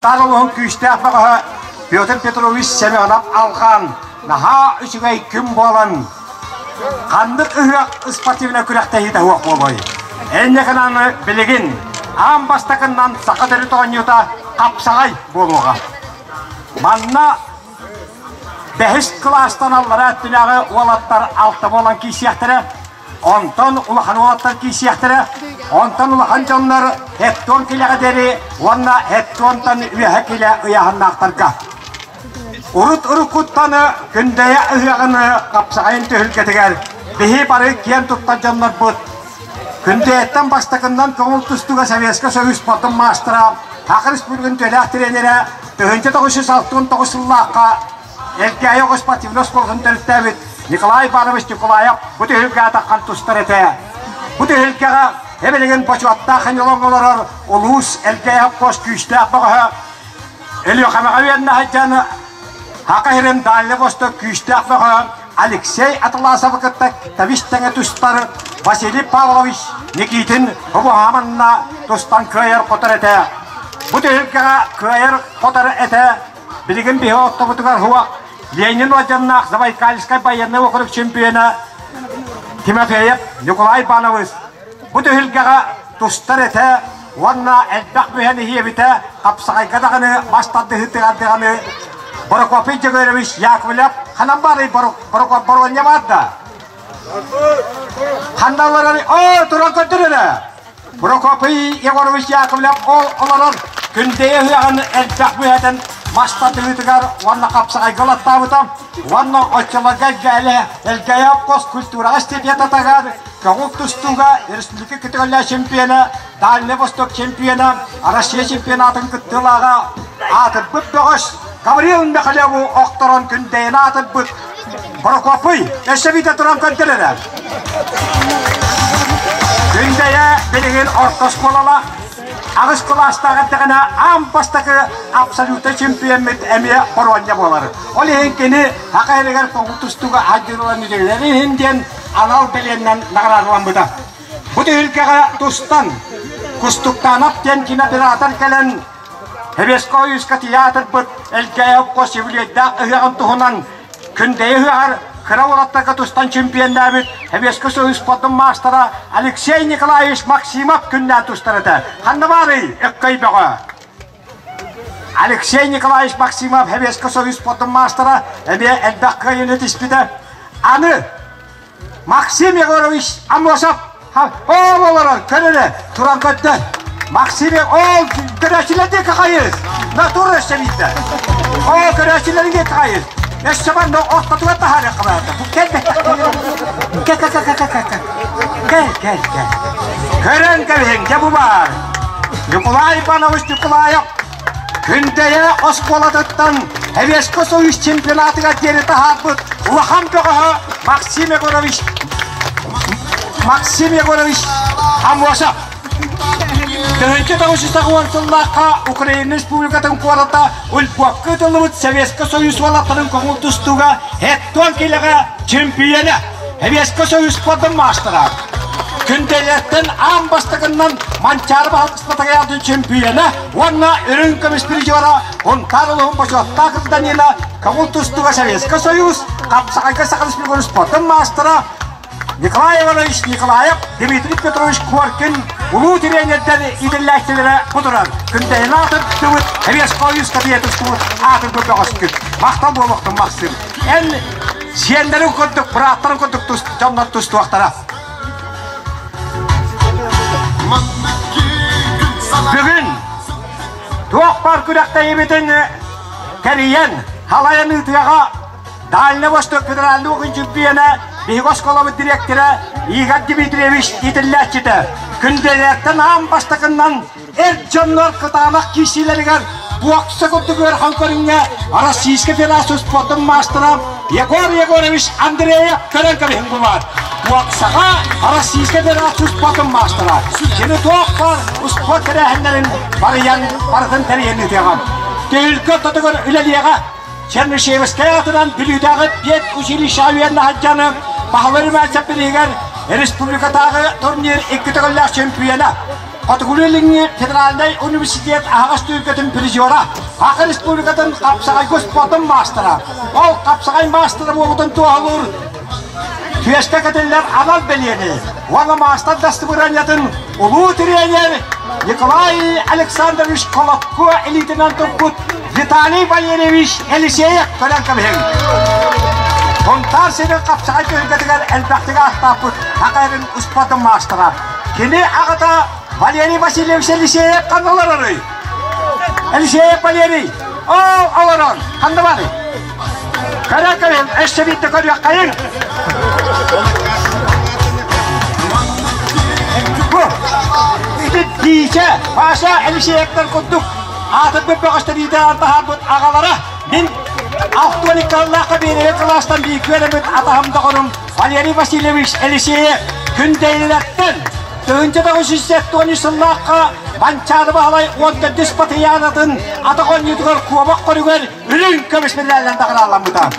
Сунтаар улууһун күүстээх бөҕөһө Петр Петрович Семенов алҕаан, наһаа үчүгэй күн буолан, ханнык ыһыах спортивнай күрэхтэһиитэ суох буолуой? Энньэкинаны билигин аан бастакыннан саха төрүт оонньуута хапсаҕай буолуоҕа. Манна бэһис кылаастан аллараа өттүнээҕи уолаттар алта буолан киирсиэхтэрэ, Онтон улахан уолаттар киирсиэхтэрэ, онтон улахан дьоннор Хеттон килэҕэ диэри уонна Хеттонтан үөһэ килэ ыйааһыннаахтарга. Урут уруккуттан Күндэйэ ыһыаҕын хапсаҕайын түһүлгэтигэр биһи бары киэн туттар дьоннорбут Күндэйэттэн бастакыннан көҥүл тустууга Советскай Союз спордун маастара, Саха Республикатын төлөөх тренерэ 1969 сыллаахха Элгээйи оҕо спортивнай оскуолатын төрүттээбит Николай Иванович Николаев бу түһүлгэҕэ таххан тустар этэ. Бу түһүлгэҕэ эбилигин бочуоттаах ханьолоҥ олорор улуус Элгээйи хопкуос күүстээх бөҕөһө Өлүөхэмэҕэ үөннэ сылдьан Хака сирин Дальний Восток күүстээх бөҕөһө Алексей Атласовы кытта тэбис тэҥэ тустар Василий Павлович Никитин Хобуһааманна тустан кыайар-хотор этэ. Бу түһүлгэҕэ кыайар-хотор этэ Билигин биһи оттобутугар хуа Ленин орденнаах Забайкальскай байыаннай уокурук чемпиона Тимофеев Николай Иванович бу түһүлгэҕэ тустар этэ уонна элбэх мүһэн иһиэбитэ хапсаҕайга даҕаны мас тардыһыытыгар даҕаны Прокопий Дьөгүөрович Яковлев ханан баарый Боруонньа баар да? Ханна олорор? Оо, туран көрдөр эрэ! Прокопий Егорович Яковлев ол олорор Күндэйэ ыһыаҕын элбэх мүһэтин мас тардыһыытыгар уонна хапсаҕайга ылаттаабыта уонна оччолорго Элгээйи Элгээйи обкос культураҕа стипендиатыгар көҥүл тустууга республика көтөҕүллээх чемпиона, Дальний Восток чемпиона, Россия чемпионатын кыттыылааҕа аатырбыт бөҕөс Гаврил Михалеву охторон Күндэйэни аатырбыт Прокопий өссө биирдэ туран көрдөр эрэ. Күндэйэ билигин орто оскуолалаах аҕыс кылаастаах эрдэҕинэ аан бастакы абсолютно чемпиоммут эмиэ хоруонньа буолар. Ол иһин кини Саха сиригэр көҥүл тустууга адьырылан үлэлэрин иһин диэн анал бэлиэннэн наҕараадаламмыта. Бу түһүлгэҕэ тустан Кустуктанов диэн кинооператор кэлэн Сэбиэскэй Ойууска театрбыт Элгээйи хос үбүлүөйдээх ыһыаҕын туһунан Күндэйэ ыһыаҕар кыра уолаттарга тустан чемпионнаабыт Сэбиэскэй Союз спордун маастара Алексей Николаевич Максимов күннээн тустар этэ. Ханна баарый, Өккөй бөҕө? Алексей Николаевич Максимов Сэбиэскэй Союз спордун маастара эмиэ элбэх кыайыыны түспүтэ. Аны Максим Егорович Аммосов ол олорор, көр эрэ, туран көрдө. Максим ол көрөөччүлэр диэки хайыс. Натура өссө биирдэ. Ол көрөөччүлэрин диэки хайыс. Өссө манна ортотугар таһаарыахха баата. Кэл, кэл, кэл, кэл, кэл, кэл, кэл, кэл, кэл. Көрөн кэбиһиҥ, дьэ бу баар. Николай Иванович Николаев Күндэйэ оскуолатыттан Советскай Союз чемпионатыгар диэри таһаарбыт улахан бөҕөһө Максим Егорович Максим Егорович Амосов. 1990 сыллаахха Украина Республикатын куората Львовка ыытыллыбыт Советскай Союз уолаттарын көҥүл тустууга Хеттон килэҕэ чемпиона, Советскай Союз спордун маастара. Күндэйэттэн аан бастакыннан Манчаары баһылык чемпиона уонна үрүҥ көмүс призера Сунтаар улууһун бочуоттаах гражданина көҥүл тустууга Советскай Союз, хапсаҕайга Саха Республикатын спордун маастара Николай Иванович Николаев, Дмитрий Петрович Коркин улуу тренердэр иитиллээччилэрэ бу турар. Күндэйин аатын тыбыт, Советскай Союз кабинетын аатын бөҕөскүт. Махтал буолуохтун Максим. Эн сиэннэрин курдук, бырааттарын курдук дьоннор тустуохтара. Бүгүн туох баар күрэхтэһиибитин тэрийэн, халайан ыытыаҕа Дальний Восток федеральный округ чемпиона, биһиги оскуолабыт дириэктэрэ Игорь Дмитриевич иитиллээччитэ. Күндэлэртэн аан бастакыннан эр дьоннор кытаанах киирсиилэригэр буокса курдук ыарахан көрүҥҥэ Российскай Федерация спордун маастара Егор Егорович Андреев көрөн кэбиһин булар. Буоксаҕа Российскай Федерация спордун маастара. Кини туох баар спорт тэрээһиннэрин барыйан барытын тэрийэн ыытыаҕа. Түһүлгэ ортотугар үлэлиэҕэ. Чернышевскай аатынан Бүлүүтээҕи педучилище үөрэнэ сылдьан Баһылай Иванович бирииһигэр республикатааҕы турнир икки төгүллээх чемпиона. Хотугулуу-Илиҥҥи федеральнай университет аһаҕас түһүлгэтин призера, Саха Республикатын хапсаҕайга спордун маастара. Ол хапсаҕай маастара буолбутун туоһулуур түөскэ кэтиллэр анал бэлиэни уонна маастар дастыбырыанньатын улуу тренер Николай Александрович Колобко илиитинэн туппут Виталий Валерьевич Елисеев көрөн кэбиһиҥ. Сунтаар сирин хапсаҕай түһүлгэтигэр элбэхтик ааттааппыт саха эрин успуордун маастара. Кини аҕата Валерий Васильевич Елисеев ханна олорорүй? Елисеев Валерий! Оо, олорон! Ханна барый? Көрө көрүн, өссө биирдэ көрүөххэйиҥ. Бу, ити Биичэ, Паша Елисеевтэр курдук аатырбыт бөҕөстөрүүтэ таһаарбыт аҕалара мин 62 сыллаахха биэригэ кылаастан бииргэ үөрэммит атаһым доҕорум Валерий Васильевич Елисеев Күндэйилэртэн 1973 сыллаахха Манчаары Баһылай 14 Батыйаанатын атах оонньуутугар куобах көрүгэр үрүҥ көмүс медалынан наҕарааламмыта.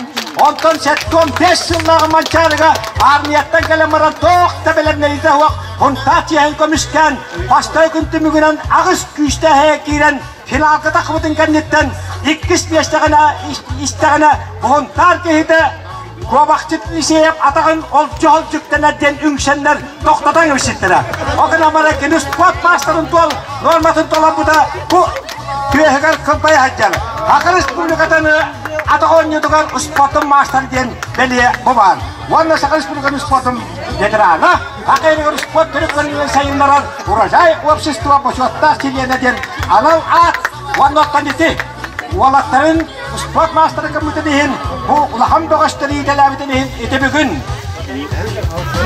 Онтон 75 сыллааҕы Манчаарыга армияттан кэлэн баран туох да бэлэмнэниитэ суох Һунтаар чиэһин көмүскээн, бастакы күн түмүгүнэн аҕыс күүстээх киирэн финалга тахсыбытын кэнниттэн иккис миэстэҕинэ истэҕинэ Һунтаар киһитэ Куобахчыт Лисеев атаҕын олдьу-холдьуктанар диэн үҥсэннэр тохтотон кэбиспиттэрэ. Ол гынан баран кини спорт маастарын туол нуорматын толорбута бу түөһүгэр кылбайа сылдьар. Саха Республикатын атах оонньуутугар спортун маастар диэн бэлиэ бу баар. Уонна Саха Республикатын спортун ветерана, Саха Сиригэр спорт төрүт көрүҥүн сайыннарар Урожай общество бочуоттаах чилиэнэ диэн анал аат уонна оттон ити уолаттарын спорт маастара гыммытын иһин, бу улахан бөҕөстөрү иитэлээбитин иһин ити бүгүн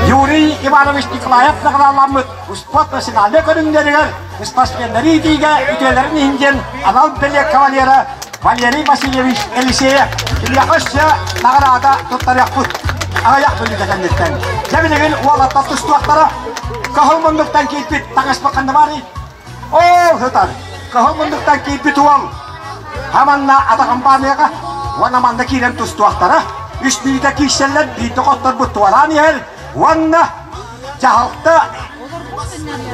Юрий Иванович Николаев наҕарааламмыт спорт национальнай көрүҥнэригэр спортсменнары иитиигэ үтүөлэрин иһин диэн анал бэлиэ кавалера Валерий Васильевич Елисеев киниэхэ өссө наҕараада туттарыахпыт аҕыйах мүнүүтэ кэнниттэн. Дьэ билигин уолаттар тустуохтара кыһыл муннуктан киирбит таҥаспыт ханна баарый? Ол сытар кыһыл муннуктан киирбит уол хаманна атаҕын бааныаҕа уонна манна киирэн тустуохтара. Үс мүнүүтэ киирсэллэр, биирдэ хотторбут туораан иһэр уонна дьаһалта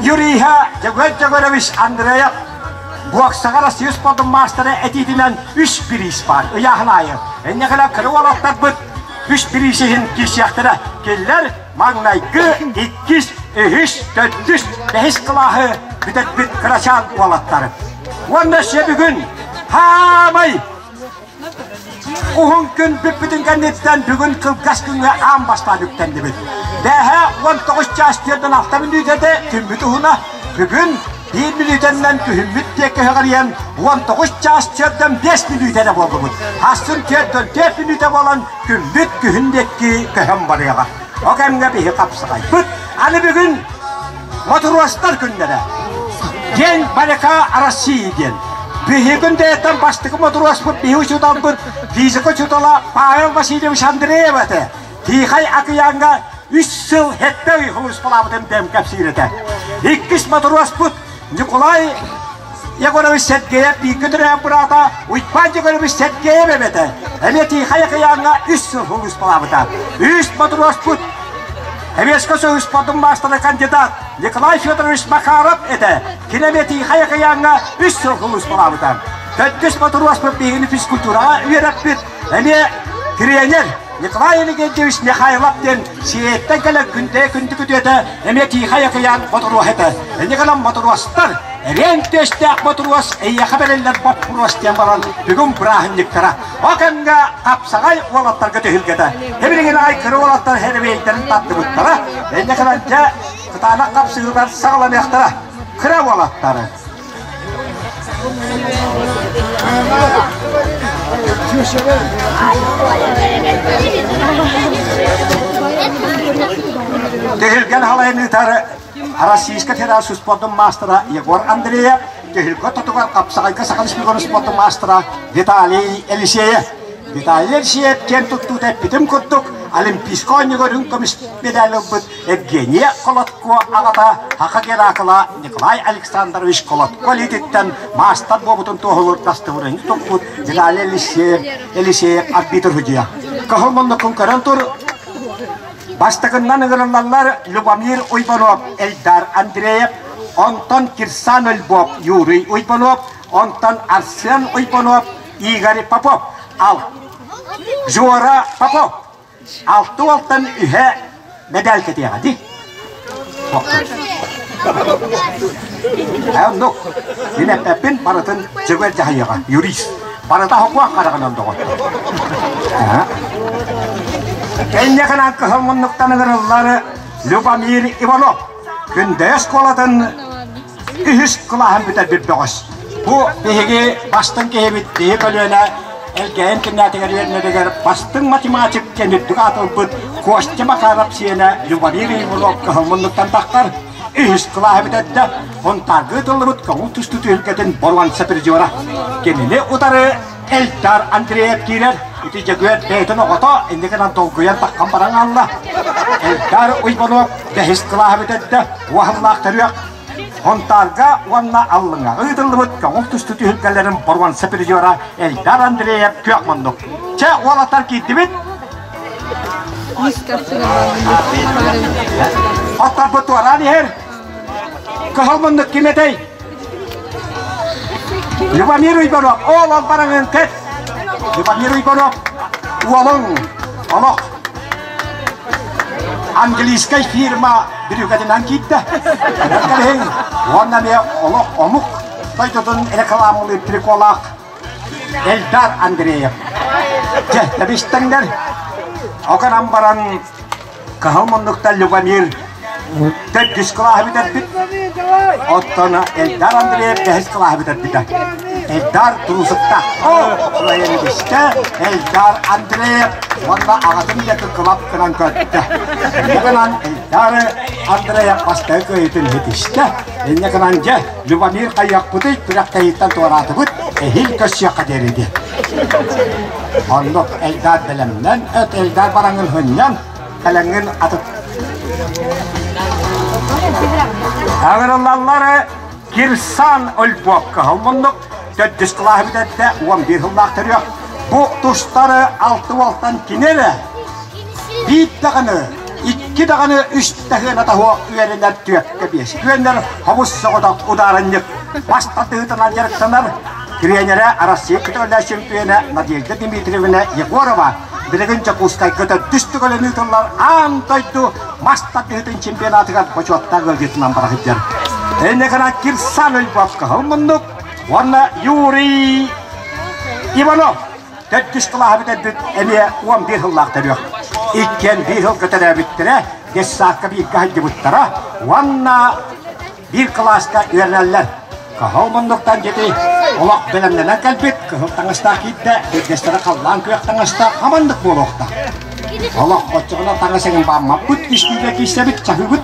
юриһа Дьөгүөр Дьөгүөрэбис Андреев буоксаҕа Россия спордун маастара этиитинэн үс бириис баар ыйааһын аайы. Инньэ кыра уолаттарбыт үс бириис иһин киирсиэхтэрэ. Кинилэр маҥнайгы, иккис, үһүс, төрдүс, бэһис кылааһы бүтэрбит кырачаан уолаттар. Уонна өссө бүгүн хаамай уһун күн бүппүтүн кэнниттэн бүгүн кылгас күҥҥэ аан бастаан үктэннибит. Бээһэ 19 чаас 46 мүнүүтэтэ күммүт уһуна бүгүн биир мүнүүтэннэн күһүммүт диэки өҕөрүйэн 19 чаас 45 мүнүүтэ буоллубут. Хассын 44 мүнүүтэ буолан күммүт күһүн диэки көһөн барыаҕа. О кэмҥэ биһи хапсаҕайбыт. Аны бүгүн мотуруостар күннэрэ. День моряка России диэн. Биһи күндэйэттэн бастакы мотуруоспут биһи учууталбыт физика учуутала Павел Васильевич Андреев этэ. Тихай акыйааҥҥа үс сыл сэттэ ый сулууспалаабытын бэйэм кэпсиир этэ. Иккис мотуруоспут Николай Егорович Сергеев бииргэ төрөөбүт быраата Уйбаан Егорович Сергеев эбэтэ. Эмиэ Тихай акыйааҥҥа үс сыл сулууспалаабыта. Үс мотуруоспут Советскай Союз спордун маастара кандидат Николай Федорович Макаров этэ. Кини эмиэ Тихай акыйааҥҥа үс сыл сулууспалаабыта. Төрдүс мотуруоспут биһигини физкультураҕа үөрэппит эмиэ тренер Николай Иннокентьевич Михайлов диэн Сиэттэн кэлэн күндэйэ күндү күтүөтэ эмиэ Тихай акыйаан мотуруоһа этэ. Инньэ гынан мотуруостар эриэн түөстээх мотуруос эйиэхэ бэриллэр боппуруос диэн баран бүгүн бырааһынньыктара. О кэмҥэ хапсаҕай уолаттарга түһүлгэтэ. Билигин аҕай кыра уолаттар хэрэбиэйдэрин тардыбыттара. Инньэ гынан дьэ кытаанах хапсыһыылар саҕаланыахтара. Кыра уолаттары. Түһүлгэн халайын ыытар Российскай Федерация спордун маастара Егор Андреев, түһүлгэ тотугар хапсаҕайга Саха Республикатын спордун маастара Виталий Елисеев. Виталий Елисеев киэн туттуута эппитим курдук, Олимпийскай оонньууга үрүҥ көмүс медаль ылбыт Евгения Колотко аҕата Саха Геракла Николай Александрович Колотко илиититтэн маастар буолбутун туоһулуур дастыбырыанньа туппут Виталий Елисеев, Елисеев арбитр судьуйа. Кыһыл муннуккун көрөн тур, бастакыннан ыҥырыллаллар Любомир Уйбанов, Эльдар Андреев. Онтон Кирсан Ольбоп, Юрий Уйбанов, онтон Арсен Уйбанов, Игорь Попов. Ал Жора Попов. Алты уолтан үһэ медаль кэтиэҕэ дии. Оннук. Мин эппэппин барытын дьөгүөр дьаһайыаҕа, юрист. Барыта хокуох хараҕынан доҕоттор. Кэнньэхинэн кыһыл муннуктан ыҥырыллар Любомир Иванов Күндэйэ оскуолатын үһүс кылааһын бүтэрбит бөҕөс. Бу биһиги бастыҥ киһибит киһи көлүөнэ Элгээйин кинээтигэр үөрэнэригэр бастыҥ математик диэн үрдүк аатырбыт Костя Макаров сиэнэ Любомир Иванов кыһыл муннуктан тахтар. Үһүс кылааһы бүтэрдэ. Хонтаарга ыытыллыбыт көҥүл тустуу түһүлгэтин боруонса призера. Кинини утары Эльдар Андреев киирэр. Ити Дьөгүөр бэйэтин оҕото инникинэн долгуйан таххан баран хаалла. Эльдар Уйбанов бэһис кылааһы бүтэрдэ. Уоһаллаах төрүөх Хонтаарга уонна Аллыҥаҕа ыытыллыбыт көҥүл тустуу түһүлгэлэрин боруонса призера Эльдар Андреев күөх муннук. Чэ, уолаттар киирдибит. Оттарбыт туораан иһэр. Кыһыл муннук ким этэй? Любомир Уйбанов, ол ол бараҥын кэт. Любомир Уйбанов, уолуҥ олох английскай фирма бүрүүкэтинэн киирдэ. Кэлиһиҥ уонна эмиэ олох омук дойдутун рекламалыыр приколаах Эльдар Андреев. Дьэ, тэбистэҥнэр. Оканан баран Кыһыл муннуктан Любомир төрдүс кылааһы бүтэрбит. Оттон Эльдар Андреев бэһис кылааһы бүтэрбитэ. Эльдар туусукта. Суайанибистэ Эльдар Андреев уонна аҕатын диэки кылап гынан көрдө. Инньэ гынан Эльдар Андреев бастакы кыайыытын ситистэ. Инньэ гынан дьэ, Любомир хайыахпытый күрэхтэһииттэн туораатыбыт, эһиил көрсүөххэ диэри диэн. Оннук Эльдар бэлэмнэн, эт Эльдар бараҥын хынньан, кэлэҥҥин атыт. Аҕырыллаллары Кирсан Ольбуокка холмоннук төрдүс кылааһы бүтэрдэ 11 сыллаах төрүөх. Бу тустары алты уолтан кини эрэ биир даҕаны, икки даҕаны үс таһыана таһуох үөрэнэр түөккэ биэс күөннэр хомус соҕотох удаарынньык бас тардыһыытынан дьарыктанар Тренерэ Россия көтөллөөх чемпиона Надежда Дмитриевна Егорова билигин Дьокуускайга төрдүс төгүлүн ыытыллар аан дойду мас тардыһыытын чемпионатыгар бочуоттаах ыалдьытынан бара сылдьар. Инники Кирсан Львов кыһыл муннук уонна Юрий Иванов төрдүс кылааһы бүтэрбит эмиэ 11 сыллаах төрүөх. Иккиэн биир сылга төрөөбүттэрэ, детсадка бииргэ сылдьыбыттара уонна биир кылааска үөрэнэллэр. Кыһыл муннуктан дьити олох бэлэмнэнэн кэлбит, кыһыл таҥастаах киирдэ, биирдэстэрэ халлаан күөх таҥастаах хамандык буолуохтаах. Олох оччоҕуна таҥас эҥин бааммаппыт, үстүүгэ киирсэбит, чаһыыбыт.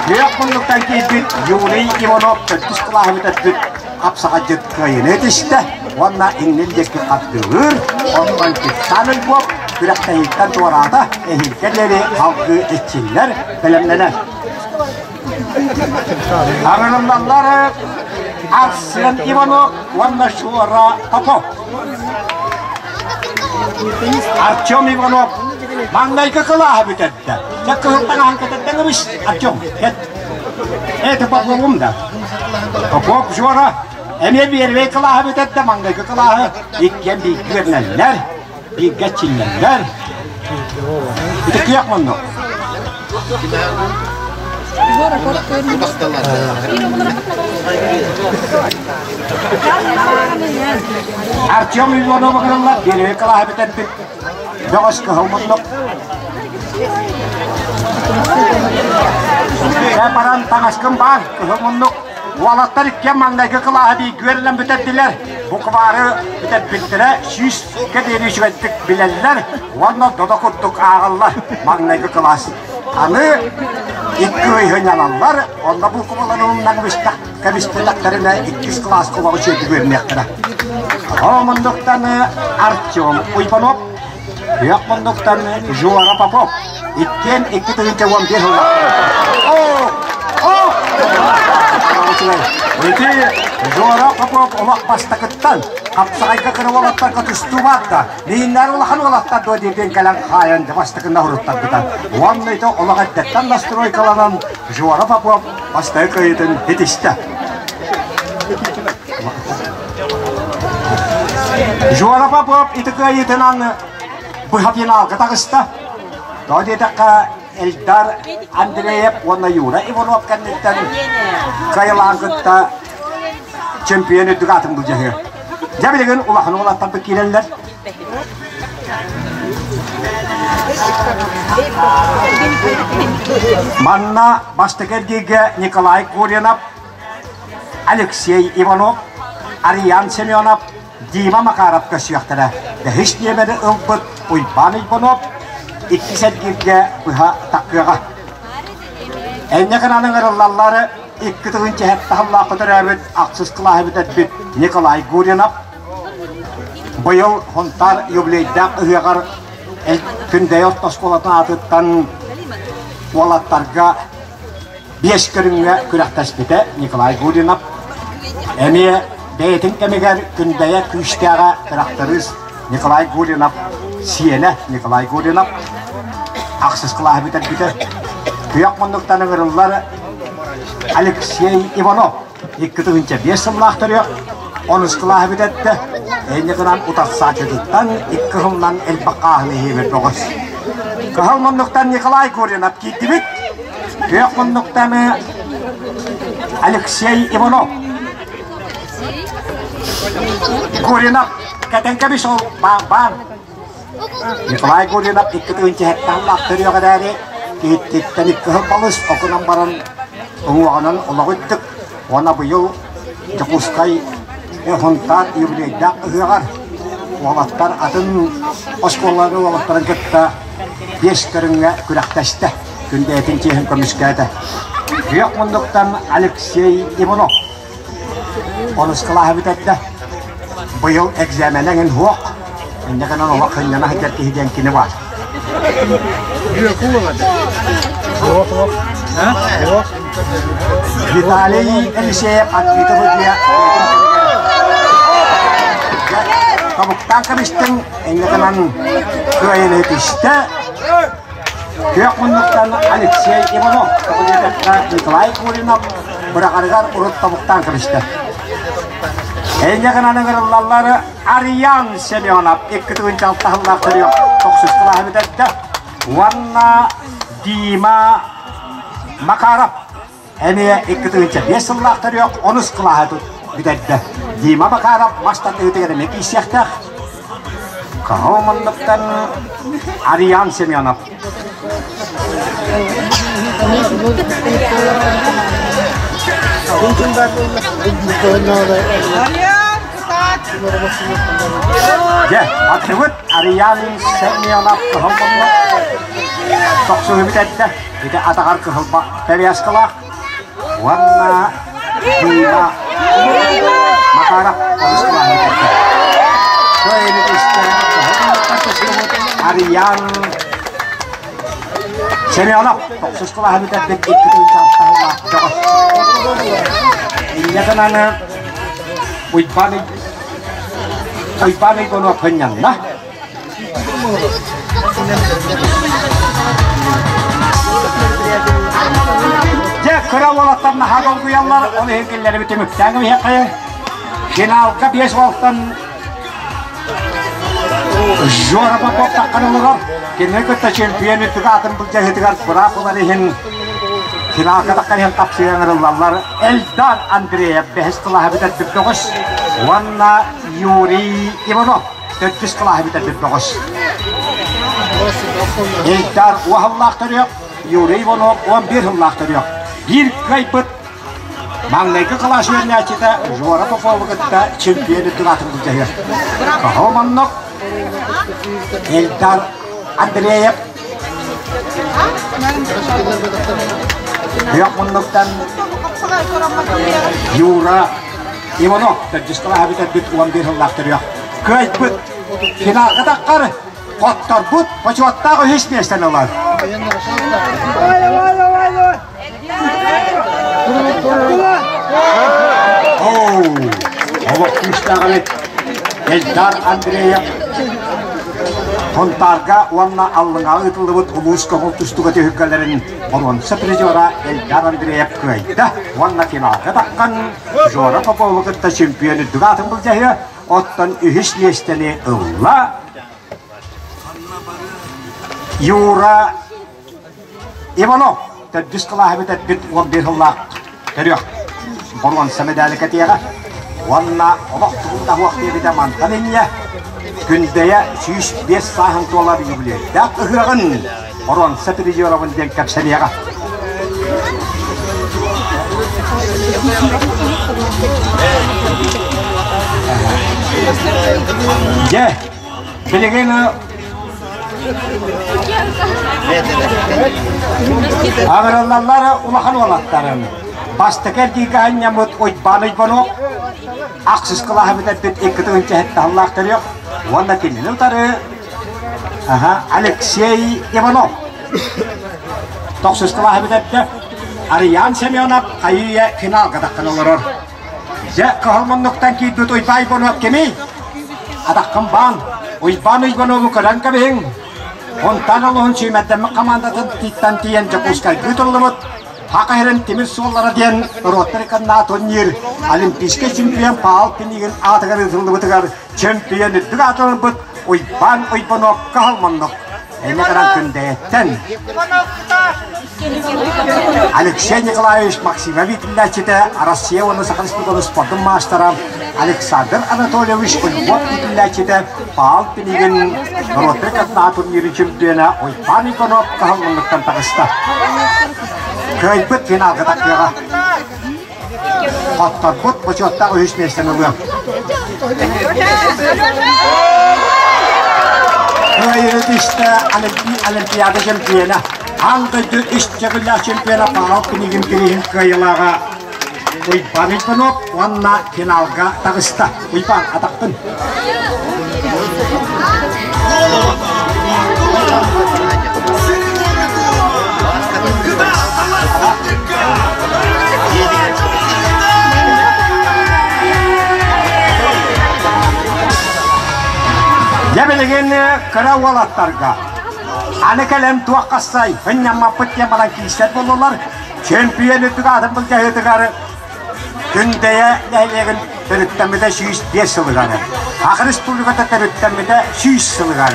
Күөх муннуктан киирбит Юрий Иванов төрдүс кылааһы бүтэрбит хапсаҕайдьыт кыайыыны этистэ уонна иннин диэки хардыылыыр, онтон Кирсан Львов күрэхтэһииттэн туораата, эһиилгэ диэри салгыы иччиллэр, бэлэмнэнэр. Аҥырыллаллар Арсен Иванов уонна Шура Попов. Артем Иванов маҥнайгы кылааһы бүтэрдэ. Дьэ кыһыл таҥаһын кэтэрдэн ыбыс, Артем, кэт. Это Поповум да. Попов Жора эмиэ первый кылааһы бүтэрдэ, маҥнайгы кылааһы иккиэн бииргэ үөрэнэллэр, бииргэ эрчиллэллэр. Ити киэх муннук. Артем Иванов ыҥырыллар, первый кылааһы бүтэрбит Бөҕөс кыһыл муннук. Дьэ баран таҥаскын баар, кыһыл муннук. Уолаттар иккиэн маҥнайгы кылааһы бииргэ үөрэнэн бүтэрдилэр. Буквары бүтэрбиттэрэ сүүскэ диэри үчүгэйдик билэллэр уонна додо курдук ааҕаллар маҥнайгы кылаас. Аны икки ый сынньаналлар, онно буукубаларын умнан кэбиспэтэхтэринэ иккис кылааска олоҕу үчүгэйдик үөрэниэхтэрэ. Оо муннуктан Артем Уйбанов, Күөх муннуктан Жора Попов. Иккиэн 2011 сыллаахтар. Оо! Оо! Үчүгэй. Ити Жора Попов олох бастакыттан хапсаҕайга кыра уолаттарга тустуу баар да, мииннэр улахан уолаттар дуо диэн кэлэн хаайан бастакынна уруттарбыта. Уонна ити олох эрдэттэн настройкаланан Жора Попов бастакы кыайыытын ситистэ. Жора Попов ити кыайыытынан быһа финалга таҕыста. Тоҕо диэтэххэ, Эльдар Андреев уонна Юра Иванов кэнниттэн кыайылаан кытта чемпион үрдүк аатын былдьаһыа. Дьэ билигин улахан уолаттарбыт киирэллэр. Манна бастакы эргииргэ Николай Гуринов, Алексей Иванов, Ариан Семенов, Дима Макаров көрсүөхтэрэ. Бэһис нүөмэри ылбыт Уйбаан Уйбанов иккис эргииргэ быһа таккыаҕа. Энньэ гынан ыҥырыллаллар 2 тыһыынча сыллаахха төрөөбүт ахсыс кылааһы бүтэрбит Николай Гуринов быйыл Хонтаар юбилейдаах ыһыаҕар Күндэйэ орто оскуолатын аатыттан уолаттарга биэс көрүҥҥэ күрэхтэспитэ Николай Гуринов. Эмиэ бэйэтин кэмигэр Күндэйэ күүстээҕэ тырахтарыыс Николай Гуринов сиэнэ Николай Гуринов ахсыс кылааһы бүтэрбитэ. Күөх муннуктан ыҥырыллар Алексей Иванов 2005 сыллаах төрүөх онус кылааһы бүтэрдэ. Энньэ гынан утарсааччытыттан икки сылынан элбэх хааһыны иһиэбит бөҕөс. Кыһыл муннуктан Николай Гуринов киирдибит. Күөх муннуктан Алексей Иванов. Гуринов кэтэн кэбис ол баан. Николай Гуринов 2007 сыллаах төрүөх эрээри киһиттиттэн икки сыл балыс окунан баран уҥуоҕунан олоҕу иттик уонна быйыл Дьокуускай Хонтаар юбилейдаах ыһыаҕар уолаттар атын оскуолалары уолаттарын кытта биэс көрүҥҥэ күрэхтэстэ. Күн бэйэтин чиэһин көмүскээтэ. Күөх муннуктан Алексей Иванов онус кылааһы бүтэрдэ. Быйыл экзаменэ эҥин суох. Инньэ гынан олох сынньана сылдьар киһи диэн кини баар. Виталий Елисеев открытый судья Тобуктаан кэбистиҥ, инньэ гынан кыайыыны түстэ. Күөх муннуктан Алексей Иванов, тоҕо диэтэххэ Николай Куринов быраҕарыгар урут тобуктаан кэбистэ. Инньэ гынан ыҥырыллаллар Ариан Семенов 2 тыһыынча 6 сыллаах төрүөх тохсус кылааһы бүтэрдэ уонна Дима Макаров эмиэ 2 тыһыынча 5 сыллаах төрүөх онус кылааһы бүтэрдэ. Дима Макаров мас тардыһыытыгар эмиэ киирсиэхтээх. Кыһыл муннуктан Ариан Семенов. Дьэ, атыбыт Ариан Семенов кыһыл муннук тохсуһу бүтэрдэ. Ити атаҕар кыһыл повязкалаах уонна Дима Макаров онус кылааһы бүтэрдэ. Кыайыыны истэн кыһыл муннуктан көстүбүт Ариан Семенов тохсус кылааһы бүтэрбит 2 тыһыынча 6 сыллаах бөҕөс. Инньэ гынан Уйбаан Уйбаан Уйбанов хынньанна. Дьэ, кыра уолаттар наһаа долгуйаллар, ол иһин кинилэри түмүктээн кэбиһиэххэ. Финалга биэс уолтан Жора Попов таххан олорор. Кинини кытта чемпион үрдүк аатын былдьаһыытыгар быраап ылар иһин финалга таххан иһин хапсыйан ырыллаллар. Эльдар Андреев бэһис кылааһы бүтэрбит бөҕөс уонна Юрий Иванов төрдүс кылааһы бүтэрбит бөҕөс. Эльдар уоһаллаах төрүөх, Юрий Иванов 11 сыллаах төрүөх. Биир кыайбыт маҥнайгы кылаас үөрэнээччитэ Жора Попову кытта чемпион үрдүк аатын былдьаһыа. Тоһо маннык Эльдар Андреев Күөх муннуктан Юра Иванов төрдүс кылааһы бүтэрбит 11 сыллаах төрүөх. Кыайбыт финалга таххар хотторбут бочуоттаах үһүс миэстэни ылар. сүрдээх күүстээх эбит. Эльдар Андреев Сунтаарга уонна Аллыҥаҕа ыытыллыбыт улуус көҥүл тустууга түһүлгэлэрин боруонса призера Эльдар Андреев кыайда уонна финалга таххан Жора Попову кытта чемпион үрдүк аатын былдьаһыа, оттон үһүс миэстэни ылла Юра Иванов төрдүс кылааһы бүтэрбит 11 сыллаах төрүөх боруонса медали кэтиэҕэ уонна олох тугун да суох диэбитэ мантан инньэ Күндэйэ 105 сааһын туолар юбилейдаах ыһыаҕын боруонса призеробун диэн кэпсэниэҕэ. Дьэ, билигин Аҕыраллаллар улахан уолаттарын. Бастакы эргииргэ анньаммыт Уйбаан Уйбанов ахсыс кылааһы бүтэрбит 2 тыһыынча сыллаах төрүөх уонна кинини утары Алексей Иванов тохсус кылааһы бүтэрдэ. Арыйаан Семенов хайыы финалга таххан олорор. Дьэ, кыһыл муннуктан киирбит Уйбаан Иванов кимий? Атаххын баан, Уйбаан Иванову көрөн кэбиһиҥ. Онтон олуһун сүүмэрдэммит хамаандатын тииттэн тиийэн Дьокуускайга ыытыллыбыт Саха сирин тимир суоллара диэн норуоттар ыканнаа турнир Олимпийскай чемпион Павел Пинигин аатыгар ыытыллыбытыгар чемпион үрдүк аатын ылбыт Уйбаан Уйбанов кыһыл муннук. Эйне гынан Күндэйэттэн Алексей Николаевич Максимов иитиллээччитэ, Россия уонна Саха Республикатын спордун маастара Александр Анатольевич Львов иитиллээччитэ Павел Пинигин норуоттар катнаа турнирын чемпиона Уйбаан Иванов кыһыл муннуктан таҕыста. Кыайбыт финалга тахсыаҕа. Хотторбут бочуоттаах үһүс миэстэни ылыа. Кыайыы түстэ Олимпиада чемпиона, аан дойду үс төгүллээх чемпиона Павел Пинигин бирииһин кыайыылааҕа Уйбаан Иванов уонна финалга таҕыста. Уйбаан, атахпын. Дьэ билигин кыра уолаттарга аны кэлэн туох хассай ынньаммаппыт диэн баран киирсэр буоллулар. Чемпион үрдүк аатын былдьаһыытыгар Күндэйэ нэһилиэгин төрүттэммитэ 105 сылыгар, Саха Республиката төрүттэммитэ 100 сылыгар,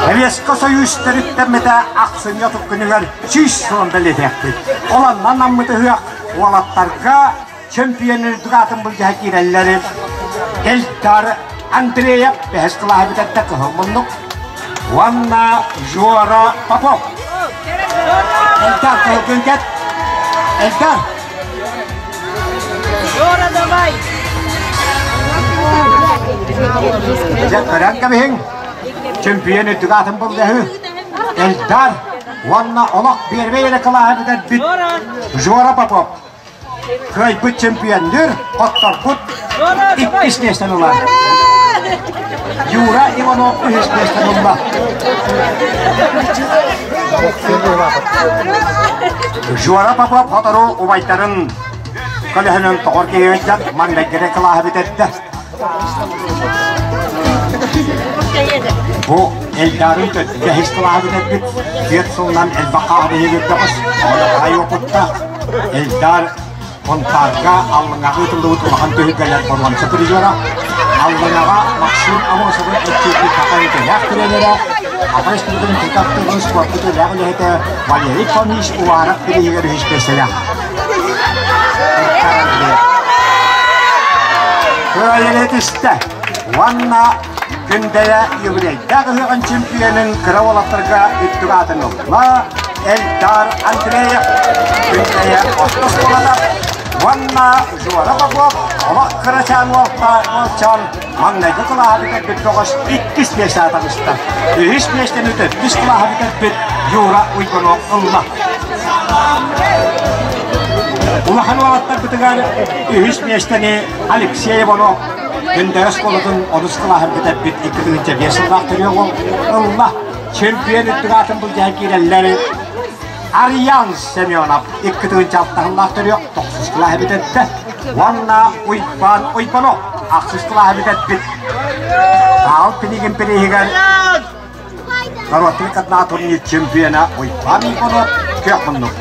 Советскай Союз төрүттэммитэ ахсынньы күнүгэр 100 сылын бэлиэтиэхпит. Ол оннан наммыт ыһыах уолаттарга чемпион үрдүк аатын былдьаһа киирэллэр. Эльдар Андреев бэһис кылааһы бүтэрдэ кыһыл муннук уонна Жора Попов. Эльдар кыһыл күнкэт. Эльдар. Жора, давай! Дьэ, көрөн кэбиһиҥ. Чемпион үрдүк аатын былдьаһыы. Эльдар уонна олох биэрбэй эрэ кылааһы бүтэрбит Жора Попов. Кыайбыт чемпионныр, хотторбут иккис миэстэни ылар. Юра Иванов үһүс миэстэни ылла. Жора Попов хотору убайдарын көлөһөнөн тоҕор киһи маҥнайгы кылааһы бүтэрдэ. Бу Эльдарын бэһис кылааһы бүтэрбит, түөрт сылынан элбэх хааһы биһигирдэҕис, аҕай опыттаах. Эльдар Понтарга Аллыҥаҕа ыытыллыбыт улахан түһүлгэлэр боруонса призера, Аллыҥаҕа Максим Амосовы эччиэппит саха үтүөлээх тренерэ, Саха Республикатын тутар спорт үтүөлээх үлэһитэ Валерий Фомич Уваров бирииһигэр үһүс миэстэлээх. Кыайыыны түстэ уонна Күндэйэ юбилейдаах ыһыаҕын чемпионун кыра уолаттарга үрдүк аатын ылла Эльдар Андреев, Күндэйэ орто оскуолата уонна Жора Попов олох кырачаан уолчаан маҥнайгы кылааһы бүтэрбит бөҕөс иккис миэстэҕэ таҕыста. Үһүс миэстэни төрдүс кылааһы бүтэрбит Юра Уйгунов ылла. Улахан уолаттарбытыгар үһүс миэстэни Алексей Иванов Күндэйэ оскуолатын онус кылааһын бүтэрбит 2005 сыллаах төрүөх уол ылла. Чемпион үрдүк аатын былдьаһан киирэллэр Ариян Семенов 2006 сыллаах төрүөх тохсус кылааһы бүтэрдэ. Уонна Уйбаан Уйбанов ахсыс кылааһы бүтэрбит. Таал Пинигин бирииһигэр норуоттун кытнаа турнир чемпиона Уйбаан Уйбанов күөх муннук.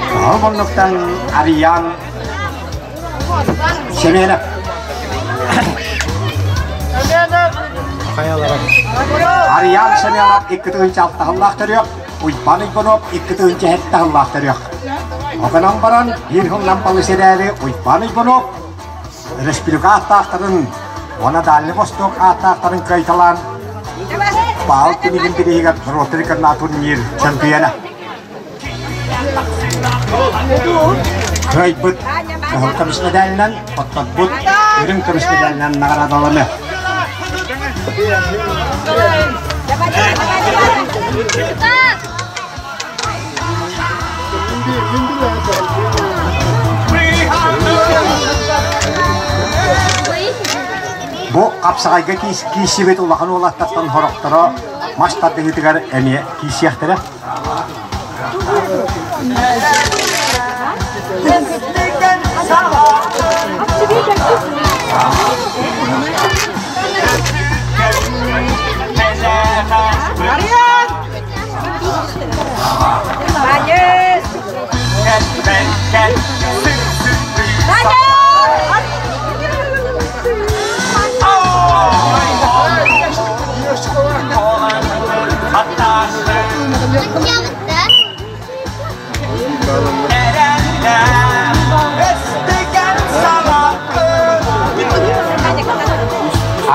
Кыһыл муннуктан Ариян Семенов. Ариян Семенов 2 6 сыллаах төрүөх, Уйбаан Уйбанов 2 7 сыллаах төрүөх. Оҕонон баран биир сылынан балыс эрээри Уйбаан Уйбанов республика ааттаахтарын уонна Дальний Восток ааттаахтарын кыайталаан баал түмүгүн бирииһигэр норуоттар иккардына турнир чемпиона. Кыайбыт кыһыл көмүс медалынан, хотторбут үрүҥ көмүс медалынан наҕараадаланы. Бу хапсаҕайга киирсибит улахан уолаттартан сорохторо мас тардыһыытыгар эмиэ киирсиэхтэрэ.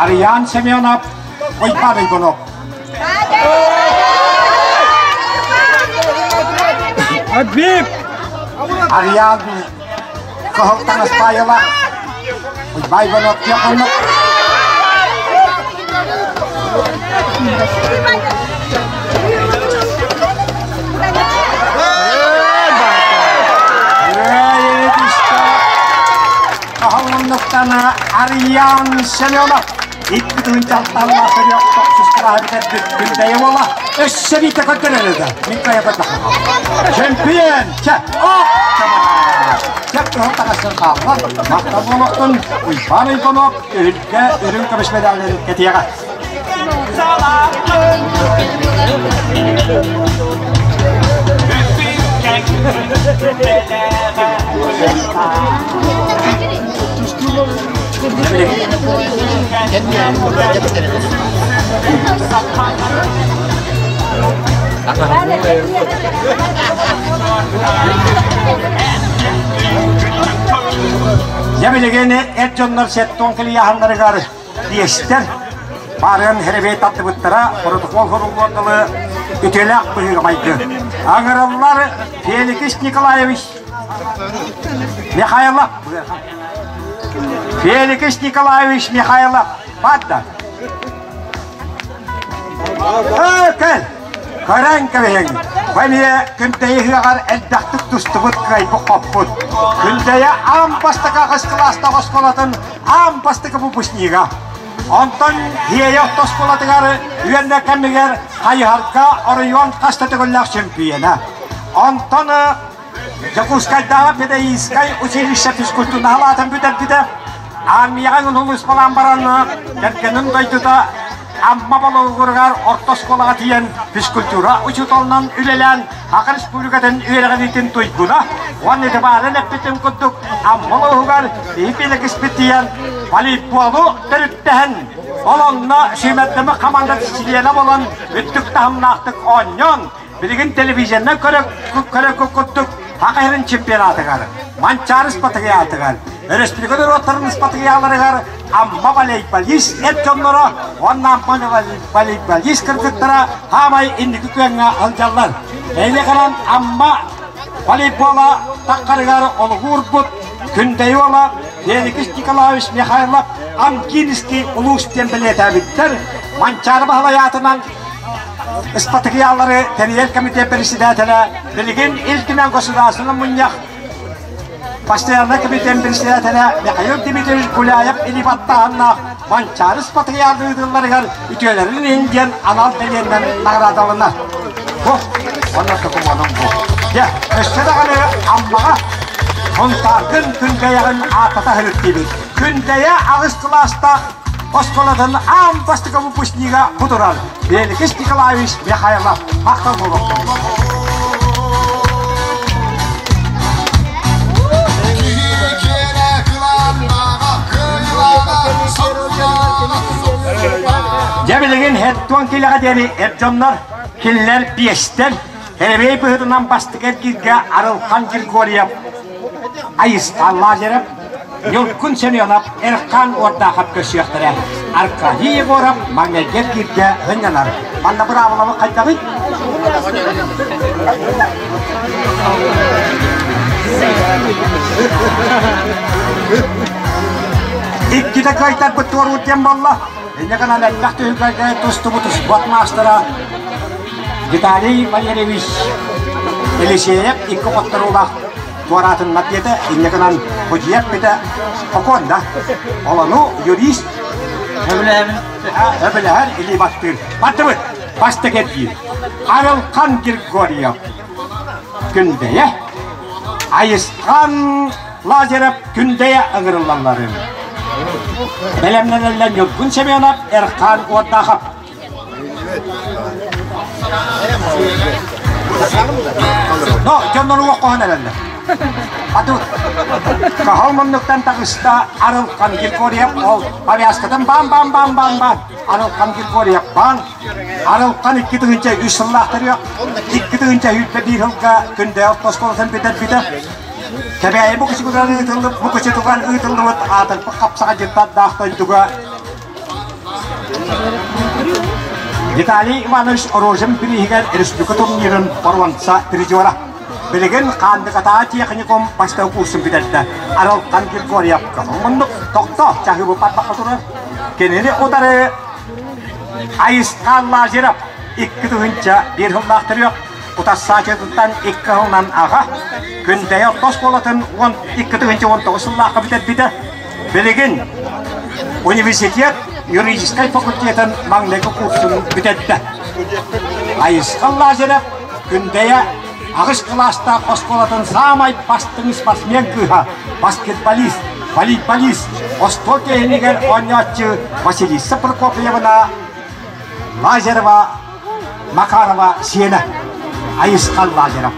Арыйаан Семенов, Уйбаан Уйгунов. Отбив! Арыйаан кыһыл таҥас баайыла Уйбаан Иванов тиэхоннук. Кыһыл Арыйаан Семенов 2 тыһыынча алталаах тохсус кылааһы бүтэрбит Күндэйэ уола өссө биирдэ көрдөрөр да мин кыайбатахым. Чемпион! Чэ, оп! Чэп кыһыл таҥастан хаалла. Махтал буолуохтун Уйбаан Уйбанов үргэ үрүҥ көмүс медалларын кэтиэҕэ. Дьэ билигин эр дьоннор сеттон килийаһаннарыгар биэстэр баарыан хэребей таттыбыттара протокол хоруллуор дылы үтүөлээх быһыыга майгы. Аҥыраллар Феликс Николаевич Михайлов. Феликс Николаевич Михайлов. Падда. Кэл! Көрөн кэбиһиҥ, бу эмиэ Күндэйэ ыһыаҕар элбэхтик тустубут кыайбыт-хоппут. Күндэйэ аан бастакы аҕыс кылаастаах оскуолатын аан бастакы выпускнига. Онтон Иэйэ орто оскуолатыгар үөрэнэр кэмигэр хайыһарга оройуон хас да төгүллээх чөмпүйүөнэ. Онтон Дьокуускайдааҕы педагогическай училище физкультурнай салаатын бүтэрбитэ. Армияҕа улууспалаан баран кэргэнин дойдута Амма Болугуругар орто оскуолаҕа тиийэн физкультура учууталынан үлэлээн Саха Республикатын үөрэҕириитин туйгуна уонна итибаарын эппитин курдук Амма улууһугар биһи тиийэн волейболу төрүттэһэн ол онно сүүмэрдэммит хамаанда чилиэнэ буолан үрдүк таһымнаахтык оонньоон билигин телевизионнан көрө курдук Саха сирин чемпионатыгар, Манчаары спартакиадатыгар, өрөспүүбүлүкэ норуоттарын спартакиадаларыгар Амма волейболист эр дьонноро уонна Амма волейболист кыргыттара хаамай инники күөҥҥэ сылдьаллар. Эйиэхэнэн Амма волейбола таххарыгар олугуурбут Күндэйи уола Феликс Николаевич Михайлов Амкинский улуус диэн бэлиэтээбиттэр. Манчаары Баһылай аатынан Ыспатыгыйаалары тэрийэр комитет председателэ билигин Ил Түмэн Государственнай Мунньах постояннай комитет председателэ Михаил Дмитриевич Гуляев илии баттааһыннаах Манчаары ыспатыгыйаалары ыытылларыгар үтүөлэрин иһин диэн анал бэлиэннэн наҕараадаланар. Бу, онно докумуонум бу. Дьэ, өссө даҕаны Аммаҕа. Хонтааргын Күндэйэҕин ааттата сырыттыбыт. Күндэйэ аҕыс кылаастаах оскуолатын аан бастакы выпускнига бу турар Беликис Николаевич Михайлов махтал буолуохтун. Дьэ билигин хеттуон килэҕэ диэри эр дьоннор, кинилэр биэстэр, Эребей быһыытынан бастакы эргииргэ Арылхан Григорьев, Айысхан Лазарев, Ньургун Семенов, Эрхан Уордаахап көрсүөхтэрэ. Аркадий Егоров маҥнайгы эргииргэ сынньанар. Манна быраабылабыт хайдаҕый? Иккитэ кыайтарбыт туоруур диэн буолла. Инньэ гынан элбэх түһүлгэлэргэ тустубут спорт маастара Виталий Валерьевич Елисеев икки хотторуулаах туораатыннар диэтэ, инньэ гынан судьуйа эппитэ сокуон да. Олону юрист сөбүлэһэр илии баттыыр. Баттыбыт, бастакы эргиир. Арылхан Григорьев Күндэйэ, Айысхан Лазарев Күндэйэ ыҥырыллалларын. Бэлэмнэнэллэр Ньургун Семенов, Эрхан Уордаахап. Но, дьоннор уох хоһон эрэллэр. Атут. Каһал муннуктан таҕыста Арылхан Григорьев ол повязкатын бам-бам-бам-бам-бам Арылхан Григорьев баан Арылхан 2003 сыллаахтарыгар 2021 сылга Күндэйэ орто оскуолатын бүтэрбитэ. Кэбээйи бу кычыгынан ыытыллыбыт, бу кычытыгар ыытыллыбыт аатырбыт хапсаҕа дьыттардаах дойдуга Виталий Иванович Рожин бирииһигэр республика турнирын боруонса призера. Билигин Хаандыкатаа техникум бастакы курсун бүтэрдэ. Арылхан Григорьев муннук тохто чаһыбы барбакка турар. Кинини утары Айысхан Лазарев 2001 сыллаах төрүөх утарсааччытыттан икки сылынан аҕа Күндэйэ орто оскуолатын 2019 сыллаахха бүтэрбитэ. Билигин университет юридическай факультетын маҥнайгы курсун бүтэрдэ. Айысхан Лазарев Күндэйэ аҕыс кылаастаах оскуолатын саамай бастыҥ спортсмен кыыһа, баскетболист, волейболист, остуол тиэһинигэр оонньооччу Василиса Прокопьевна Лазарева Макарова сиэнэ Айысхан Лазарев.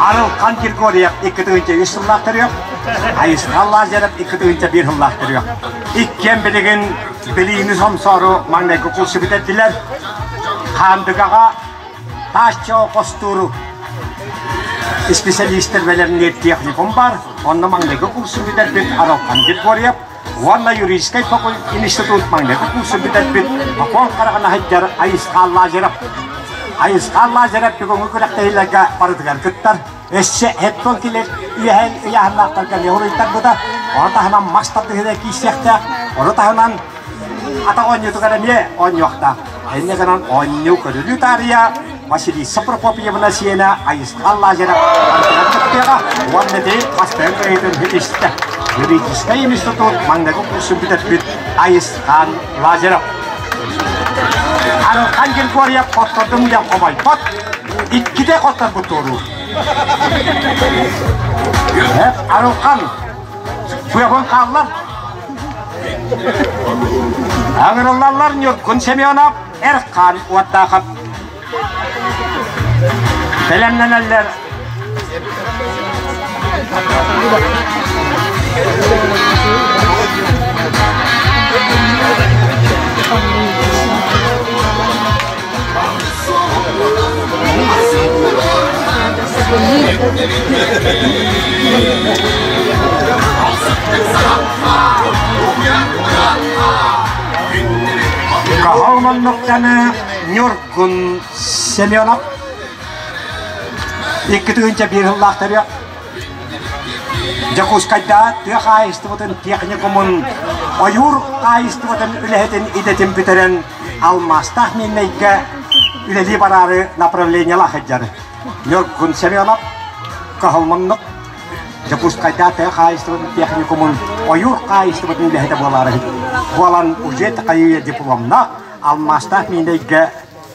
Арылхан Григорьев 2003 сыллаах төрүөх, Айысхан Лазарев 2001 сыллаах төрүөх. Иккиэн билигин билиини сомсоору маҥнайгы курсу бүтэрдилэр. Хаандыгаҕа Таачча хостууру исписэлиистэр бэлэмниир техникум баар. Онно маҥнайгы курсу бүтэрбит Арылхан Григорьев уонна юридическай факультет институт маҥнайгы курсу бүтэрбит Бокон хараҕын аһыйдар Айысхан Лазарев. Айысхан Лазарев бүгүҥҥү күрэхтэһиилэргэ барытыгар кыттар. Өссө хеттон килэр үөһэн ыйааһыннаахтарга уруйтарбыта. Ону таһынан мас тардыһыыта киирсиэхтээх. Ону таһынан атах оонньуутугар эмиэ оонньуохтаах. Инньэ гынан оонньуу көрүлүү таарыйа Василиса Прокопьевна сиэнэ Айысхан Лазарев кыттыаҕа уонна ити бастыҥ кыайыытын ситистэ. Юридическай институт маҥнайгы курсун бүтэрбит Айысхан Лазарев. Арылхан Григорьев хоттордум диэн хомойбот, иккитэ хотторбут туоруур. Арылхан Куйабын хааллар. Аҥырыллаллар Ньургун Семенов, Эрхан Уоттаахап. Бэлэмнэнэллэр. Каһал манныктаны Ньургун Семенов 2001 сыллаахтарыа Дьокуускайда тыа хаһаайыстыбатын техникумун ойуур хаһаайыстыбатын үлэһитин идэтин бүтэрэн алмаастаах Миирнэйгэ үлэлии бараары направлениелаах сылдьар. Ньургун Семенов кыһалманнык Дьокуускайдаах тыа хаһаайыстыбатын техникумун ойуур хаһаайыстыбатын үлэһитэ буолаары буолан уже хайыы дипломнаах. алмаастаах миинэйгэ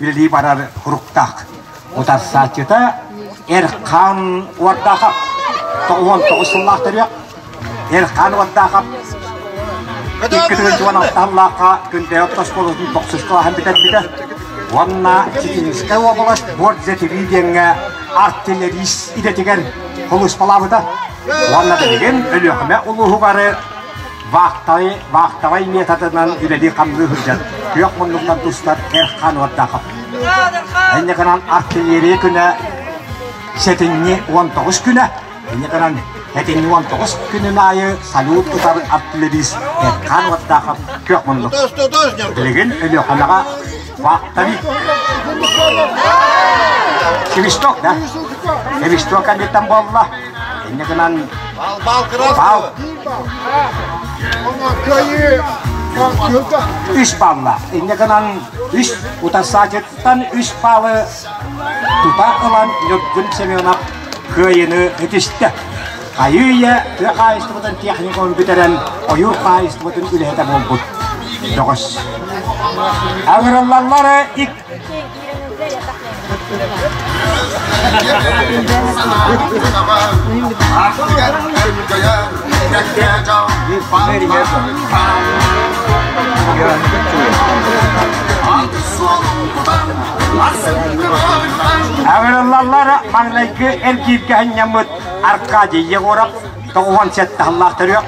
үлэлии барар хуруктаах. Утарсааччыта Эрхан Уордаахап 99 сыллаах төрүөх. Эрхан Уордаахап 2016 сыллаахха Күндэйэ орто оскуолатын тохсус кылааһын бүтэрбитэ уонна Читинскэй уобалас Бордзетиви диэҥҥэ артиллерист идэтигэр сулууспалаабыта. Уонна билигин Өлүөхүмэ улууһугар вахтовай, вахтовай методынан үлэлии-хамныы сылдьар күөх муннуктан тустар Эрхан Уордаахов. Инньэ гынан артиллерия күнэ сэтинньи 19 күнэ. Инньэ гынан сэтинньи 19 күнүн аайы салют ытар артиллерист Эрхан Уордаахов күөх муннук. Билигин Өлүөхүмэҕэ вахтовик. Свисток, да? Свисток кэнниттэн буолла. Инньэ гынан бал үс баллаах. Инньэ гынан үс утарсаачыттан үс баалы тута ылан Ньургун Семенов кыайыыны ытыстэ. Хайыы-үйэ тыа хаһаайыстыбатын техникумун бүтэрэн ойуур хаһаайыстыбатын үлэһитэ буолбут бөҕөс. Ыҥырыллаллар ик Ыҥырыллаллар маҥнайгы эргииргэ анньаммыт Аркадий Егоров 97 сыллаах төрүөх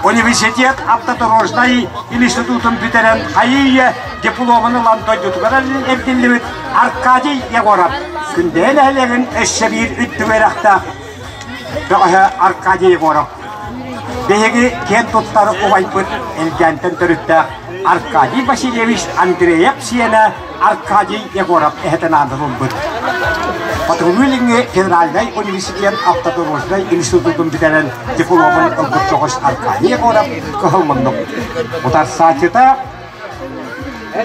Университет автодорожнай институтун бүтэрэн хайыы-үйэ дипломун ылан дойдутугар эргиллибит Аркадий Егоров Күндэйэ нэһилиэгин өссө биир үрдүк үөрэхтээх бөҕөһө Аркадий Егоров. Биһиги киэн туттар убайбыт Элгээнтэн төрүттээх Аркадий Васильевич Андреев сиэнэ Аркадий Егоров эһэтин аатын ылбыт. Хотугулуу-Илиҥҥи федеральнай университет автодорожнай институтун бүтэрэн дипломун ылбыт соҕус Аркадий Егоров кыһыл муннук. Утарсааччыта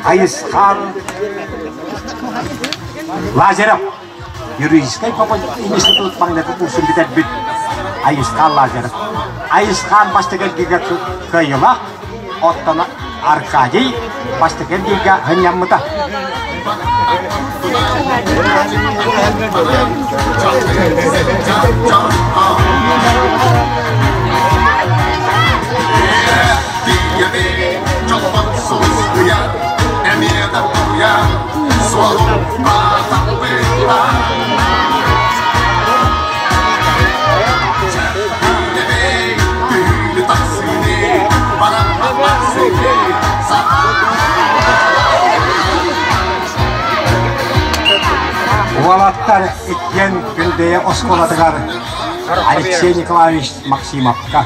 Айысхан Лазарев юридическай институт маҥнайгы курсун бүтэрбит Айысхан Лазарев. Айысхан бастакы эргииргэ кыайыылаах, оттон Аркадий бастакы эргииргэ сынньаммыта. Уолаттар иккиэн Күндэйэ оскуолатыгар Алексей Николаевич Максимовка,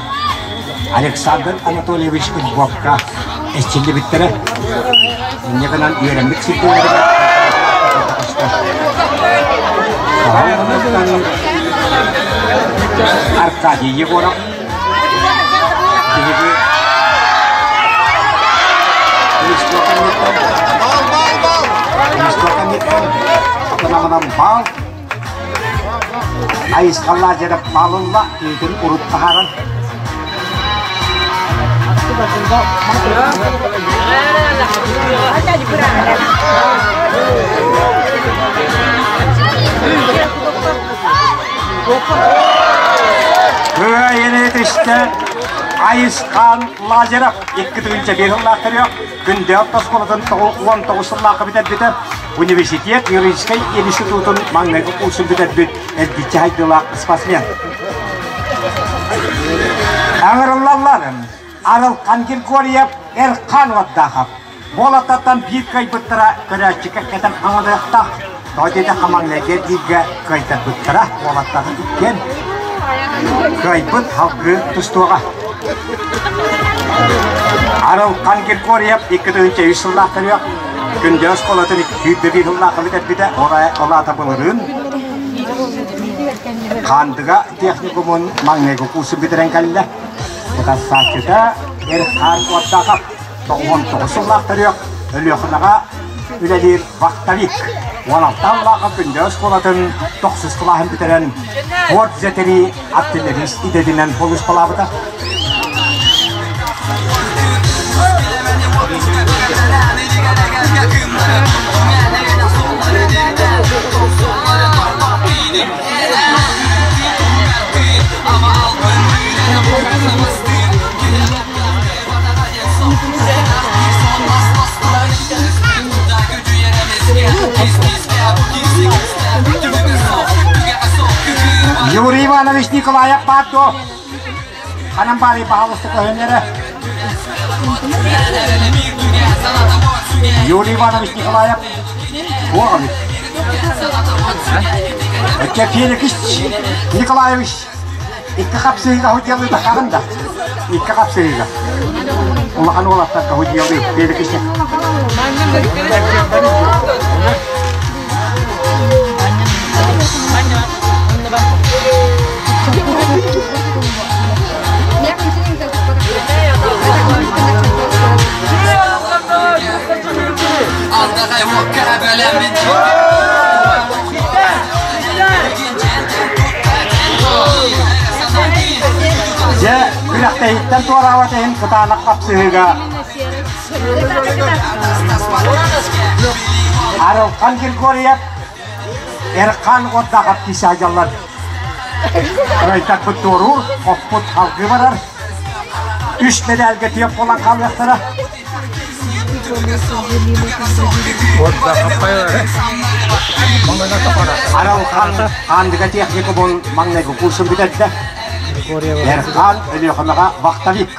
Александр Анатольевич Львовка эчиллибиттэрэ. Инньэ гынан үөрэммит сирдэригэр Аркадий Егоров биһиги баал Айысхаллаа дьэрэ баалылла киһитин урут таһааран Кыайыны түстэ Айысхан Лазарев 2 тыһыынча сыллаах төрүөх Күндэ орто оскуолатын 19 сыллаахха бүтэрбитэ. Университет юридическай институтун маҥнайгы курсун бүтэрбит эргиччи хайдыылаах спортсмен. Аҥырыллаллар Арылхан Григорьев, Эрхан Ваддахов. Буолаттаттан биир кыайбыттара көрөөччүгэ кэтэн хаҥалыахтаах. Тоҕо диэтэххэ маҥнайгы эргииргэ кыайтарбыттара уолаттарын иккиэн кыайбыт салгыы тустуоҕа. Арылхан Григорьев 2003 сыллаах төрүөх Күндэ оскуолатын 201 сыллаахха бүтэрбитэ, ол аата былырыын Хаандыга техникумун маҥнайгы курсун бүтэрэн кэллэ. Утарсааччыта Эрхан Уордахов 99 сыллаах төрүөх Өлүөхүмэҕэ үлэлиир вахтовик. 16 сыллаахха Күндэ оскуолатын тохсус кылааһын бүтэрэн Форт Зетери артиллерист идэтинэн сулууспалаабыта. Иванович Николаев баар дуо? Ханан баарый баһаалыста көһүн эрэ. Юрий Иванович Николаев туох эбит? Өччө Феликс Николаевич икки хапсыһыыга худьялыы тахаҕын да? Икки хапсыһыыга. Улахан уолаттарга худьялыы Феликс. Дьэ, күрэхтэһииттэн туораабат иһин кытаанах хапсыһыыга Арылхан Григорьев Эрхан Ордахов кисе сылдьаллар. Райтакпыт туоруур, хоппут халгыы барар. Үс медальга тиэп буолан хаалыахтара. Аралхан Хаандыга техникумун маҥнайгы курсун бүтэрдэ. Эрхан Өлүөхүмэҕэ вахтовик.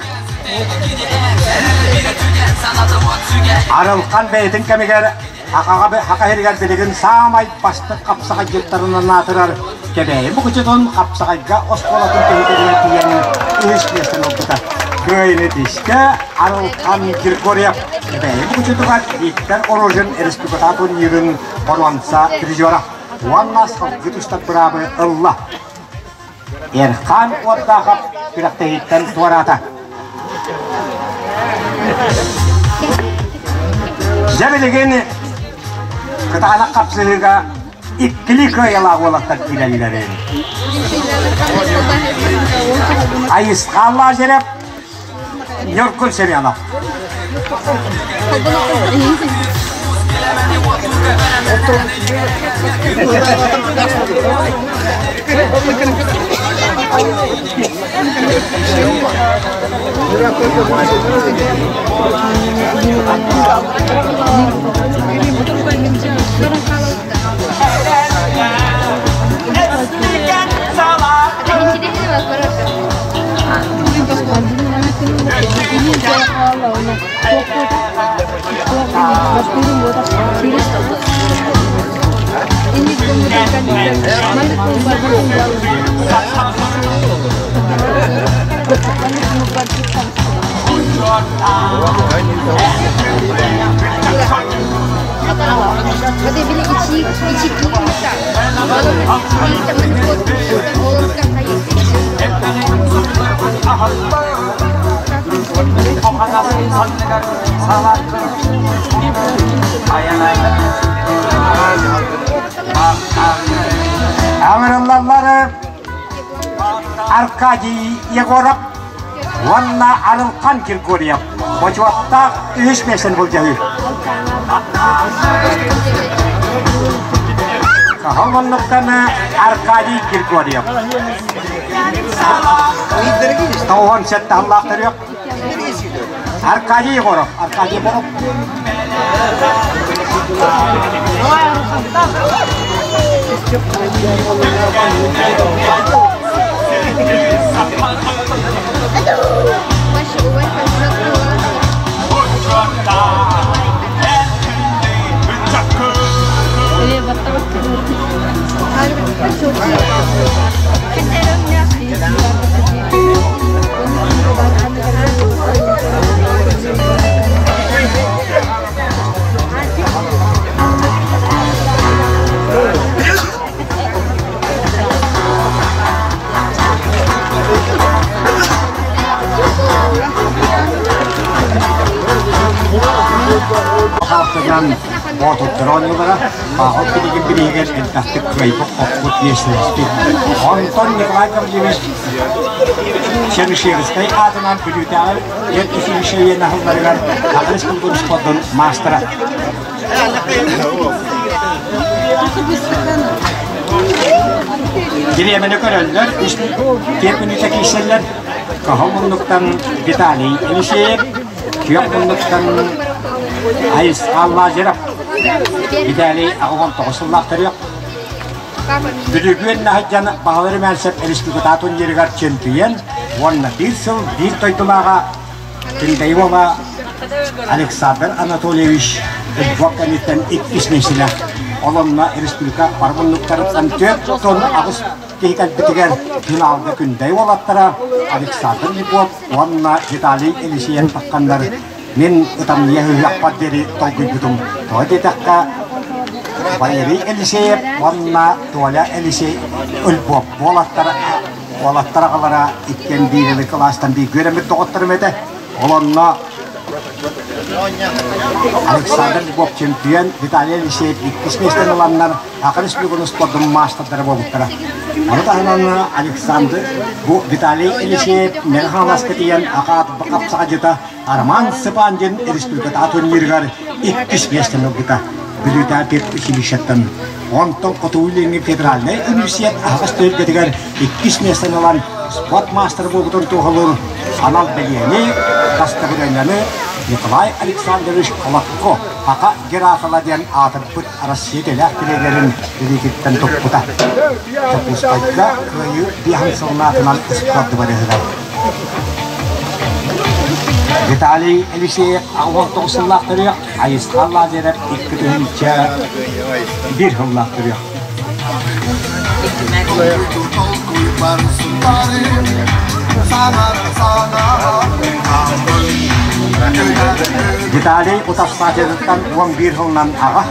Арылхан бэйэтин кэмигэр Саха сиригэр билигин саамай бастыҥ хапсаҕайдьыттарынан аатырар Кэбээйи Мукучутун хапсаҕайга оскуолатын киһитигэр тиийэн үһүс миэстэни ылбыта. Кыайыыны тистэ Арылхан Григорьев Кэбээйи Мукучутугар Виктор Рожин республика турнирын боруонса призера уонна салгыы тустар быраабы ылла. Эрхан Уордаахап күрэхтэһииттэн туораата. Дьэ билигин кытаанах хапсыһыыга иккилии кыайалаах уолаттар киирэллэрин. Айысхаан Лазарев, Ньургун Семенов. Аҥырыллаллары Аркадий Егоров уонна Арылхан Григорьев бочуоттаах үһүс миэстэни былдьаһыы. Каһыл муннуктан Аркадий Григорьев. Тоҕуон сэттэ аллаах төрүөх. Аркадий Егоров. Аркадий Егоров. Хаалтынан боотуттар оонньуулара Бааһыл билигин билиһигэр элбэхтик кыайбыт-хоппут миэстэлэспит. Онтон Николай Гаврильевич Чернышевскай аатынан Бүлүүтээҕи эр училище аһылларыгар Саха Республикатын спордун маастара. Бириэмэни көрөллөр, түөрт мүнүүтэ киирсэллэр. Кыһыл муннуктан Виталий Елисеев, күөх муннуктан Айысхан Лазарев. Виталий 89 сыллаах төрүөх. Бүлүгүөн Наһыдьан Баһылай Румянцев республиката турнирыгар чемпион уонна биир сыл биир дойдулааҕа Кендаева Александр Анатольевич Львов кэнниттэн иккис миэстэлээх. Ол онно республика бары муннуктарыттан 418 киһи кэлбитигэр финалга Күндэйи уолаттара Александр Львов уонна Виталий Елисеев тахханнар мин ытамньыйа ыһыахпар диэри толкуйбутум. Тоҕо диэтэххэ, Валерий Елисеев уонна Толя Елисей Львов уолаттара уолаттар аҕалара иккиэн биир кылаастан бииргэ үөрэммит доҕотторум этэ. Ол онно Александр Львов чемпион, Виталий Елисеев иккис миэстэни ыланнар Саха Республикатын спордун маастардара буолбуттара. Ону таһынан Александр бу Виталий Елисеев Мэҥэ Хаҥаласка тиийэн Акаат хапсаҕадьыта Роман Сыпандин республикатааҕы турнирыгар иккис миэстэни ылбыта. Бүлүүтээ педучилищеттан. Онтон Хотугу Илиҥҥи федеральнай университет аһаҕас түһүлгэтигэр иккис миэстэни ылан спорт маастара буолбутун туоһулуур анал бэлиэни, дастабырыанньаны Николай Александрович Холодко Саха Герафала диэн аатырбыт Россия дэлээх тренерин илиититтэн туппута. Дьокуускайга Кыайыы биэһин сылнаатынан спорт дыбарыһыгар. Виталий Елисеев 19 сыллаах төрүөх, Айысхан Лазарев 2001 сыллаах төрүөх. Виталий утапсаачытыттан 11 сылынан аҕа.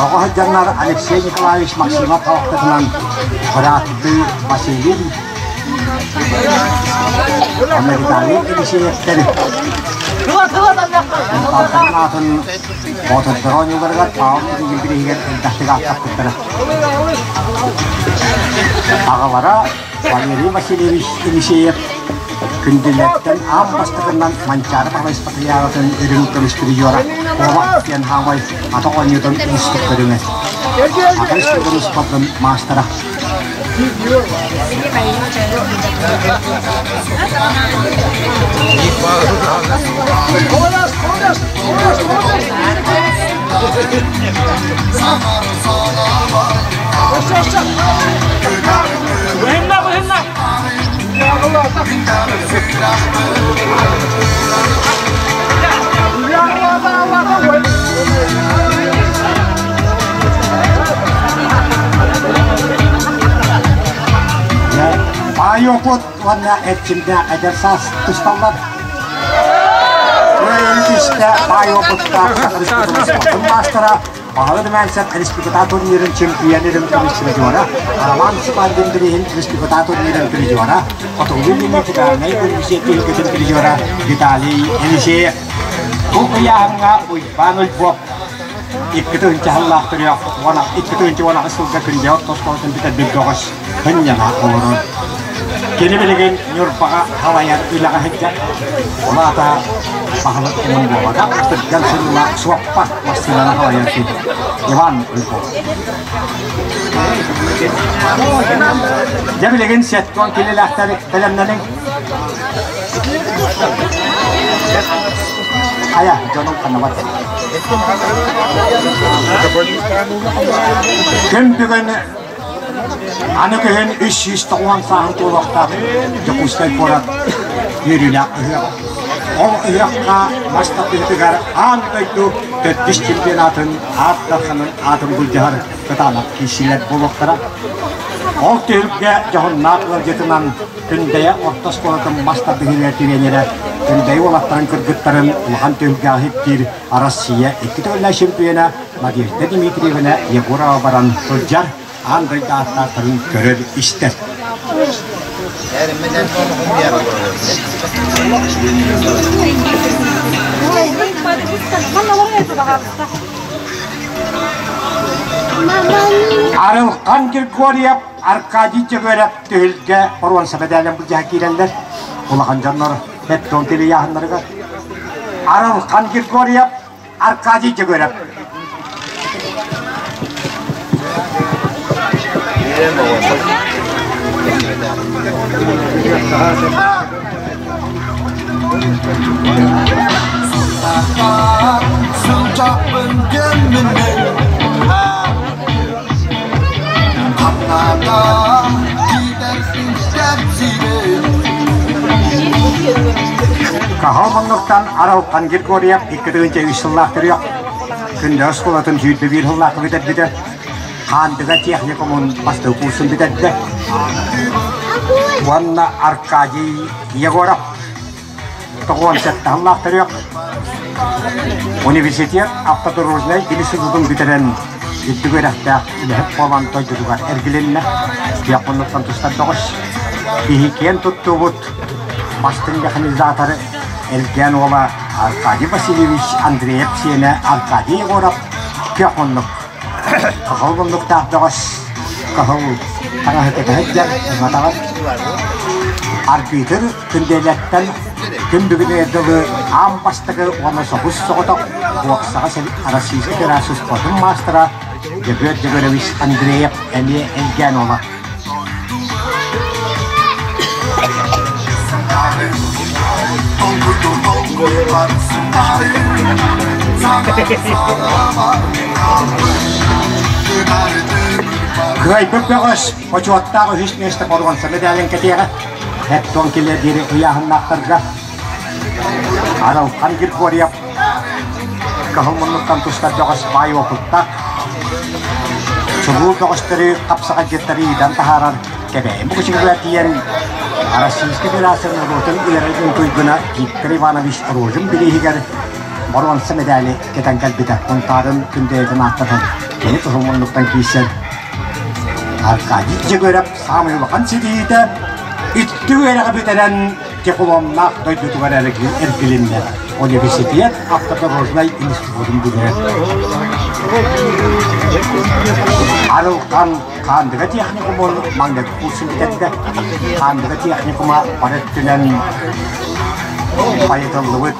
Оҕо сылдьаннар Алексей Николаевич Максимов халахтатынан бырааттыы Василий Уонна Виталий Елисеевтэр Алтан аатын Боотурдар оонньууларыгар Павел Кириллин бирииһигэр элбэхтик ааттаппыттара. Аҕалара Валерий Васильевич Елисеев Күндүлэртэн аан бастакынан Манчаары Баһылай Спартакиадатын үрүҥ көмүс призера Куобах диэн хаамай атах оонньуутун уустук көрүҥэ. Атын спордун спордун маастара. Баай опыт уонна эрчимнээх эдэр саас тусталлар. Кыайыы баай опыттаах республикатын маастара Баһылы Дмянцев республика турнирын чемпионерин призера, Роман Степандин бирииһин республика турнирын призера, Хотугу Илиҥҥи федеральнай университет түһүлгэтин призера Виталий Елисеев. Бу ыйааһыҥҥа Уйбаан Ульбов 2 сыллаах төрүөх 2 сылга күндэ оскуолатын бүтэрбит бөҕөс сынньана олорор. Кини билигин Ньурбаҕа халайар үлэҕэ сылдьар. Ол аата баһылык эмин буолбатах, түргэн сырыылаах суоппар массыынаны халайар киһи Иван Ульбов. Дьэ билигин сеттон килилээхтэр бэлэмнэниҥ. Хайа, дьонум ханна Күн бүгүн аны күһүн 390 сааһын туолуохтаах Дьокуускай куорат үөрүүлээх ыһыаҕа. Ол ыһыахха мас тардыһыытыгар аан дойду төрдүс чемпионатын аат дарханын аатын былдьаһар кытаанах киирсиилэр буолуохтара. Ол түһүлгэ дьоһуннаах ыалдьытынан Күндэйэ орто оскуолатын мас тардыһыыга тренерэ Күндэйэ уолаттарын кыргыттарын улахан түһүлгэҕэ иһиттиир Россия икки төгүллээх чемпиона Надежда Дмитриевна Егорова баран сылдьар аан дойду ааттаахтарын көрөр-истэр. Арылхан Григорьев Аркадий Дьөгүөрэп түһүлгэ боруонса мэдээлэн былдьаһа киирэллэр. Улахан дьоннор бетон тилийааһыннарыгар. Арылхан Григорьев, Аркадий Дьөгүөрэп. Каһал муннуктан Аралхан Григорьев 2 үс сыллаах төрүөх Күндэ оскуолатын 21 сыллаах бүтэрбитэ. Хаандыга техникумун бастакы курсун бүтэрдэ. Уонна Аркадий Егоров 97 сыллаах төрүөх Университет автодорожнай институтун бүтэрэн үрдүк үөрэхтээх үлэһит буолан дойдутугар эргилиннэ. Дьиэххуннуттан тустар бөҕөс. Киһи киэн туттуубут бастыҥ механизаторы Элгээн уола Аркадий Васильевич Андреев сиэнэ Аркадий Егоров көх муннук Кыһыл муннуктаах бөҕөс кыһыл таҥаһы кэтэһэ сылдьар Арбитр Күндэлэттэн күн бүгүнүгэр дылы аан бастакы уонна собус соҕотох буоксаҕа Российскай Федерация спордун маастара Дьөгүөр Дьөгүөрэбис Андреев эмиэ Элгээн уола. Кыайбыт бөҕөс бочуоттаах үһүс миэстэ боруонса мэдээлин кэтиэҕэ. Эттон килиэ диэри ыйааһыннаахтарга Арылхан Григорьев кыһыл муннуктан тустар бөҕөс баай уопуттаах чулуу бөҕөстөрү хапсаҕайдьыттары иитэн таһаарар Кэбээйи Мукучугар тиийэн Российскай Федерация норуотун үөрэтин туйгуна Виктор Иванович Рожин бирииһигэр боруонса мэдээли кэтэн кэлбитэ. Сунтаарын Күндэйэтин ааттатан кини кыһыл муннуктан киирсэн Аркадий Дьөгүөрэп саамай улахан ситиһиитэ икки үөрэҕи бүтэрэн дипломнаах дойдутугар эргилиннэ. Университет автодорожнай институтун бүтэрэр. Арылхан Хаандыга техникумун маҥнайгы курсун бүтэрдэ. Хаандыга техникума бары өттүнэн байытыллыбыт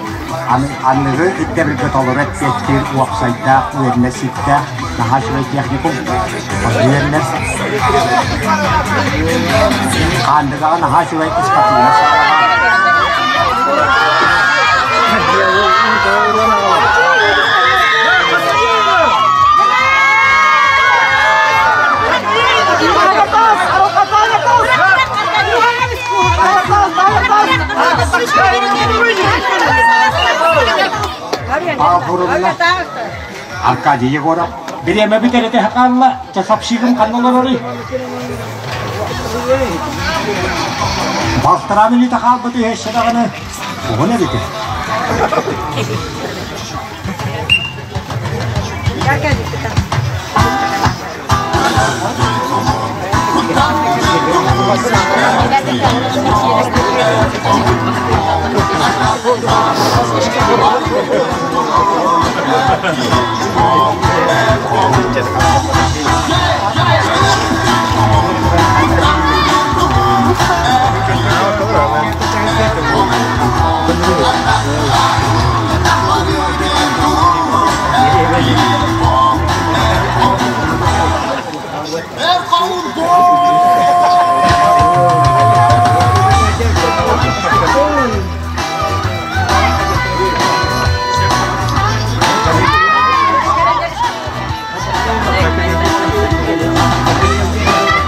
аныгы ирдэбилгэ толору эппиэттиир уопсайдаах үөрэнэр сирдээх наһаа үчүгэй техникум. Үөрэнэр. Хаандыгаҕа наһаа үчүгэй спортивнай саалаҕа. Павловна, Аркадий Егоров, бириэмэ бүтэрэтэ хаалла, часовщигым ханна олороруй? Балтараа мүнүүтэ хаалбыт үһэссе даҕаны, уһун эбитэ.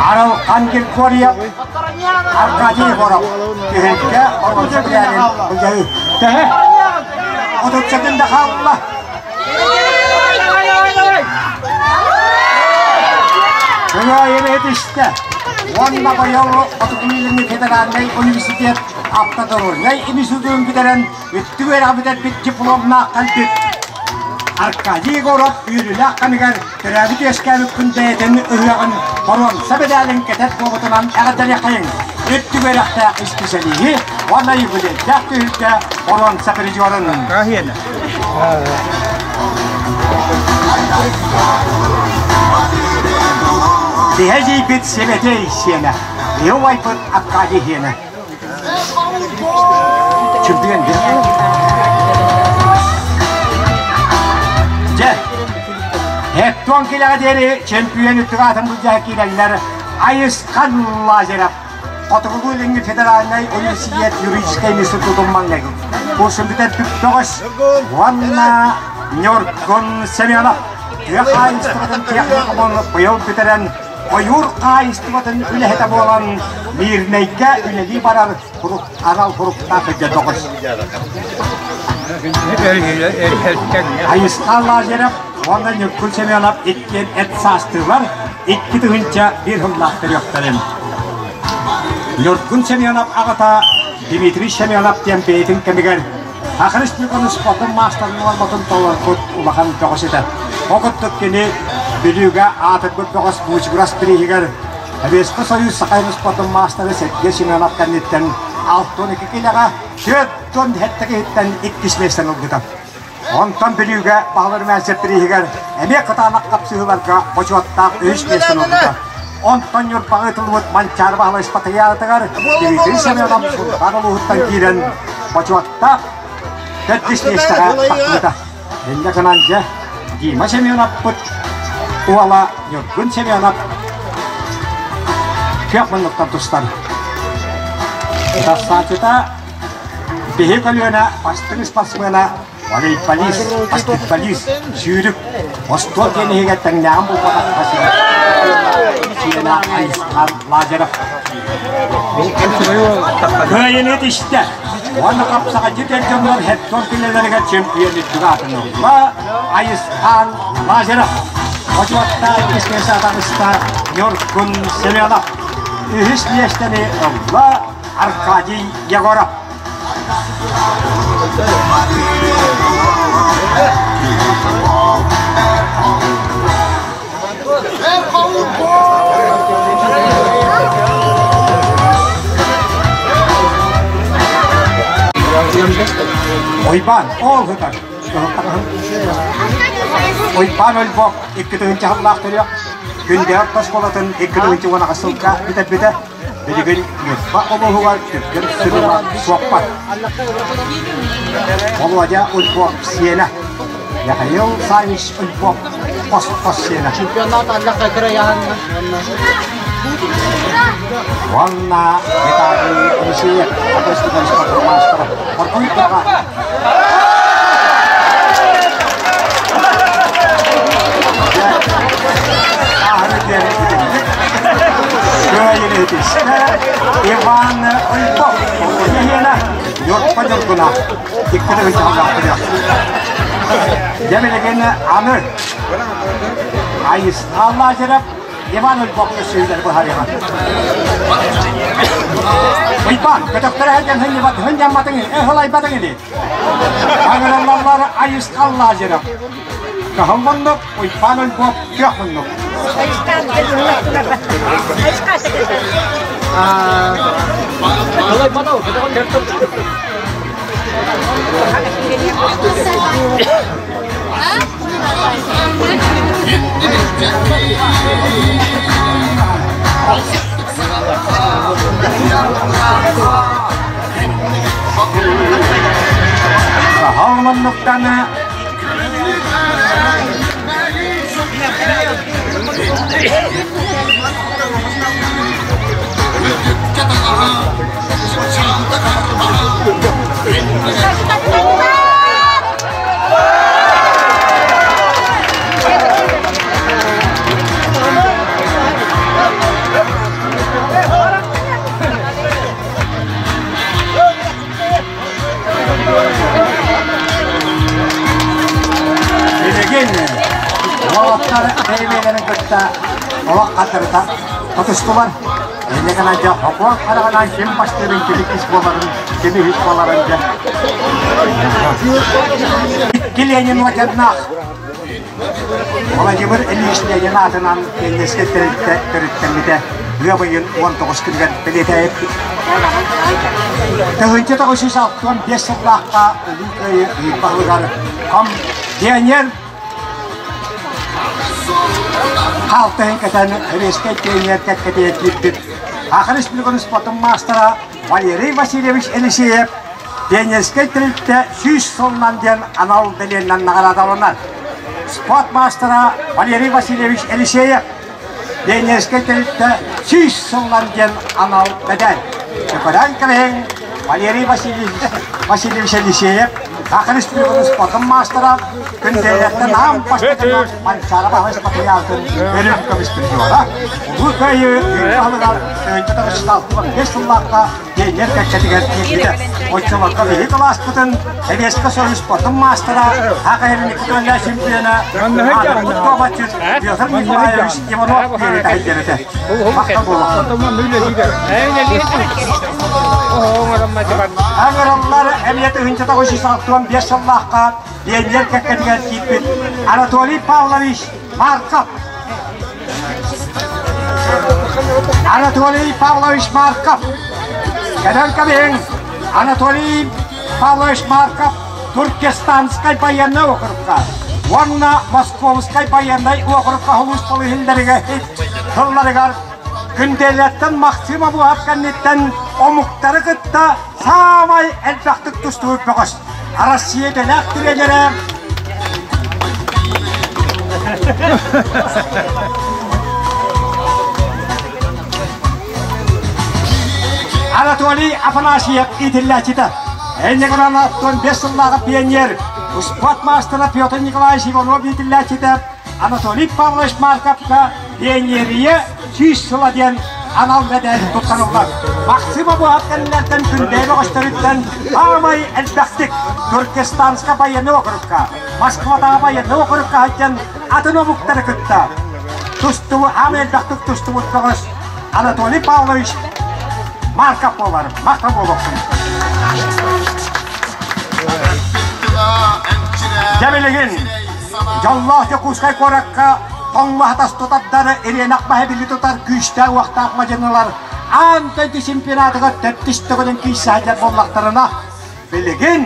Арылхан Киркорьев, Аркадий Егоров, түһүлгэ оргуччу билэрин былдьаһыы. Төһө? Отуччатын да хаалла. Кыайын этистэ. Уонна быйыл Хотугу-Илиҥҥи федеральнай университет автодорожнай институтун бүтэрэн үрдүк үөрэҕи бүтэрбит дипломнаах кэлбит Аркадий Егоров үөрүүлээх кэмигэр төрөөбүт-үөскээбит күн бэйэтин ыһыаҕын боруонса мэдээлин кэтэр буолбутунан эҕэрдэлиэххэйиҥ! Үрдүк үөрэхтээх исписэлииһи уонна юбилейдаах түһүлгэ боруонса призерын! Тиһэ дьийбит Сибэтиэй сиэнэ, ийэ убайбыт Аркадий сиэнэ. Чемпион Дьэ, Эттон килэҕэ диэри чемпион үттүгаатын былдьаһа киирэллэр Айысхан Лазарев Хотугулуу-Илиҥҥи федеральнай университет юридическай институтун маҥнайгы курсун бүтэр түппөҕөс уонна Ньургун Семенов. Тыа хаһаайыстыбатын техникумун быйыл бүтэрэн, ойуур хаһаайыстыбатын үлэһитэ буолан, Мирнэйгэ үлэлии барар анал хуруктаах илдьэ тоҕус. Айысхан Лазарев уонна Ньургун Семенов иккиэн эт саастыылар, 2001 сыллаах төрүөхтэрин. Ньургун Семенов аҕата Дмитрий Семенов диэн бэйэтин кэмигэр Саха Республикатын спордун маастарын уорбатын толорбут улахан бөҕөс этэ. Ол курдук кини Бүлүүгэ аатырбыт бөҕөс Буучугурас бирииһигэр Советский Союз Саха спордун маастара Сергей Семенов кэнниттэн 62 килэҕэ 47 киһиттэн иккис миэстэни ылбыта. Онтон Бүлүүгэ Баһылар Мээсэ бирииһигэр эмиэ кытаанах хапсыһыыларга бочуоттаах үһүс миэстэни ылбыта. Онтон Ньурбаҕа ыытыллыбыт Манчаары Баһылай Спартакиадатыгар Дмитрий Семенов Сунтаар улууһуттан киирэн бочуоттаах төрдүс миэстэҕэ тахсыбыта. Инньэ гынан дьэ Дима Семеновпыт уола Ньургун Семенов күөх муннуктан тустар. Тахсааччыта биһи көлүөнэ бастыҥ спортсмена волейболист, баскетболист, сүүрүк, остуол тенниһигэр тэҥнээҕин булбатах Сиэнэ Айысхан Лазарев. Кыайыны тистэ. Уонна хапсаҕайдьыт эр дьоннор хеттон кинилэригэр чемпион үрдүк аатын ылла Айысхан Лазарев. Бочуоттаах иккис миэстэ таҕыста Ньургун Семенов. Үһүс миэстэни ылла Аркадий Егоров. Уйбаан, ол сытар. Уйбаан Ольбок 2000 сыллаах төрүөх Күндэ орто оскуолатын 2010 сылга бүтэрбитэ. Билигин Ньурба улууһугар түргэн сырыыла суоппар. Володя Ульбов сиэнэ. Михаил Савич Ульбов хос-хос сиэнэ. Чемпионат Аллахха кырайаһанна. Уонна Виталий Елисеев Атестикан спортмастера Оркуйдаға Иван Ульбов Ньурба Ньургуна Дьэ билигин аны Айысхан Лазарев Иван Ульбов көссүүлэр быһарыаҕа. Уйбаан, көтөхтөрө сылдьан хынньыбат, хынньамматыҥ, ыһылайбатыҥ ини. Аҥыраллаллар Айысхан Лазарев. Кыһыл муннук, Уйбаан Ульбов күөх муннук. Кыһыл муннуктан Билигин уолаттар бэйэ-бэйэлэрин кытта олох хатырыта тутустулар. Инньэ гынан дьэ хокуон хараҕынан ким бастыырын, ким иккис буоларын, ким үһүс буоларын дьэ. Икки Ленин орденнаах Владимир Ильич Ленин аатынан Ленинскэй тэрилтэ төрүттэммитэ ыам ыйын 19 күнүгэр бэлиэтээбиппит. 1965 сыллаахха Улуу Кыайыы ыйын баһылыгар ком пионер хаалтыһын кэтэн Советскай пионер кэккэтигэр киирбит Саха Республикатын спортун маастара Валерий Васильевич Елисеев Пионерскай тэрилтэ 100 сылынан диэн анал бэлиэннэн наҕараадаланар. Спорт маастара Валерий Васильевич Елисеев Пионерскай тэрилтэ 100 сылынан диэн анал медаль. Көкөрөн кэбиһиҥ Валерий Васильевич, Васильевич Елисеев. Саха Республикатын спортун маастара, күндэллэртэн аан бастакынан Манчаары Баһылай спартакиадатын өрүн көмүс призера, Улуу Кыайыы баһылыгар 1965 сыллаахха пионер кэккэтигэр киирбитэ. Оччолорго биһиги кылааспытын Сэбиэскэ Союз спортун маастара, Саха сирин икки чемпиона, аатырбыт дуобатчыт Петр Николаевич Иванов үөрэтэ сылдьар этэ. Махтал буолуохтун. Ыҥырыллар эмиэ 1965 сыллаахха пионер кэккэтигэр киирбит Анатолий Павлович Марков. Анатолий Павлович Марков. Кэлэн кэбиһиҥ, Анатолий Павлович Марков Туркестанскай байыаннай уокурукка уонна Московскай байыаннай уокурукка сулууспалыы иһиллэригэр тылларыгар Күндэллэртэн Максим Абуһап кэнниттэн омуктары кытта саамай элбэхтик тустубут бөҕөс. Россия дэлээх тренерэ Анатолий Афанасьев иитиллээччитэ. Энньэгынан 65 сыллааҕы пионер, спорт маастара Петр Николаевич Иванов иитиллээччитэ Анатолий Павлович Марковка пионерия 100 сыла диэн анал мэдээл туттарыллар. Максим Абуһап кэннилэртэн Күндээби өҕөстөрүттэн саамай элбэхтик Туркестанска байыаннай округка, Москватааҕы байыаннай округка сылдьан атын омуктары кытта тустубу аамай элбэхтик тустубут бөҕөс Анатолий Павлович Марков буолар. Махтал буолуохсун. Дьэ билигин Дьоллоох Дьокуускай куоракка тоҥмоһо тутардары ириэнэх баһа били тутар күүстээх-уохтаах мадьынылар аан дойду чемпионатыгар төрдүс төгүлүн киирсэ сылдьар буоллахтарына, билигин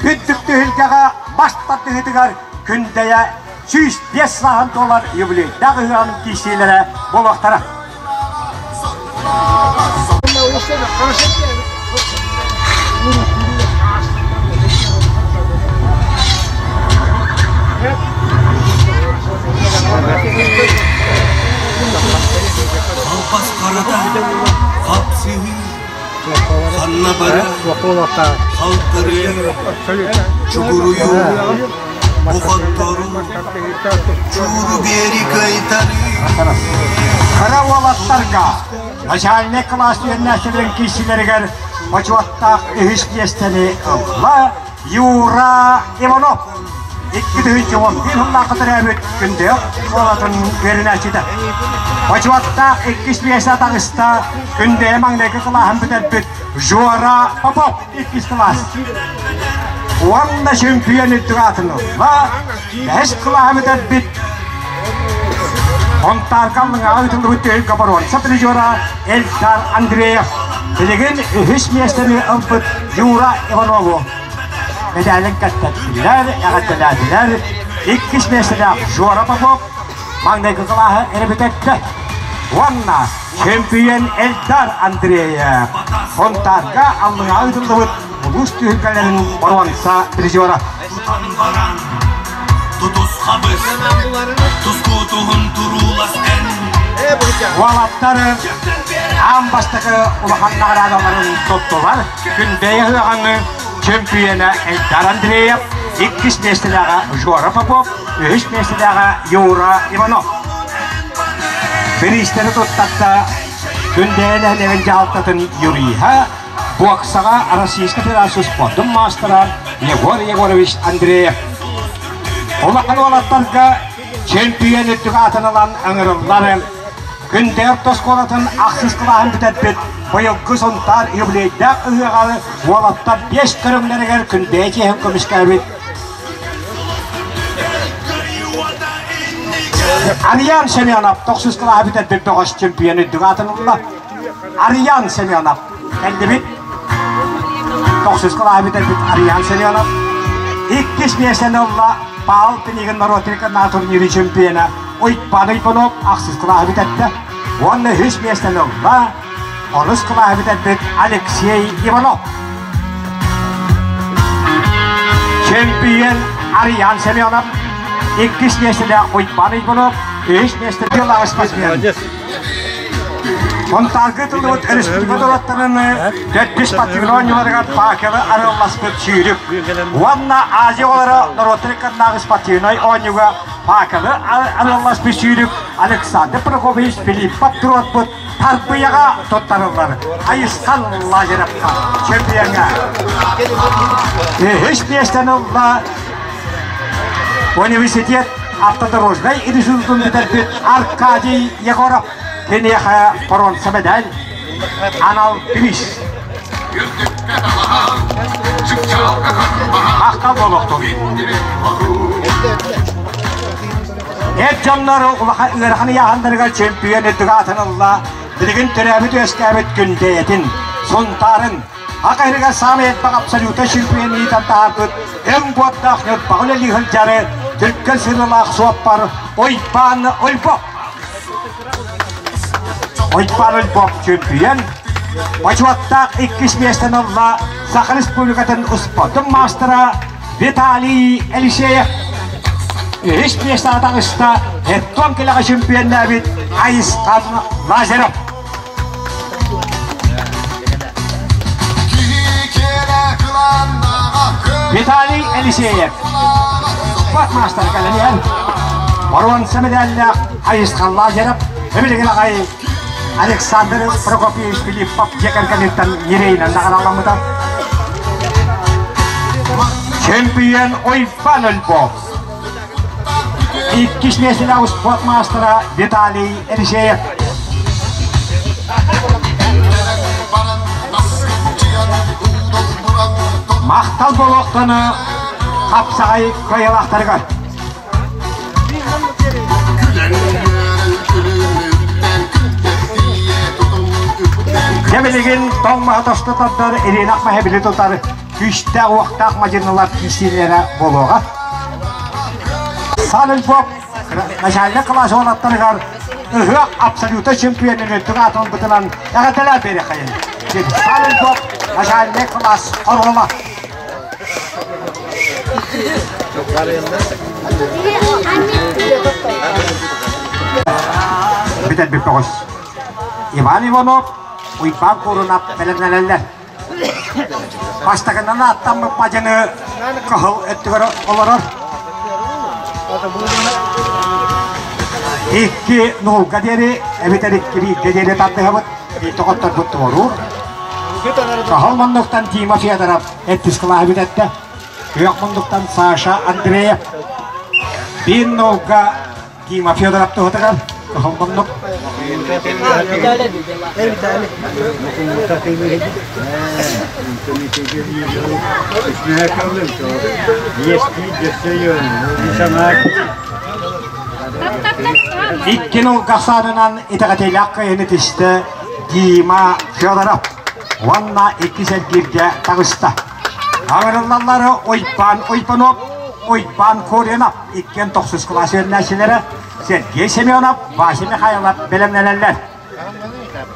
үрдүк түһүлгэҕэ бас тардыһыытыгар Күндэйэ 105 сааһын туолар юбилейдаах ыһыаҕын киирсиилэрэ буолуохтара. Албас харата, хапсыһыы, ханна бара, халтарыы, чугуруйуу, Бухоттору, чууру биэри кыайтарыы. Кыра уолаттарга начальник кылаас үөрэнээччилэрин киирсиилэригэр бочуоттаах үһүс миэстэни ылла Юра Иванов. 2011 сыллаахха төрөөбүт Күндүөх оскуолатын үөрэнээччитэ. Бочуоттаах иккис миэстэ таҕыста Күндэйэ маҥнайгы кылааһын бүтэрбит Жора Попов иккис кылаас. Уонна чөмпүйүөн үрдүк аатын ылла. Бэһис кылааһы бүтэрбит Хонтаарга аллыҥаҕа ыытыллыбыт түһүлгэ боруонса призера Эльдар Андреев. Билигин үһүс миэстэни ылбыт Юра Иванову мэдээлин кэттэрдилэр, эҕэрдэлээтилэр. Иккис миэстэлээх Жора Попов маҥнайгы кылааһы эрэ бүтэрдэ. Уонна Чөмпүйүөн Эльдар Андреев Хонтаарга аллыҥаҕа ыытыллыбыт улуус түһүлгэлэрин боруонса призера. Тутан баран тутус хабыс тускутуһун туруулас эн Уолаттар аан бастакы улахан наҕараадаларын туттулар. Күндэйэ ыһыаҕыҥы чөмпүйүөнэ Эльдар Андреев, иккис миэстэлээҕэ Жора Попов, үһүс миэстэлээҕэ Юра Иванов. Бириистэри туттарда Күндэйэ нэһилиэгин дьаһалтатын юриһа, боксаҕа Российскай Федерация спордун маастара Егор Егорович Андреев. Улахан уолаттарга чемпион үрдүк аатын ылан ыҥырыллар Күндэйэ орто оскуолатын ахсыс кылааһын бүтэрбит быйылгы Сунтаар юбилейдаах ыһыаҕар уолаттар биэс көрүҥнэригэр Күндэйэ чиэһин көмүскээбит Арыйаан Семенов тохсус кылааһы бүтэрбит бөҕөс чемпион үрдүк аатын ылла. Арыйаан Семенов кэллибит. Тохсус кылааһы бүтэрбит Арыйаан Семенов. Иккис миэстэни ылла Павел Пинигин норуот турнирын чемпиона Уйбаан Уйбанов ахсыс кылааһы бүтэрдэ. Уонна үһүс миэстэни ылла онус кылааһы бүтэрбит Алексей Иванов. Чемпион Арыйаан Семенов, иккис миэстэлээх Уйбаан Уйбанов, үһүс миэстэ Беларусь спортсмен. Монтаарга тыллыбыт республика норуоттарын төрдүс спортивнай оонньууларыгар факелы арыалласпыт сүүрүк уонна Азия оҕолоро норуоттар ыккардынааҕы спортивнай оонньууга факелы арыалласпыт сүүрүк Александр Прокопьевич Филиппов туруорбут Тарбыйаҕа туттарыллар Айысхан Лазаревка чемпиоҥҥа. Үһүс миэстэни ылла университет автодорожнай институтун бүтэрбит Аркадий Егоров. Киниэхэ боруонса медаль, анал бириис. Махтал буолуохтун. Эр дьоннор улахан ыарахан ыйааһыннарыгар чемпион үрдүк аатын ылла. Билигин төрөөбүт-үөскээбит Күндэйэтин, Сунтаарын, Ак иһигэр саамай элбэх абсолюта чемпион ыытан таһаарбыт өҥ буордаах Ньурбаҕа үлэлии сылдьары түргэн сырыылаах суоппар Уйбаан Уйбок. Уйбаан Уйбок чемпион бочуоттаах иккис миэстэни ылла Саха Республикатын успуордун маастара Виталий Елисеев. Үһүс миэстэҕэ таҕыста Эттон кэлэҕэ чемпионнаабыт Айысхан Лазарев. Виталий Елисеев спорт маастара кэлэн иһэн боруонса медаллаах Айысхан Лазарев билигин аҕай Александр Прокопьевич Филиппов дьиэ кэргэниттэн ньирэйинэн наҕарааламмыта. Чемпион Уйбан Ольбов. Иккис миэстэлээх спорт маастара Виталий Елисеев. Махтал буолуохтаны хапсаҕай кыайалаахтарыгар. Дьэ билигин тоҥ маһы тосту тардар ириэнэх маһы били тутар күүстээх уохтаах мадьыналар киирсиилэрэ буолуоҕа. Сан Львов начальник кылаас уолаттарыгар ыһыах абсолюта чемпионун үрдүк аатын ылбытынан эҕэрдэлээн биэриэххэйин. Сан Львов начальник кылаас хоруола. Бүтэрбит көҕүс. Иван Иванов, Уйбаан Куурунап бэлэмнэнэллэр. Бастакынан ааттаммыт мадьыны кыһыл өттүгэр олорор. Икки нуулга диэри, эбэтэр икки бииргэ диэри тардыһабыт, тоҕотторбут туоруур. Кыһыл муннуктан Тима Федоров Эттис кылааһы бүтэрдэ. Күөх муннуктан Саша Андреев. Биир нолга Дима Федоров туһатыгар кыһыл муннук. Икки нолга саанынан итэҕэтиилээх кыайыыны тистэ Дима Федоров. Уонна иккис эргииргэ таҕыста. Аҥырыллаллары Уйбаан Уйбанов, Уйбаан Коринов иккиэн тохсус кылаас үөрэнээччилэрэ Сергей Семенов, Вася Михайлов бэлэмнэнэллэр.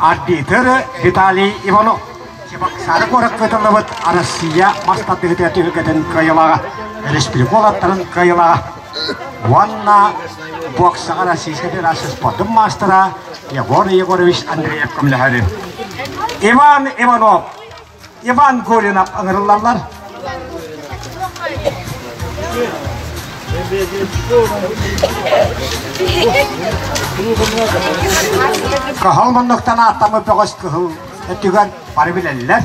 Арбитр Виталий Иванов Чебоксары куоракка ыытыллыбыт Россия мас тардыһыытыгар түһүлгэтин кыайыылааҕа, республика уолаттарын кыайыылааҕа уонна боксаҕа Российскай Федерация спордун маастара Егор Егорович Андреев көмөлөһөрү. Иван Иванов, Иван Горинов ыҥырыллаллар. Кыһыл муннуктан ааттаммыт бөҕөс кыһыл өттүгэр бары билэллэр.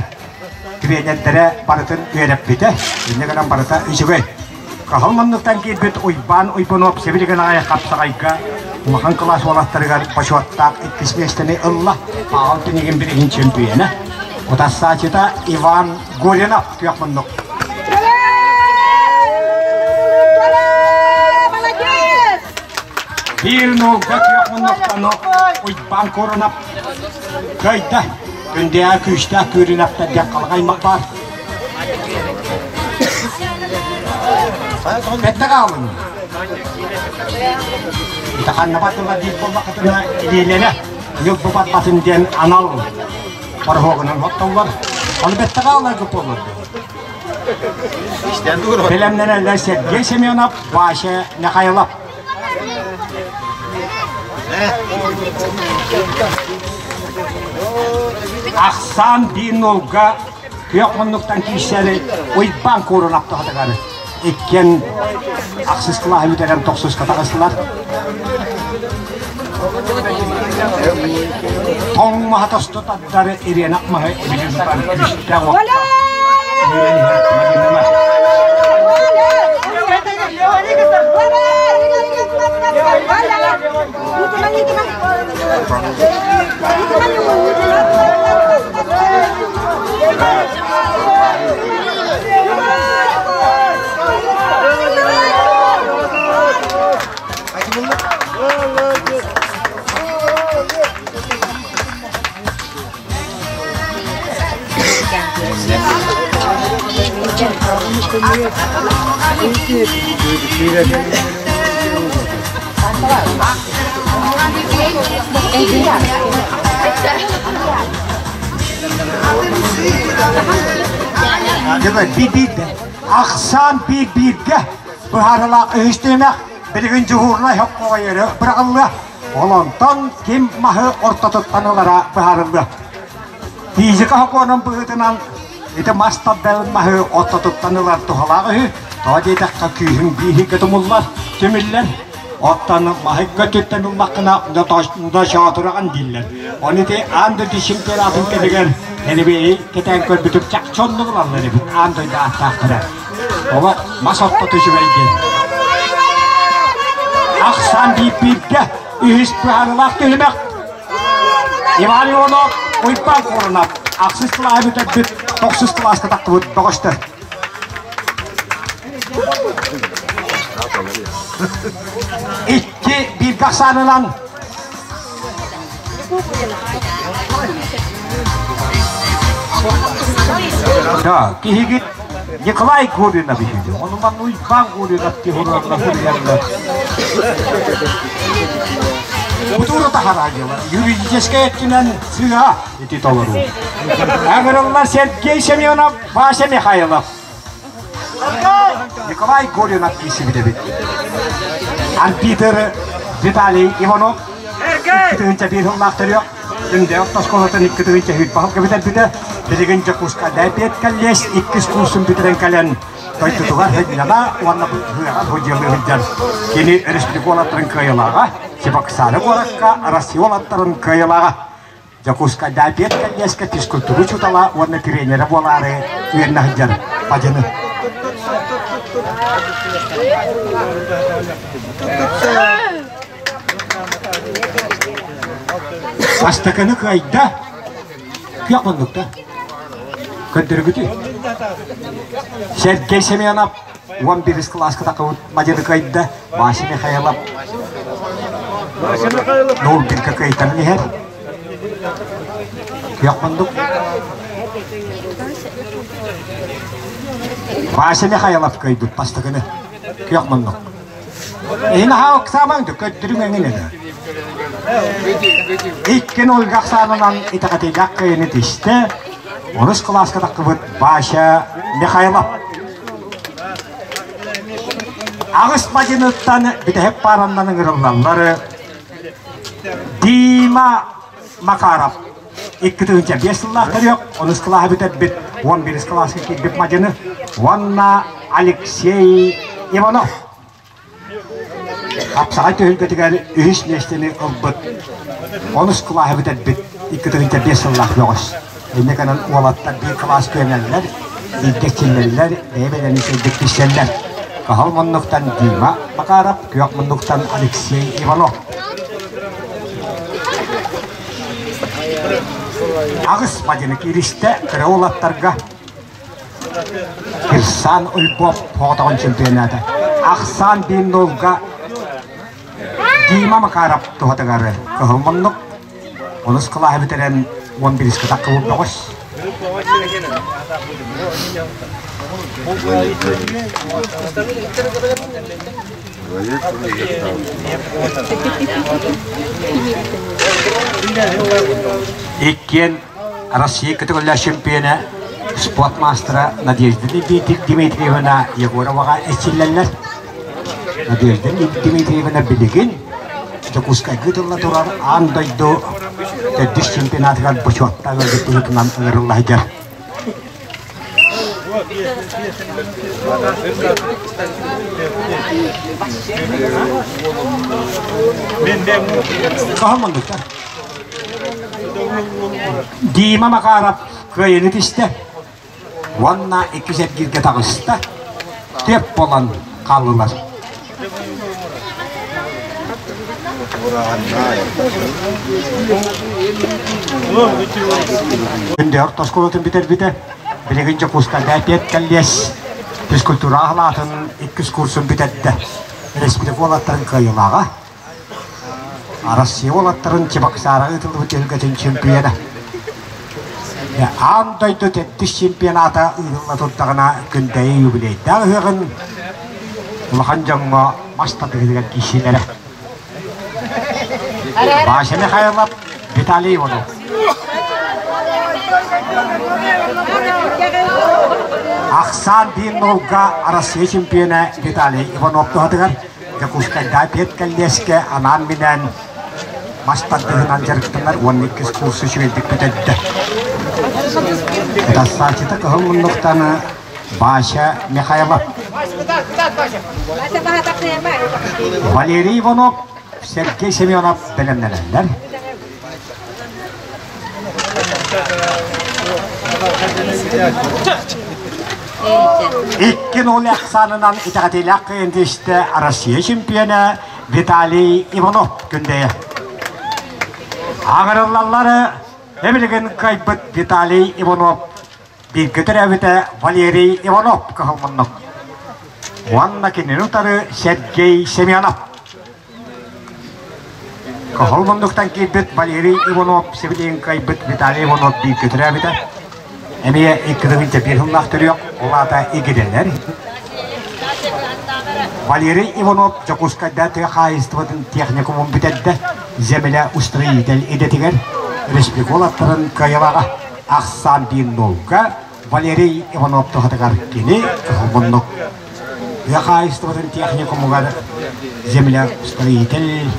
Тренердэрэ барытын үөрэппитэ. Инньэ гынан барыта үчүгэй. Кыһыл муннуктан киирбит Уйбаан Уйбунуоп сибилигин аҕай хапсаҕайга улахан кылаас уолаттарыгар бочуоттаах иккис миэстэни ылла. Аҕал түнүгүн билигин чемпиона. Утарсааччыта Иван Гуринов күөх муннук. Биир нолга күөх муннуктан Уйбаан Курунов кыайда. Күндү күүстээх Күүрүнэптэр диэн халыҥ аймах баар. Бэтте хаалын. Итаханна батыла диир буоллаххытына илиилэрэ ньылбы барбатын диэн анал пороһуогунан оттоллор. Ону бэтте хаалларга буоллар. Бэлэмнэнэллэр Сергей Семенов, Вася Михайлов. Ахсаан биир нолга күөх муннуктан киирсэри Уйбаан куорун аптаҕатыгар иккиэн ахсыс кылааһы бүтэрэн тохсуска таҕыстылар. Тоҥ маһа тосту тардары ириэнэх маһы илин тутан күүстээх уокка үүрэн иһэр Мадинама. Биир-биирдэ, ахсаан биир-бииргэ быһаарылаах үһүс түһүмэх билигин дьуһуурунай хоппоҕо быраҕыллыа. Ол онтон ким маһы ортотуттан ылара быһаарыллыа. Физика сокуонун быһыытынан ити мас тардар маһы ортотуттан ылар туһалаах үһү. Тоҕо диэтэххэ күүһүҥ бииһиккэ тумуллар, түмүллэр. Оттон маһы көтүттэн ыллаххына ночоотураҕын дииллэр. Ону ити аан дойду чемпионатын кэмигэр Элибиэйи кэтээн көрбүтүм чахчы оннук ылаллар эбит аан дойду ааттаахтара. Олох мас ортото үчүгэй диэн. Ахсаан биир-бииргэ үһүс быһаарыылаах түһүмэх Иван Иванов, Уйбаан Куорунап, ахсыс кылааһы бүтэрбит, тохсус кылааска тахтыбыт бөҕөстөр. Икки бииргэ ахсаанынан Да, киһигит Николай Гуринов иһиди. Онуман Уйбаан Гуринов киһурарла суруйаллар. Кутура таһара дьыла. Юридическэй өттүнэн сыыһа ити толоруу. Агырыллар Сергей Семенов, Вася Михайлов. Николай Гуринов киирсибит эбит. Арбитр Виталий Иванов 2 тыһыынча сыллаах төрүөх Дүндээх оскуолатын 2 тыһыынча сүүрбэ бүтэрбитэ. Билигин Дьокуускайда эпиэт кэллиэс иккис курсун бүтэрэн кэлэн дойдутугар сынньана уонна ыһыаҕар сылдьыалыы сылдьар. Кини республика уолаттарын кыайыылааҕа, Чебоксары куоракка Россия уолаттарын кыайыылааҕа. Дьокуускайда эпиэт кэллиэскэ физкультура учуутала уонна тренерэ буолаары үөрэнэ сылдьар Бадьыны. Бастакыны кыайда, күөх муннукта. Көрдөргүтүй. Сергей Семенов 11 кылааска такыбыт мадьыны кыайда. Вася Михайлов Нурбинка кыайтаран иһэр. Күөх мундук. Вася Михайлов кыайбыт бастакыны. Күөх муннук. Эһин аһаа оксаамаҥ да көрдөрүҥ эҥин этэ. Иккин Ольга ахсаанынан итэҕэтиилээх кыайыны тистэ. Онус кылааска таххыбыт Вася Михайлов. Аҕыс мадьыныттан бүтэһик паараннан ыҥырыллаллар. Дима Макаров 2 5 сыллаах төрүөх, онус кылааһы бүтэрбит, 11 кылааска киирбит мадьыны уонна Алексей Иванов Хапсаҕай түһүлгэтигэр үһүс миэстэни ылбыт, онус кылааһы бүтэрбит 2 5 сыллаах бөҕөс. Инньэ гынан уолаттар биир кылаас күөнэллэр, бииргэ киллэрэллэр, бэйэ-бэйэлэрин сирдик билсэллэр. Кыһыл муннуктан Дима Макаров, күөх муннуктан Алексей Иванов. Аҕыс мадьыны кииристэ кыра уолаттарга Кирсан Ульбов соҕотоҕун чемпионата. Ахсаан биир нолга Дима Макаров туһатыгар кыһыл муннук. Онус кылааһы бүтэрэн 11 таххыбыт бөҕөс. Иккиэн Россия көтөҕүллээх чемпиона, спорт маастара Надежда Дмитриевна Егороваҕа эрчиллэллэр. Надежда Дмитриевна билигин Дьокуускайга ыытылла турар аан дойду Төрдүс чемпионатыгар бочуоттаах ыалдьыт быһыытынан ыҥырылла сылдьар. Дима Макаров кыайыыны түстэ уонна иккис эргииргэ таҕыста, түөрт буолан хааллылар. Күндэ орто оскуолатын бүтэрбитэ. Билигин Дьокуускайга педколлеж физкультура аһылаатын иккис курсун бүтэрдэ. Республика уолаттарын кыайыылааҕа. Россия уолаттарын Чебоксара ыытыллыбыт түһүлгэтин чемпиона. Аан дойду төрдүс чемпионата ыытылла турдаҕына Күндэйи юбилейдаах ыһыаҕын улахан дьоҥҥо мас тардыһыытыгар киирсиилэрэ. Вася Михайлов, Виталий Иванов. Ахсаан биир нолга Россия чемпиона Виталий Иванов туһатыгар Дьокуускайдаа педколледжка анаан-минээн мас тардыһынан дьарыктанар уонна иккис курсу үчүгэйдик бүтэрдэ. Тассааччыта кыһыл муннуктан Вася Михайлов. Валерий Иванов, Сергей Семенов бэлэмнэнэллэр. Икки ноль ахсаанынан итэҕэтиилээх кыайан түстэ Россия чемпиона Виталий Иванов күндэйэ. Аҕырыллаллары эбилигин кыайбыт Виталий Иванов бииргэ төрөөбүтэ Валерий Иванов кыһыл муннук. Уонна кинини утары Сергей Семенов. Кыһыл муннуктан киирбит Валерий Иванов сибилигин кыайбыт Виталий Иванов бииргэ төрөөбүтэ. Эмиэ икки тыһыынча биир сыллаах төрүөх, ол аата игирэлэр. Валерий Иванов Дьокуускайда тыа хаһаайыстыбатын техникумун бүтэрдэ, землеустроитель идэтигэр республика уолаттарын кыайылаҕа ахсаан биир нолга Валерий Иванов туһатыгар кини кыһыл муннук тыа хаһаайыстыбатын техникумугар землеустроитель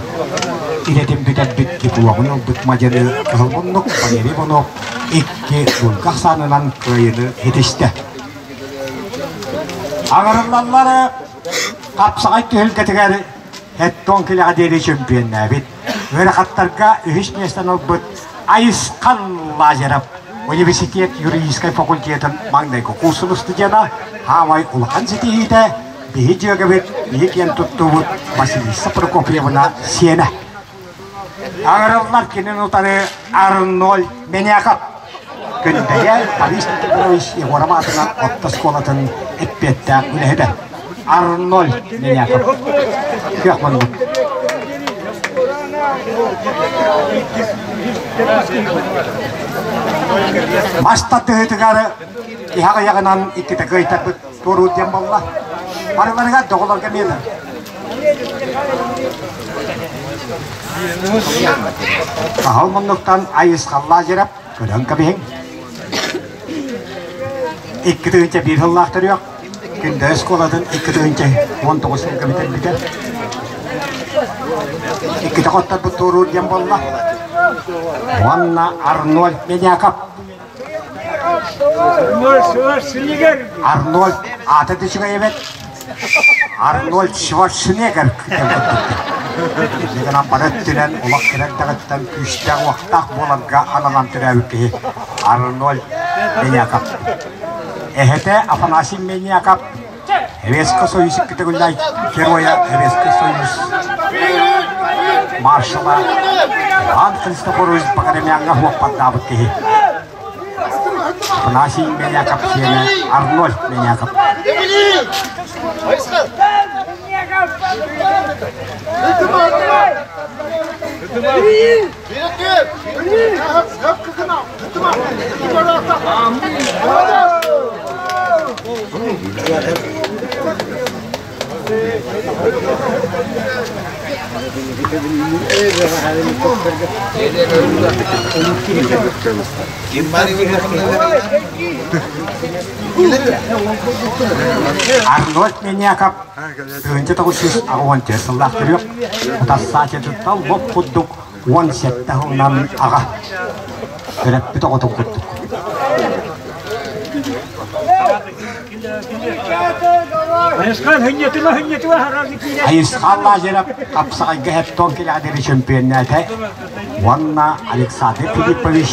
идэтин бүтэрбит дипломун ылбыт мадьыны кыһыл муннук Валерий Иванов икки нульга ахсаанынан кыайыыны ситистэ. Аҥарыллаллары хапсаҕай түһүлгэтигэр Хеттон килэҕэ диэри чөмпүйэннээбит, ыарахаттарга үһүс миэстэни ылбыт Айысхан Лазарев университет юридическай факультетын маҥнайгы курсун студена, хаамай улахан ситиһиитэ, биһи дьүөгэбит, биһи киэн туттуубут Василиса Прокопьевна сиэнэ. Аҥарыллар кинин утары Арнольд Меняков. Күндэйэ Борис Петрович Егоров аатынан орто оскуолатын эппиэттээх үлэһитэ. Арнольд Меняков. Күөх муннук. Мас тардыһыытыгар иһэх айаҕынан иккитэ кыайтарбыт туоруур диэн буолла. Барыларыгар доҕолорго миэнэ. Аһыл муннуктан Айысхаллаа дьирэп көрөн кэбиһиҥ. 2001 сыллаах төрүөх, Күндэ оскуолатын 2019 сылга бүтэрбитэ. Иккитэ хотторбут туоруур диэн буолла. Уонна Арнольд Меняков. Арнольд аата да үчүгэй эбит. Арнольд Шварценеггер диэн курдук. Гынан бары өттүнэн олох кэлэр даҕыттан күүстээх-уохтаах буоларга ананан төрөөбүт киһи Арнольд Меняков. Эһэтэ Афанасий Меняков Советский Союз иккитигүллай геройа Советский Союз маршала Иван Христофорович Баграмяҥҥа хуоппардаабыт киһи. Афанасий Меняков сиэнэ Арнольд Меняков. Арнольд Меняков 1984 сыллаах төрүөх, утассааччытыттан лоп курдук. 17 сылынан аҕа төрөппүт оҕотун курдук. Айысхан Лазарев хапсаҕайга хептон килэҕэ чөмпүйэннээтэ уонна Александр Филиппович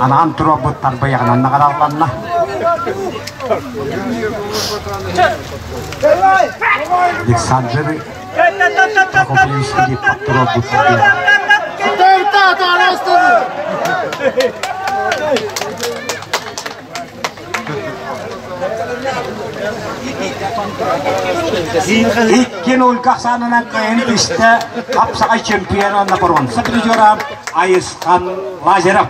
анаан туруорбут тарбыйаҕынан наҕараалланна. Александр Прокопьевич Филиппов туруорбут тарбыйаҕа. Икки нульга ахсаанынан кыайан түстэ хапсаҕай чемпион уонна боруонса призера Айысхан Лазарев.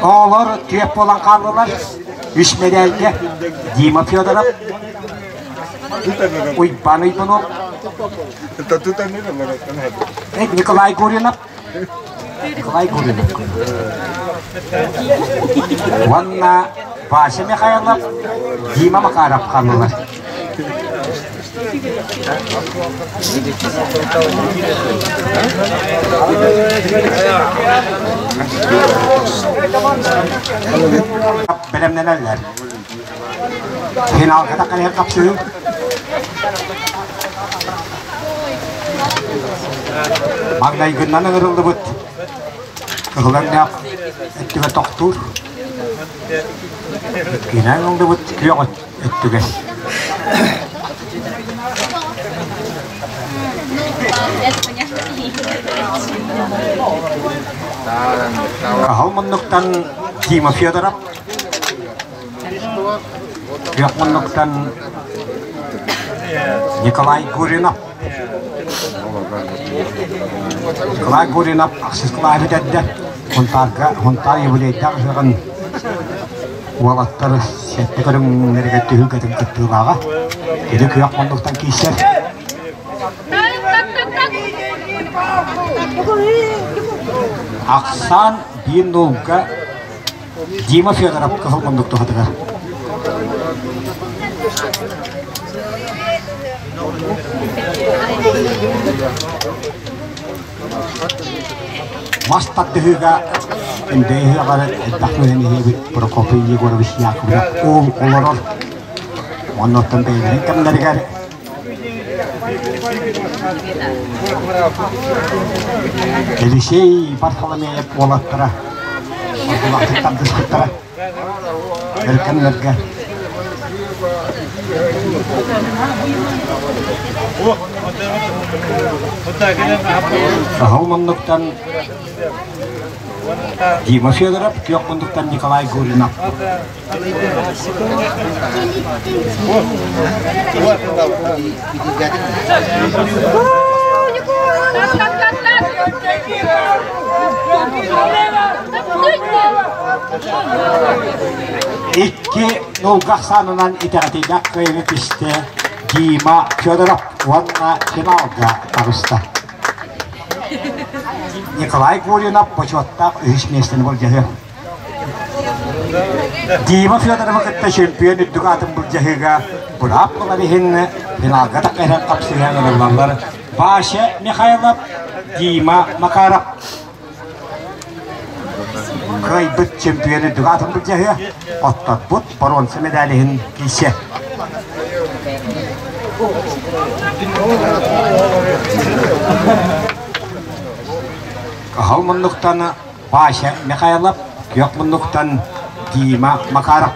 Оҕолор түөп буолан хааллылар. Үс мэдээлгэ Дима Федоров, Уйбан Уйбанов, Николай Гуринов, Николай Гуринов уонна Вася Михайлов, Дима Макаров хааллылар. Бэлэмнэнэллэр. Финалга тахханыһар хапсыһыы. Маҥнайгыннан ыҥырыллыбыт кыһыл өҥнөөх өттүгэр тохтуур. Иккинэн ыллыбыт күөх өттүгэр. Кыһыл муннуктан Дима Федоров Күөх муннуктан Николай Гуринов. Николай Гуринов ахсыс кылааһы бүтэрдэ. Хунтаарга Хунтаар юбилейдаах ыһыаҕын уолаттар сэттэ көрүҥнэригэр түһүлгэтин кыттыылааҕа. Кини күөх муннуктан киирсэр. Ахсаан биир нуулга Дима Федоров кыһыл муннук туһатыгар. Мас тардыһыыга Өндөйүһүөҕэр элбэх үөрэн иһиэбит Прокопий Егорович Яковлев уол олорор. Оннуттан бэйэлэрин кэмнэригэр Елисей Варфоломеев уолаттара ордулаахтык тардыспыттара. Өр кэмнэргэ Саһыл муннуктан Дима Федоров, күөх муннуктан Николай Гуринов. Икки нулга ахсаанынан итэҕэтиилээх кыайыыны түстэ Дима Федоров уонна финалга таҕыста. Николай Гуринов бочуоттаах үһүс миэстэни былдьаһыа. Дима Федоровы кытта чемпион үрдүк аатын былдьаһыыга быраап ылар иһин финалга тахсан хапсыһан ылыллаллар Вася Михайлов, Дима Макаров. Кыайбыт чемпион үрдүк аатын былдьаһыа, оттотбут боруонса медаль иһин киирсиэ. Кыһыл муннуктан Вася Михайлов, күөх муннуктан Дима Макаров.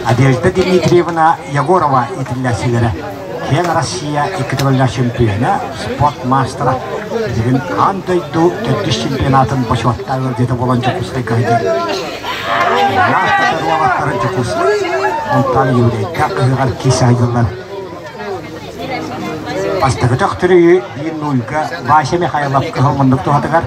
Надежда Дмитриевна Егорова итиллээччилэрэ. Киэҥ Россия икки төгүллээх чемпиона, спорт маастара, билигин аан дойду төрдүс чемпионатын бочуоттаах ыалдьыта буолан Дьокуускайга сылдьар. Наахтатар уолаттары Дьокуускай, онтон юбилейга ыһыаҕар киирсэ сылдьаллар. Бастакы төхтүрүйү биир нульга Вася Михайлов кыһыл муннук туһатыгар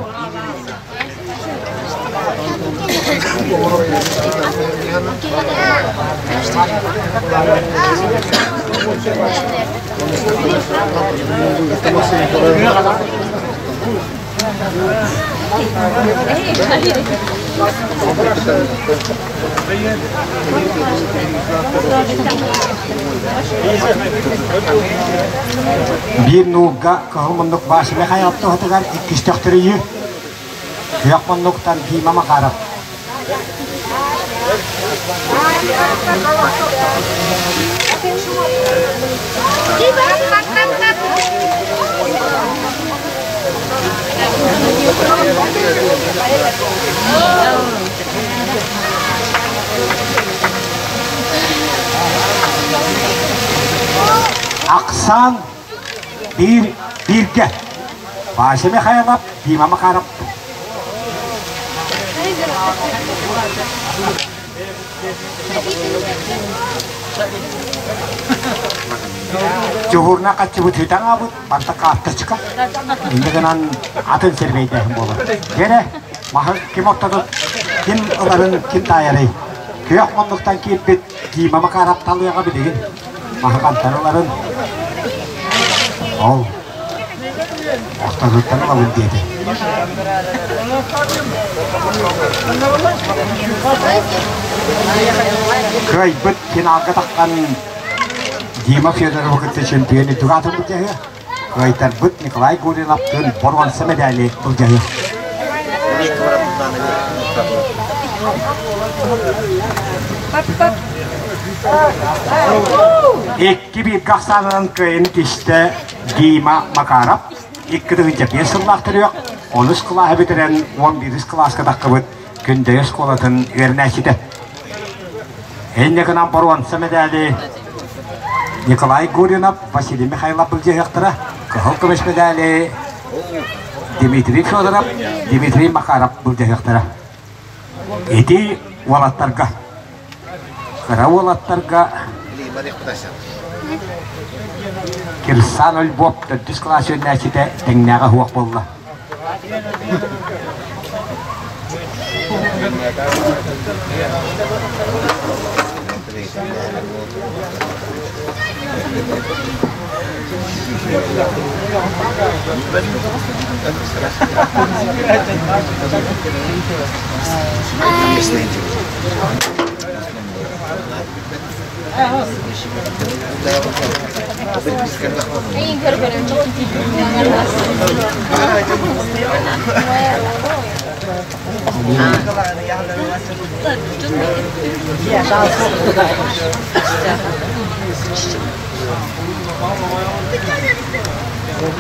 Биир нуулга кыһыл муннук Вася Михайлов туһатыгар иккис төхтүрүйүү Күөх муннуктан Дима Макаров. Ахсаан биир бииргэ Вася Михайлов, Дима Макаров. Дьуһуурна хаччыбыт хитаҥ аабыт, барыта карточка. Инньэ гынан атын сэргэйдээһин буолар. Дьэрэ, маһы ким оттотут, ким ыларын ким таайарый? Күөх муннуктан киирбит Дима Макаров талыаҕа билигин. Маһы хантан ыларын? Ол ортотуттан ылабын диэтэ. Кыайбыт финалга таххан Дима Федоровы кытта чемпион үрдүк аатын былдьаһыа. Кыайтарбыт Николай Гуриновтыын боруонса мэдээли былдьаһыа. Икки бииргэ ахсаанынан кыайын тистэ Дима Макаров. 2005 сыллаах төрүөх, онус кылааһы бүтэрэн 11 кылааска таххыбыт Күндэйэ оскуолатын үөрэнээччитэ. Инньэ гынан боруонса мэдээли Николай Гуринов, Василий Михайлов былдьаһыахтара, кыһыл көмүс мэдээли Дмитрий Федоров, Дмитрий Макаров былдьаһыахтара. Ити уолаттарга, кыра уолаттарга Кирсан Ольбуоп төрдүс кылаас үөрэнээччитэ тэҥнээҕэ суох буолла.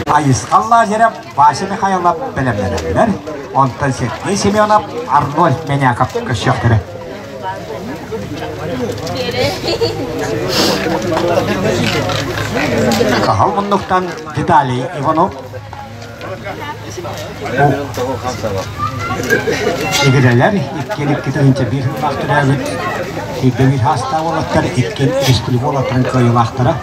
Айысхан Лазарев, Вася Михайлов бэлэмнэнэллэр, онтон Сергей Семенов, Арнольд Меняков көрсүөхтэрэ. Каһал муннуктан Виталий Иванов Игирэлэр иккиэн икки тыһыынча биир сыллаах төрөөбүт сүүрбэ биир саастаах уолаттар иккиэн республика уолаттарын кыайыылаахтара.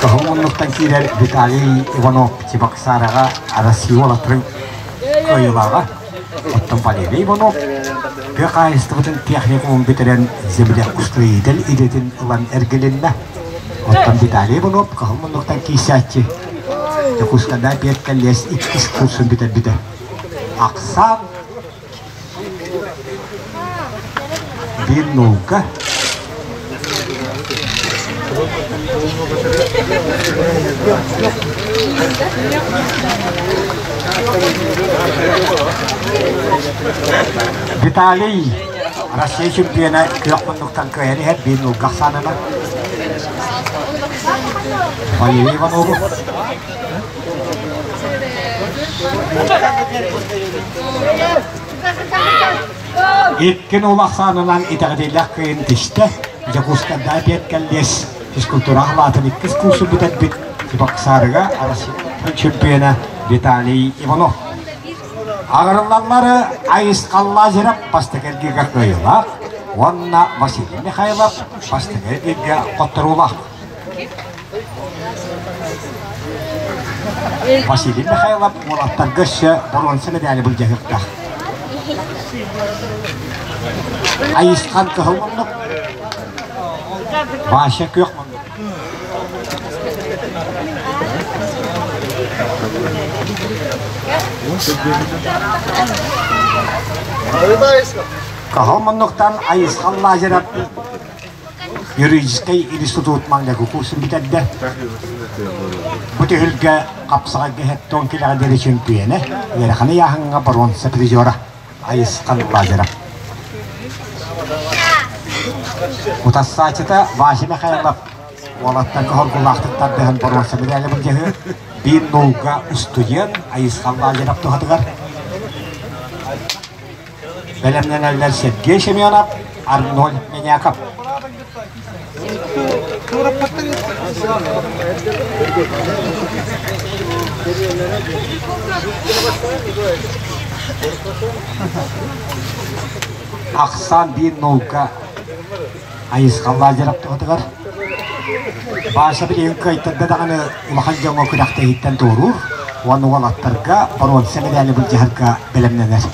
Кыһыл муннуктан киирэр Виталий Иванов Чебоксараҕа Россия уолаттарын кыайыылааҕа. Оттон Валерий Иванов тыа хаһаайыстыбатын техникумун бүтэрэн землеустроитель идэтин ылан эргилиннэ. Оттон Виталий Иванов кыһыл муннуктан киирсээччи. Дьокуускайда педколлеж иккис курсун бүтэрбитэ. Ахсаан биир наука Виталий Россия чемпиона күөх муннуктан кыайан иһэр биир нуурга ахсаанынан. Валерий Иванову. Икки нуул ахсаанынан итэҕэтиилээх кыайын тистэ. Дьокуускайдааҕы пиэт-кэллиэс физкультура халаатын иккис курсу бүтэрбит Чебоксарыга Россия чемпиона Виталий Иванов. Аҕырыллаллары Айысхан Лазарев бастакы эргииргэ кыайыылаах уонна Василий Михайлов бастакы эргииргэ хотторуулаах. Василий Михайлов уолаттарга өссө боруонса мэдээли былдьаһыахтаах. Айысхан кыһыл муннук, Вася күөх муннук. Кыһыл муннуктан Айысхан Лазарев юридическай институт маҥнайгы курсун бүтэрдэ. Бу түһүлгэ хапсаҕайга хэттон килэҕэ диэри чөмпүйэнэ, ыарахан ыйааһыҥҥа боруонса призера Айысхан Лазарев. Утассааччыта Вася Михайлов уолаттарга хоргулаахтык тардыһан боруонса медали былдьаһыы биир нуулга устудьуон Айысхан Лазарев туһатыгар Бэлэмнэнэллэр Сергей Семенов, Арнольд Меняков. Ахсаан биир наука Айысхан Лазарев туһатыгар Баша билигин кыайтарда даҕаны улахан дьоҥҥо күрэхтэһииттэн туоруур уонна уолаттарга боруонса мэдээли былдьаһарга бэлэмнэнэр.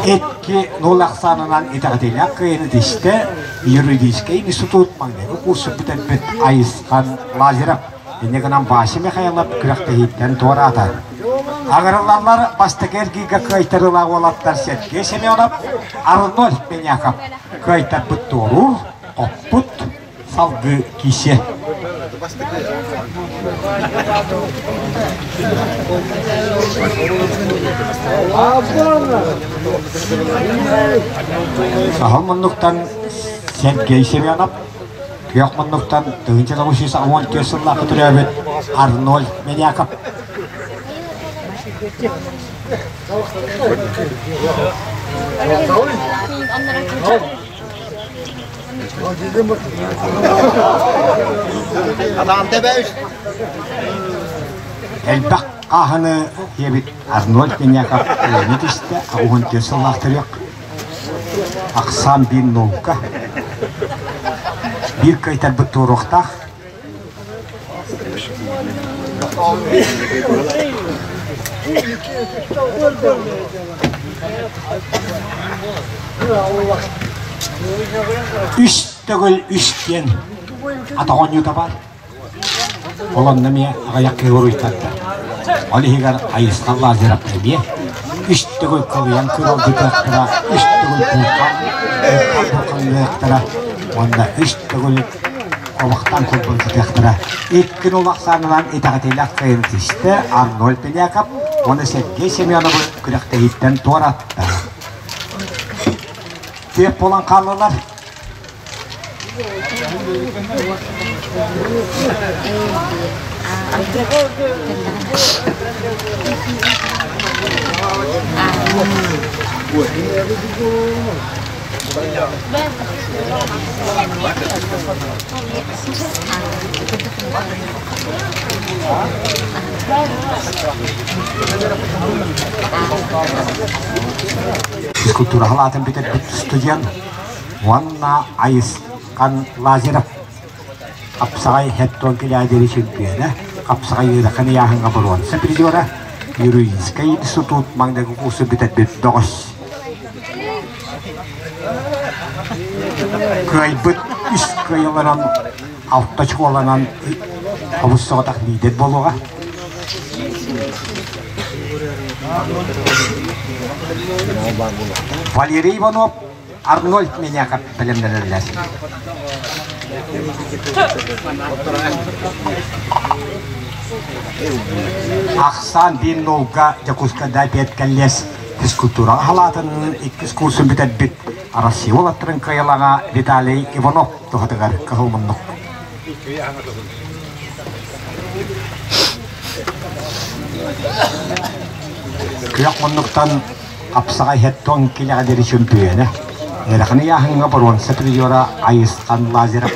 Икки нул ахсаанынан итэҕэтиилээх кыайыыны тистэ юридическай институт маҥнайгы курсу бүтэрбит Айысхан Лазарев. Инньэ гынан Вася Михайлов күрэхтэһииттэн туораата. Аҕырыллаллар бастакы эргииргэ кыайтарыылаах уолаттар Сергей Семенов, Арнольд Меняков кыайтарбыт туоруур, хоппут, салгыы кисе. Саһыл муннуктан Сергей Семенов, күөх муннуктан 1914 сыллаахха төрөөбүт Арнольд Меняков. Элбэх хааһыны диэбит Арнольд Меняков Леонид истэ, 84 сыллаах төрүөх. Ахсаан биир наука. Биир кыайтарбыт туоруохтаах. Үс төгүл үс диэн атах оонньуута баар. Ол онно эмиэ аҕыйах киһи уруйтарда. Ол иһигэр Айысхан Лазарев эмиэ үс төгүл кылыйан кыралдьытыахтара, үс төгүл булкан булканныахтара уонна үс төгүл Олохтон кулбулдьутуохтара. Икки нул ахсаанынан итэҕэтиилээх кыайын тистэ Арнольд Пеляков уонна Сергей Семеновы күрэхтэһииттэн туоратта. Түөрт буолан хааллылар. Физкультура халаатын бүтэрбит студент уонна Айысхан Лазарев хапсаҕай хеттон килээдири чемпиона, хапсаҕай ыарахан ыйааһыҥҥа боруонса призера, юридическай институт маҥнайгы курсу бүтэрбит бөҕөс. Кыайбыт үс кыайыларан алта чуоланан хобус соҕотох лидер буолуоҕа. Валерий Иванов, Арнольд Меняков бэлэмнэнэллэр. Ахсаан биир нолга Дьокуускайда пиэт кэллиэс физкультура халаатын иккис курсун бүтэрбит Россия уолаттарын кыайылаҕа Виталий Иванов туһатыгар кыһыл муннук. Күөх муннуктан хапсаҕай хеттон килэҕэ диэри чөмпүйүөнэ. Ыарахан ыйааһыҥҥа боруонса призера Айысхан Лазарев.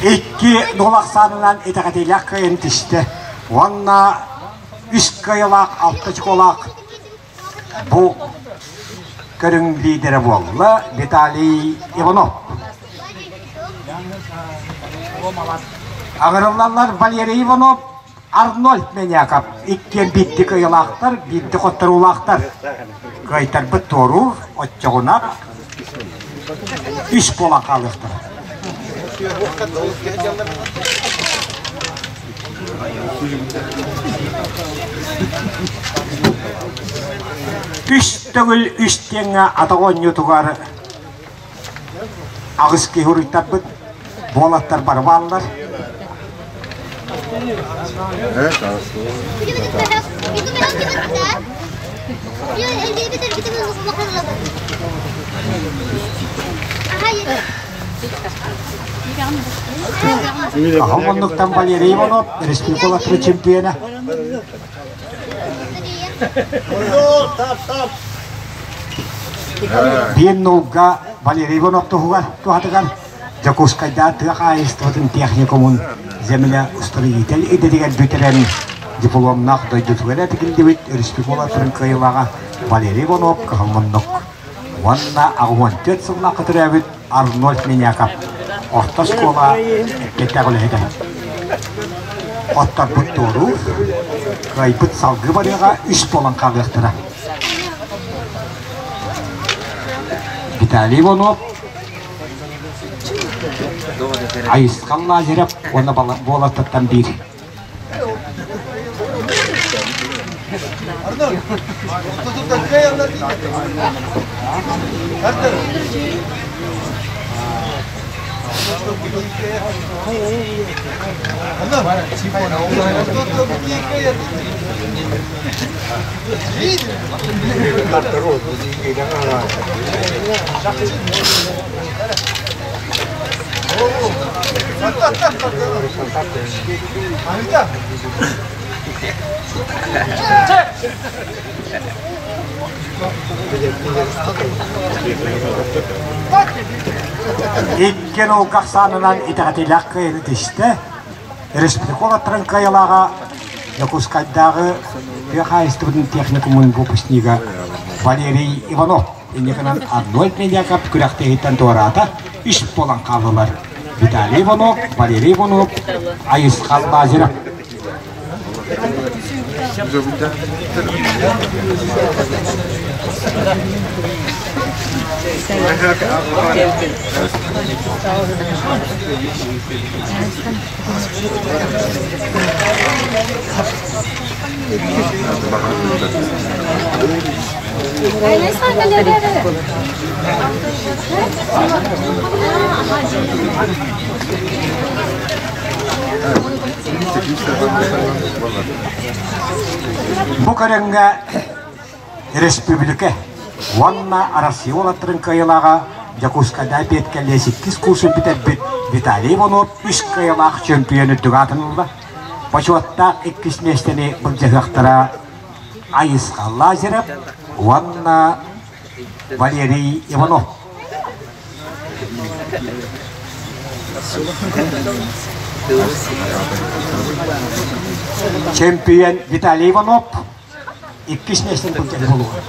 Икки нуол ахсаанынан итэҕэтиилээх кыайан түстэ уонна үс кыайылаах алта очколаах бу көрүҥ лидерэ буолла Виталий Иванов. Аҕырыллаллар Валерий Иванов, Арнольд Меняков иккиэн биирдик ыйылаахтар, биирдик хотторуулаахтар. Кыайтарбыт туоруур, оччоҕуна үс буолан хаалыахтара. Үс төгүл үс диэҥҥэ атах оонньуутугар аҕыс киһи уруйтарбыт буолаттар бары бааллар. Аһым оннуктан Валерий Иванов, республика чемпиона. Биир нулга Валерий Иванов туһугар туһатыгар Дьокуускайдаа тыа хаһаайыстыбатын техникумун земля устроитель идэтигэр бүтэрэн дипломнаах дойдутугар этигиллибит республикатын кыайыылааҕа Валерий Иванов кыһыл уонна 84 сыллаахха төрөөбүт Арнольд Меняков орто оскуола эппиэттээх үлэһитэ. Отторбут туоруур, кыайбыт салгыы барыаҕа үс буолан хаалыахтара. Виталий Иванов, Айысхан Лазарев уонна буолаттаттан биир. Икки наука ахсаанынан итэҕэтиилээх кыайыыны түстэ. Республика уолаттарын кыайыылааҕа Дьокуускайдааҕы тыа хаһаайыстыбатын техникумун выпускнига Валерий Иванов. Инньэ гынан Арнольд Медиакап күрэхтэһииттэн туораата, үс буолан хааллылар. Виталий Иванов, Валерий Иванов, Айысхан Лазарев. Бу көрүҥҥэ республика уонна Россия уолаттарын кыайыылааҕа Дьокуускайдааҕы педкэллиэс иккис курсун бүтэрбит Виталий Иванов үс кыайыылаах чөмпүйүөн үрдүк аатын ылла. Бочуоттаах иккис миэстэни былдьаһыахтара Айысхан Лазарев уонна Валерий Иванов. Чемпион Виталий Иванов иккис миэстэни былдьаһыы буолуоҕа.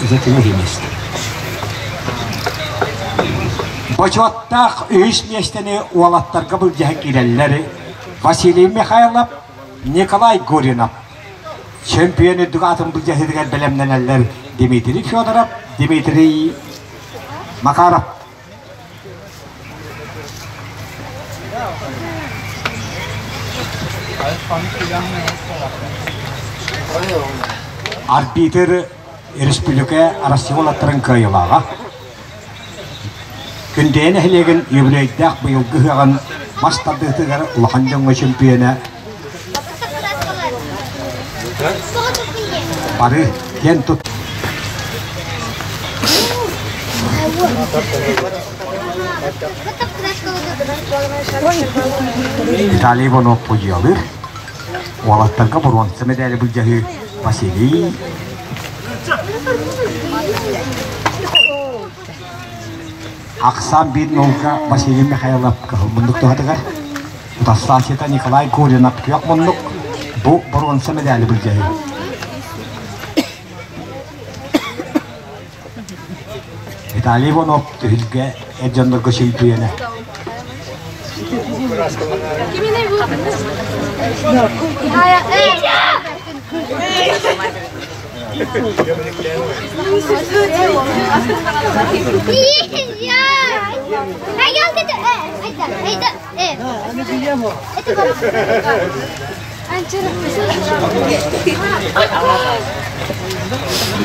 Ити миэстэ. Бочуоттаах үһүс миэстэни уолаттарга былдьаһа киирэллэр Василий Михайлов, Николай Гуринов. Чемпион үрдүк аатын былдьаһыытыгар бэлэмнэнэллэр Дмитрий Федоров, Дмитрий Макаров. Арбитр республика Россия уолаттарын кыайыылааҕа. Күндэйэ нэһилиэгин юбилейдаах быйылгы ыһыаҕын мас тардыытыгар улахан дьоҥҥо чемпиона бары киэн тут Виталий Иванов пудьялыыр. Уолаттарга боруонса мэдээли былдьаһыы Василий Ахсаан биир нолга Василий Михайлов кыһыл муннук туһатыгар Утассааччыта Николай Гуринов күөх муннук бу боруонса мэдээли былдьаһыы. Виталий Иванов түһүлгэ эр дьоннорго чемпиона.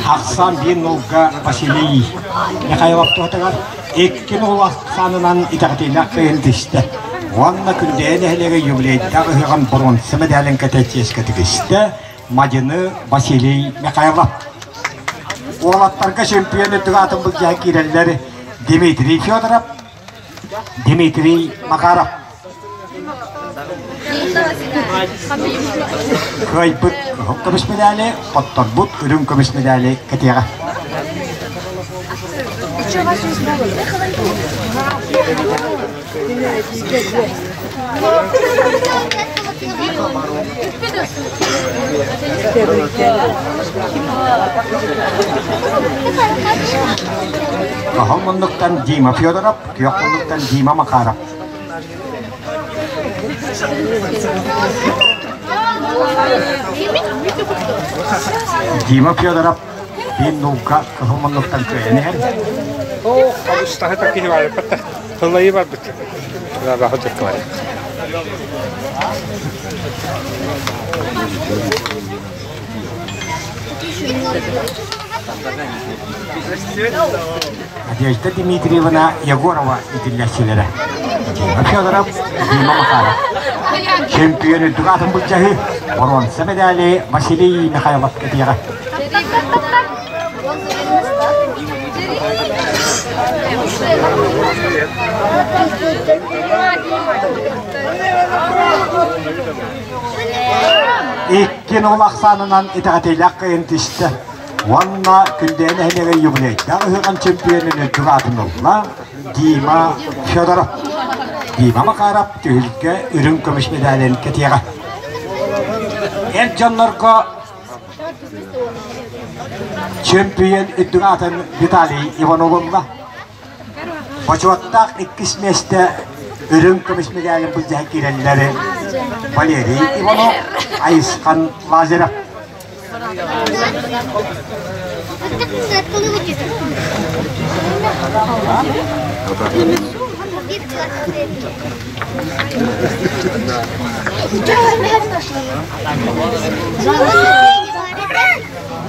Ахсаан биир нолга Василий Михайлов туһатыгар икки нол ахсаанынан итэҕэтиилээх кыайын тистэ. Уонна Күндэйэ нэһилиэгэ юбилейдаах ыһыаҕын боруонса мэдээлин кэтэ чиэскэ тигистэ Мадьыны Василий Михайлов. Уолаттарга чемпион үрдүк аатын былдьаһа киирэллэр Дмитрий Федоров, Дмитрий Макаров. Кыайбыт кыһыл көмүс медали, хотторбут үрүҥ көмүс медали кэтиэҕэ. Кыһыл муннуктан Дима Федоров, күөх муннуктан Дима Макаров. Дима Федоров биир нуука кыһыл муннуктан кыайан иһэр. Оо, хабыстаһы такие барбыт. Тылайы барбыт. Надежда Дмитриевна Егорова итиллээччилэрэ. Дима Федоров, Дима Макаров. Чемпион үрдүк аатын былдьаһыы боруонса медали Василий Михайлов кэтиэҕэ. Икки нол ахсаанынан итэҕэтиилээх кыайын түстэ. Уонна Күндэйэ нэһилиэгэ юбилейдаах ыһыаҕын чемпионун үрдүк аатын ылла Дима Федоров. Дима Макаров түһүлгэ үрүҥ көмүс медалин кэтиэҕэ. Эр дьоннорго чемпион үрдүк аатын Виталий Иванов ылла. Бочуоттаах иккис миэстэ үрүҥ көмүс медалин былдьаһа киирэллэри Валерий Иванов, Айысхан Лазарев.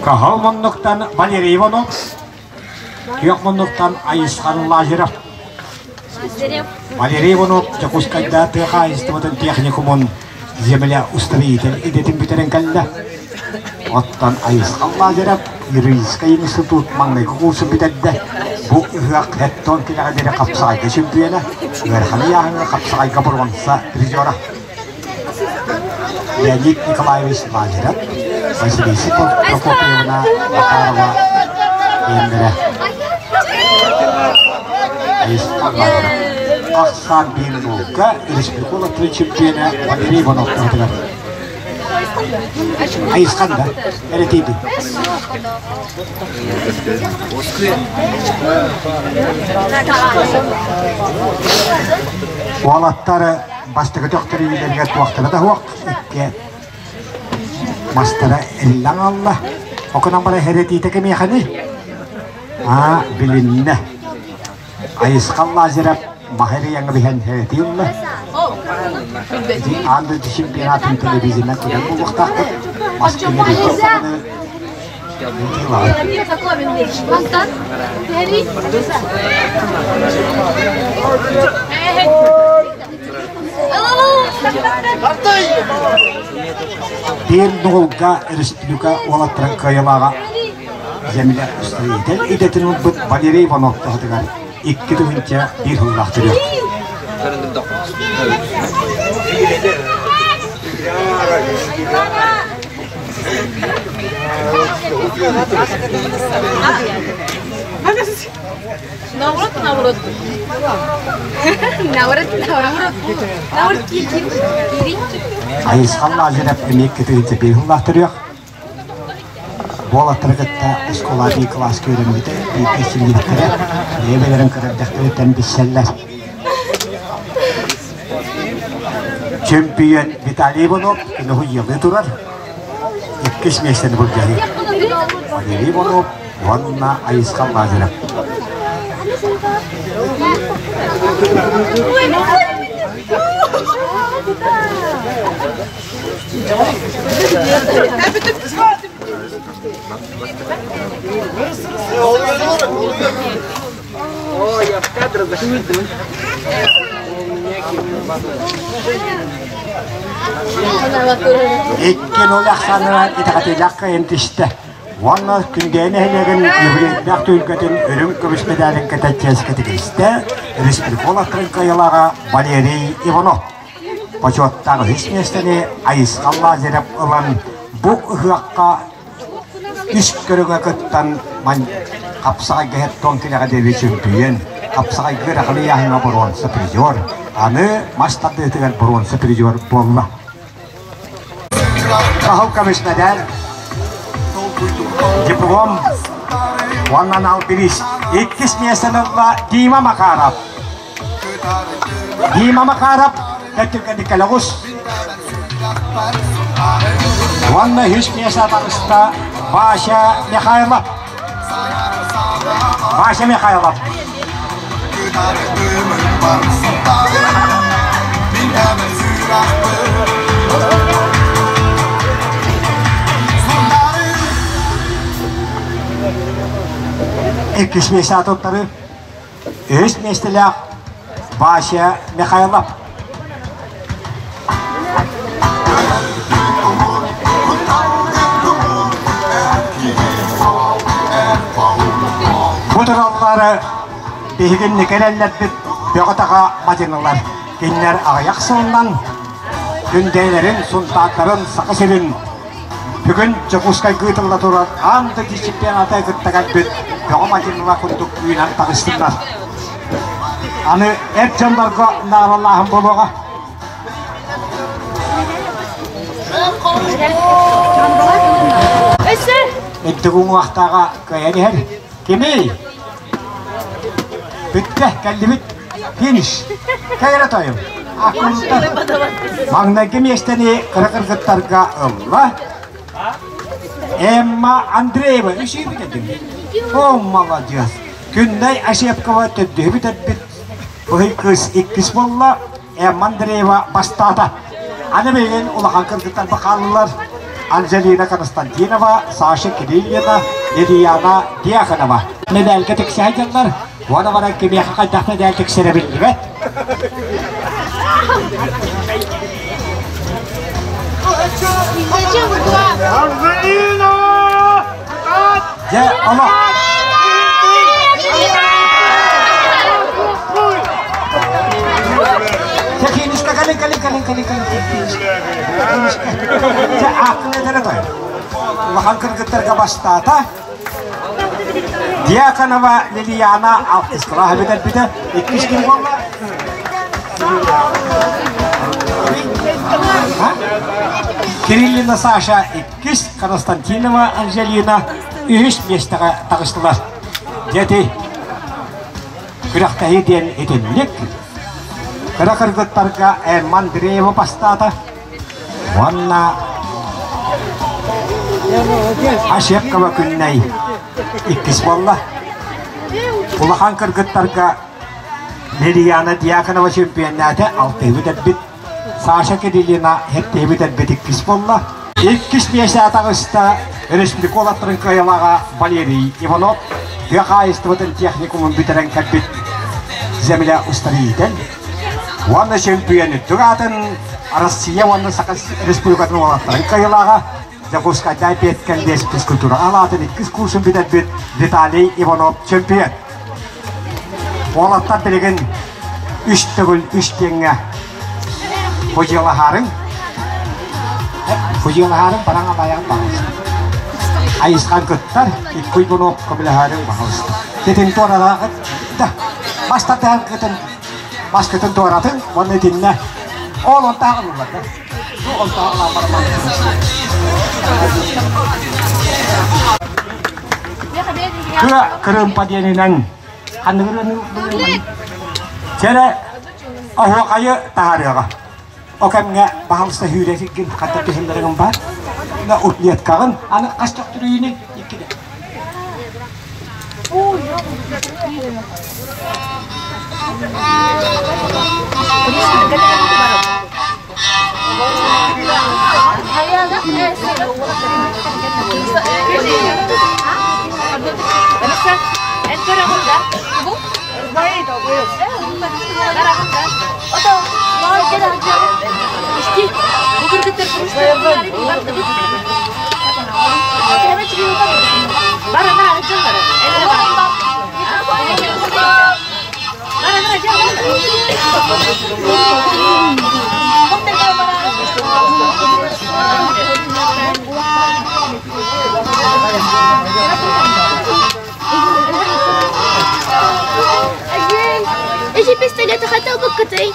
Каһыл муннуктан Валерий Иванов, Күөх муннуктан Айысхан Лазарев. Валерий Иванов Дьокуускайда тыа хаһаайыстыбатын техникумун землеустроитель идэтин бүтэрэн кэллэ. Оттон Айысхан Лазарев юридическай институт маҥнайгы курсун бүтэрдэ. Бу ыһыах Хеттон килэҕэ диэри хапсаҕайга чемпиона, ыарахан ыйааһыҥҥа хапсаҕайга боруонса призера. Леонид Николаевич Лазарев, Василиса Прокопьевна Макарова диэннэрэ. Ахсаан биир нолга республика чемпиона Валерий Иванов туһатыгар. Айысхан да эрэтийдин. Уолаттар бастакы төхтөрүүлэригэр туохтара да суох икки мастара иллэҥ алла. Окунан бара эрэтиитэ кимиэхэний? Аа, билиннэ. Айысхан Лазарев маһы биһэн эрэтии ылла. Ити аан дойду чемпионатын телевизорынан көрөр буолуохтаахпыт. Мас кинилэргэ даҕаны Биир нугулга республика уолаттарын кыайылааҕа Земля строитель идэтин ылбыт Валерий Иванов туһатыгар 2001 сыллаах төрүөх. Наоборот, наоборот. Наоборот, наоборот. Наоборот, Айысхан Лазарев эмиэ кытыыты биир сыллаах төрүөх. Уолаттары кытта оскуола биир кылааска үөрэммитэ, бииргэ силлибиттэрэ, бэйэ-бэйэлэрин кытардэхтэриттэн билсэллэр. Чөмпүйүөн Виталий Иванов күнүһү ыалыы турар. Иккис миэстэни былдьаһыы. Валерий Иванов уонна Айысхан Лазарев. О, я в кадр захожу. Икки нөл ахсаанынан итэҕэтиилээх кыайан түстэ. Уонна Күндэйэ нэһилиэгин юбилейдаах түһүлгэтин үрүҥ көмүс мэдээлин кэтэ чиэскэ тигистэ республика улахан кыайыылааҕа Валерий Иванов. Бочуоттаах үһүс миэстэни Айысхан Лазарев ылан бу ыһыахха үс көрүҥэ кыттан хапсаҕайга хеттон килэҕэ диэри чөмпүйүөн, хапсаҕайга ыарахан ыйааһыҥҥа боруонса призер, аны мас тардыытыгар боруонса призер буолла. Кыһыл көмүс мэдээл, диплом уонна анал бириис. Иккис миэстэни ылла Дима Макаров. Дима Макаров түргэнник кэлэҕус. Уонна үһүс миэстэ таҕыста Вася Михайлов. Вася Михайлов. Иккис миэстэ туттары Үһүс миэстэлээх Вася Михайлов. Бу тураллары биһигинни кэлэллэрбит бөҕө-таҕа мадьынылар. Кинилэр аҕыйах сылынан күндэйлэрин, сунтааттарын, Саха сирин Бүгүн Дьокуускайга ыытылла турар аан дойду чемпионата кытта кэлбит бөҕө мадьынылар курдук үүнэн таҕыстылар. Аны эр дьоннорго нааралааһын буолуоҕа. Үрдүк уҥуохтааҕа кыайан иһэр. Кимий? Бүттэ, кэллибит. Финиш. Кэйэрэ тойум. Аккунтар. Маҥнайгы миэстэни кыра кыргыттарга ылла. Эмма Андреева үсүүбүт этим. О, молодец. Күннэй Ашепкова төрдүһүбүт эрбит. Быһый кыыс иккис буолла. Эмма Андреева бастаата. Аны билигин улахан кыргыттар бахааллылар. Анжелина Константинова, Саша Кириллина, Лилияна Диаханова. Медальга тиксэ дьоннор, уона баран кимиэхэ хайдах медаль тиксэрэ биллибэт. Анжелина! Дьэ, олох Финишка кали кали кали кали кали финишка. Дьэ ааккын этэрэ той. Улахан кыргыттарга бастаата. Дьяконова Лилияна алтыс кылааһы бүтэрбитэ. Иккис ким буолла? Кириллина Саша иккис, Константинова Анжелина үһүс миэстэҕэ таҕыстылар. Дьэти күрэхтэһии диэн итинник. Кыра кыргыттарга Эмма Андреева бастаата уонна Ашепкова Күннэй иккис буолла. Улахан кыргыттарга Лилияна Дьяконова чемпионнаата, алтыһыбыт эрбит. Саша Кириллина хэттиһибит эрбит иккис буолла. Иккис миэстэ таҕыста республика уолаттарын кыайылааҕа Валерий Иванов тыа хаһаайыстыбатын техникумун бүтэрэн кэлбит земля устарыйтан уонна чемпион үрдүк аатын Россия уонна Саха Республикатын уолаттарын кыайылааҕа Дьокуускайдаай педколледж физкультура алаатын иккис курсун бүтэрбит Виталий Иванов чемпион. Уолаттар билигин үс төгүл үс диэҥҥэ Фудьялаһаарыҥ. Фудьялаһаарыҥ бараҥ алайаҕын баҕалыста. Айысхан кыттар, икки уйгунуоп көмөлөһөөрүҥ баҕалыста. Титин туорараҕыт да бастатыһан кытын маскытын туоратын уонна итиннэ ол онтааҕын ыллар да. Бу онтааҕын бараман. Кыа кырыымпа диэнинэн ханныгырыны Чэрэ оһуохайы таһаарыаҕа. О кэмҥэ баһалыста сүүрэ сиргин ханна түһүннэриҥин бар. На утлеткаҕын аны хас төхтүрүйүнүй иккиде. Эти пистолеты хотел бы коты.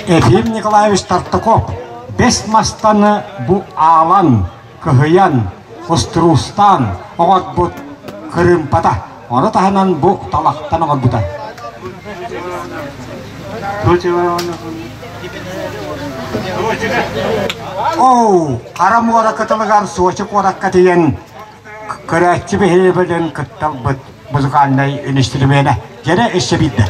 Ефим Николаевич Тартаков бэс мастаны бу аалан, кыһыйан, устуруустаан оҥорбут кырыымпата. Ону таһынан бу талахтан оҥорбута. Оу, Хара муора кытылыгар Сочи куоракка тиийэн көрөөччү биһиэбэлин кытталбыт музыкальнай үнүстүрүмүөнэ дьэрэ өссө биирдэ.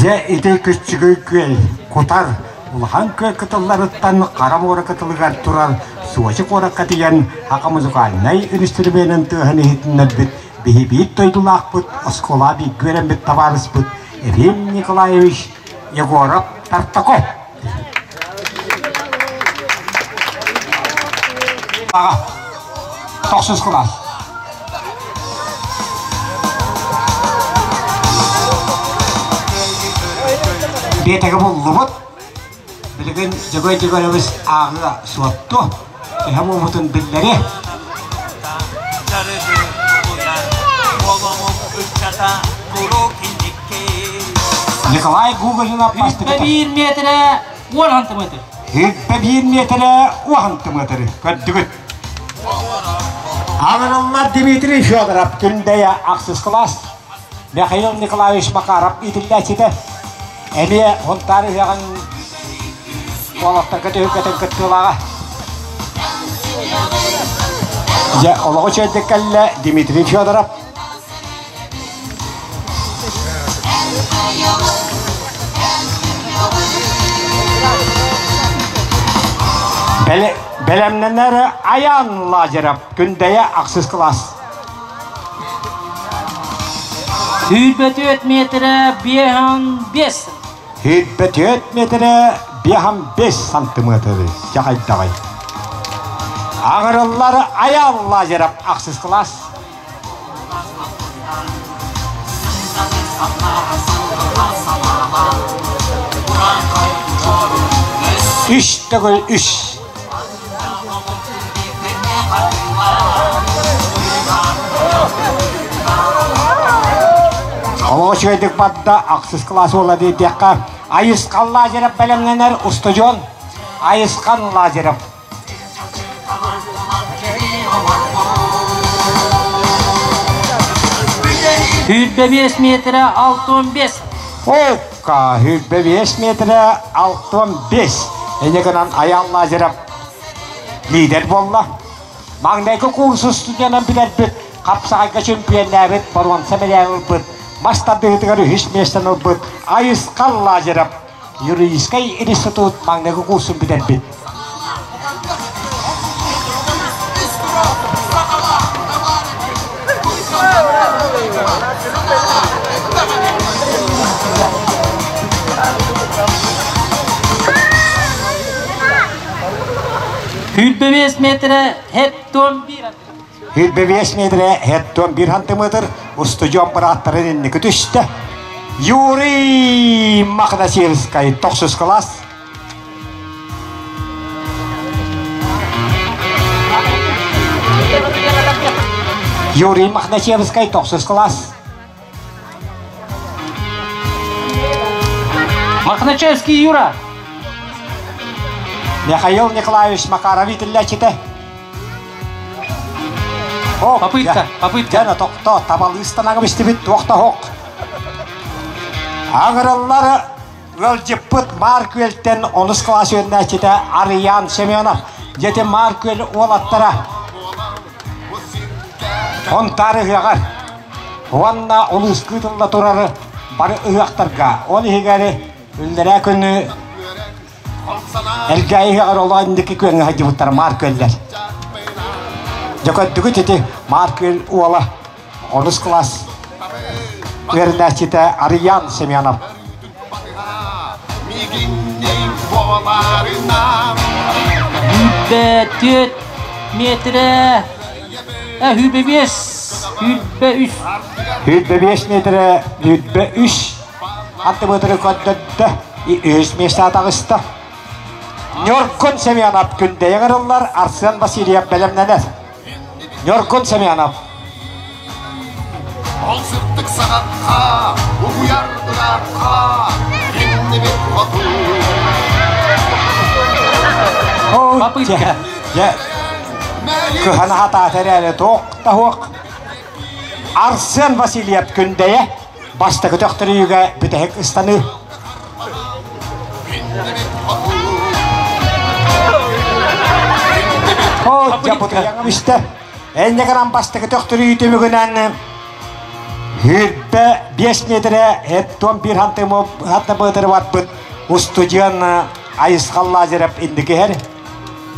Дьэ ити күччүгүй күөл кутар улахан күөл кытылларыттан хара муора кытылыгар турар Сочи куоракка тиийэн ака музыкальнай үнүстүрүмүөнүн тыаһын иһитиннэрбит биһи биир дойдулаахпыт оскуола бииргэ үөрэммит табаарыспыт Ефим Николаевич Егоров Тартаков. Аҕа, тохсус кылаас. Биэтэги буллубут. Билигин Дьөгүөр Дьөгүөрэбис ааҕыа суотту. Төһө буолбутун биллэри. Николай Гоголинов бастакы Биир миэтэрэ уон сантиметр. Сүүрбэ биир миэтэрэ уон сантиметры көрдүгүт. Аҕырыллар Дмитрий Федоров Күндэйэ ахсыс кылаас. Михаил Николаевич Макаров иитиллээччитэ. Эмиэ Һунтаар үһэҕин уолаттарга түһүлгэтин кыттыылааҕа. Дьэ, олоҕу чэйдик кэллэ Дмитрий Федоров. Бэлэмнэнэр Аян Лазеров Күндэйэ ахсыс кылаас. Сүүрбэ метрэ 55. 24 метрэ 55 сантиметры дьаҕайдаҕай. Аҕырыллар Аян Лазеров ахсыс кылаас. Үс төгүл үс. Олох үчүгэйдик барда, ахсыс кылаас уола диэтэххэ, Айысхан Лазарев бэлэмнэнэр устудьуон Айысхан Лазарев. 25 метрэ 65. Окка, 25 метрэ 65. Эне гынан Аян Лазарев лидер буолла. Маҥнайгы курсу студенан билэрбит, хапсаҕайга чемпионнээбит, боруонса мэдээлин ылбыт, мас тардыһыытыгар үһүс миэстэни ылбыт Айысхан Лазарев юридическай институт маҥнайгы курсун бүтэрбит. 25 метрэ хеттон биир. 25 метрэ хеттон биир сантиметр устудьуон бырааттарын инники түстэ. Юрий Махнасевскай тохсус класс. Юрий Махнасевскай тохсус класс. Махначевский Юра. Михаил Николаевич Макаров итиллээччитэ. Попытка, попытка. Дьэ, тохто, табалыыстанаҕы бистибит туох да хоқ. Аҥырыллар ыалдьыппыт Маар Күөлтэн онус кылаас үөрэнээччитэ Арыйаан Семенов. Дьэти Маар Күөл уолаттара Хонтаар ыһыаҕар уонна улууска ыытылла турар бары ыһыахтарга, ол иһигэр үллэрээ күнү Элгээйи ыһыаҕар олоо инники күөҥҥэ сылдьыбыттар Маар Күөллэр. Дьэ көрдүгүт ити Маар Күөл уола онус кылаас үөрэнээччитэ Арыйаан Семенов. Сүүрбэ түөрт метрэ, 25, 23. 25 метрэ, 23. Аттыбытыры көрдөрдө, үһүс миэстэ таҕыста. Ньургун Семенов күндэйэ ыҥырыллар, Арсен Васильев бэлэмнэнэр. Ньургун Семенов. Ол сырдык саҕахха, угуйар ыраахха, иннибит хоту. Попытка. Дьэ, кыһана хатаата эрээри туох да суох. Арсен Васильев күндэйэ бастакы төхтөрүүгэ бүтэһик ыстаныы. Истэ. Энньэ гынан бастакы төхтөрүү түмүгүнэн 25 метрэ 71 хантымыатыры барбыт устудьуон Айысхан Лазарев инники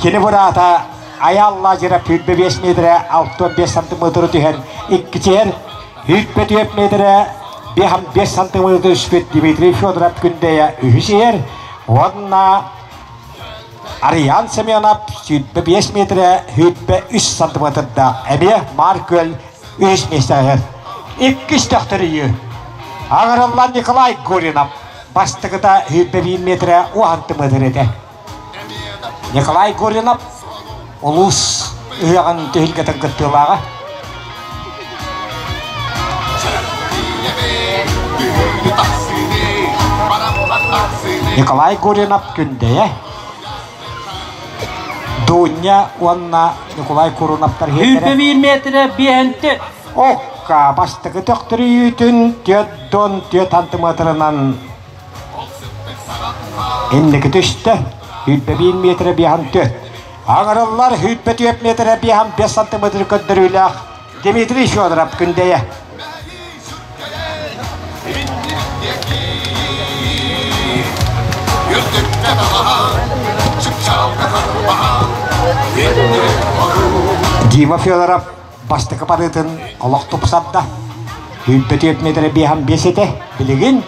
Кини быраата Айаал Лазарев 25 метрэ 65 сантиметры түһэн иккичиһэр 24 метрэ 5 сантиметры түспүт Дмитрий Федоров күндэйэ үһүс иһэр уонна Ариан Семенов 25 метрэ 23 сантиметрдаах эмиэ Маар Күөл үһүс миэстэҕэ Иккис төхтөрүйүү Аҕырыллан Николай Гуринов бастакыта 21 метрэ 10 сантиметр этэ. Николай Гуринов улуус ыһыаҕын түһүлгэтин кыттыылааҕа. Николай Гуринов Күндэйэ, Дуня уонна Николай Куруновтар Сүүрбэ биир метрэ биэһэнти. Окка бастакы төхтөрүйүүтүн түөрт дон түөрт сантиметрынан Инники түстэ, 101 метрэ биэһэн түөрт. Аҥарыллар 104 метрэ биэһэн 5 сантиметр көрдөрүүлээх Дмитрий Федоров Күндэйэ. Дима Федоров бастакы барыытын олох тупсарда. Сүүрбэ метрэ биэһэн биэс этэ. Билигин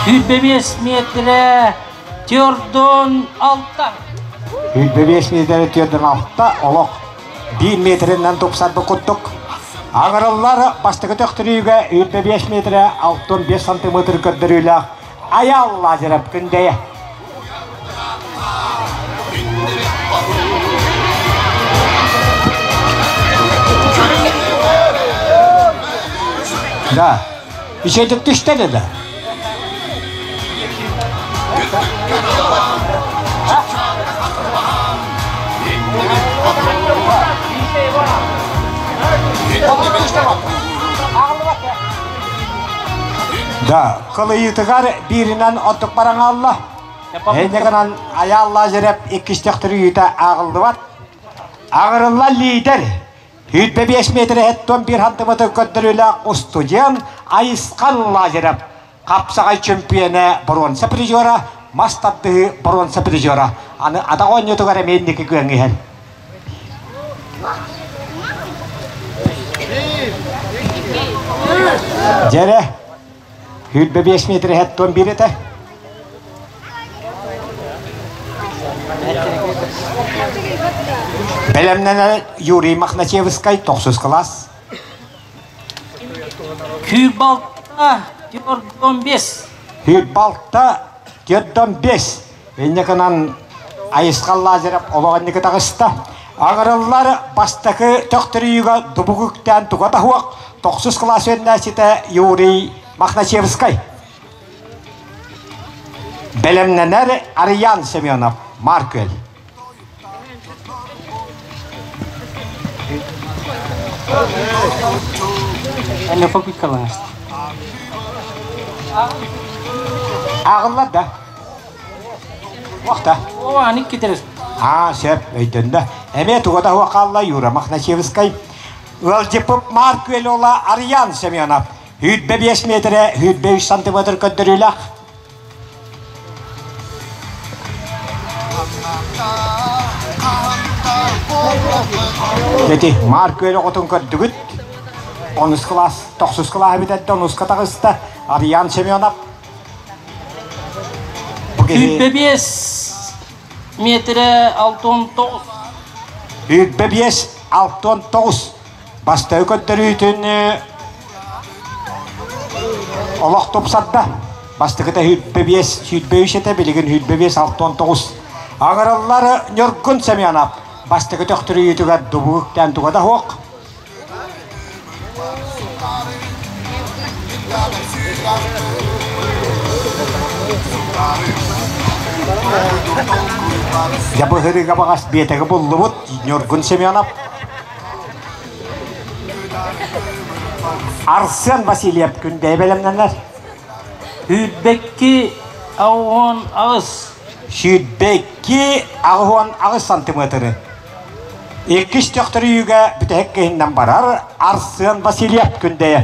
25 метрэ төрдөн алта. 25 метрэ төрдөн алта олох биир метринэн тупсарбыт курдук. Аҥырыллар бастакы төхтүрүүгэ 25 метрэ 65 сантиметр көрдөрүүлээх Айаал Лазарев Күндэйэ. Да. Үчүгэйдик түстэ да. Да, кылыйыытыгар бииринэн ордук бараҥаалла. Инньэ гынан Айаал Лазарев иккис төхтөрүйүүтэ ааҕыллыбат. Аҕырылла лиидэр 25 метр эһэттон биир хантымыты көрдөрүүлээх устудьуон Айысхан Лазарев хапсаҕай чөмпүйэнэ боруонса призера, мас тардыһыы боруонса призера. Аны атах оонньуутугар эмиэ инники күөҥҥэ иһэр. Дьэрэ, 25 метр эһэттон биир этэ. Бэлэмнэнэр Юрий Мохначевскай, тохсус кылаас. Күүр-балта 415. Күүр-балта 415. Инньэ гынан Айысхан Лазарев олох инники таҕыста. Аҥырыллар бастакы төхтөрүйүүгэ дубук үктээн туга таһуох тохсус кылаас үөрэнээччитэ Юрий Мохначевскай. Бэлэмнэнэр Арыйаан Семенов, Маркөл. Аны попыткалаңыз. Ааҕыллар да? Уохта. О, аны китерес. Аа, сөп, өйдөннө. Эмиэ туга да суох хаалла Юра Мохначевскай. Ыалдьыппыт Маар Күөл уола Арыйаан Семенов. 105 метрэ, 103 сантиметр көрдөрүүлээх. Дети, Маар Күөл оҕотун көрдүгүт. Онус кылаас, тохсус кылааһы бүтэрдэ, онуска таҕыста. Арыйаан Семенов. Бу киһи 105 метрэ 69. 105 69 бастакы көрдөрүүтүн олох тупсарда. Бастакыта 105 103 этэ, билигин 105 69. Аҥырыллар Ньургун Семенов бастакы төхтүрүйүүтүгэр дубук үктээн туга да суох. Дьабыһырыга баҕас биэтэги буллубут Ньургун Семенов. Арсен Васильев күндэйэ бэлэмнэнэр. Сүүрбэкки аҕыс аҕыс. Сүүрбэкки аҕыс аҕыс сантиметры. Иккис төхтөрүйүүгэ бүтэһик киһиннэн барар Арсен Васильев күндэйэ.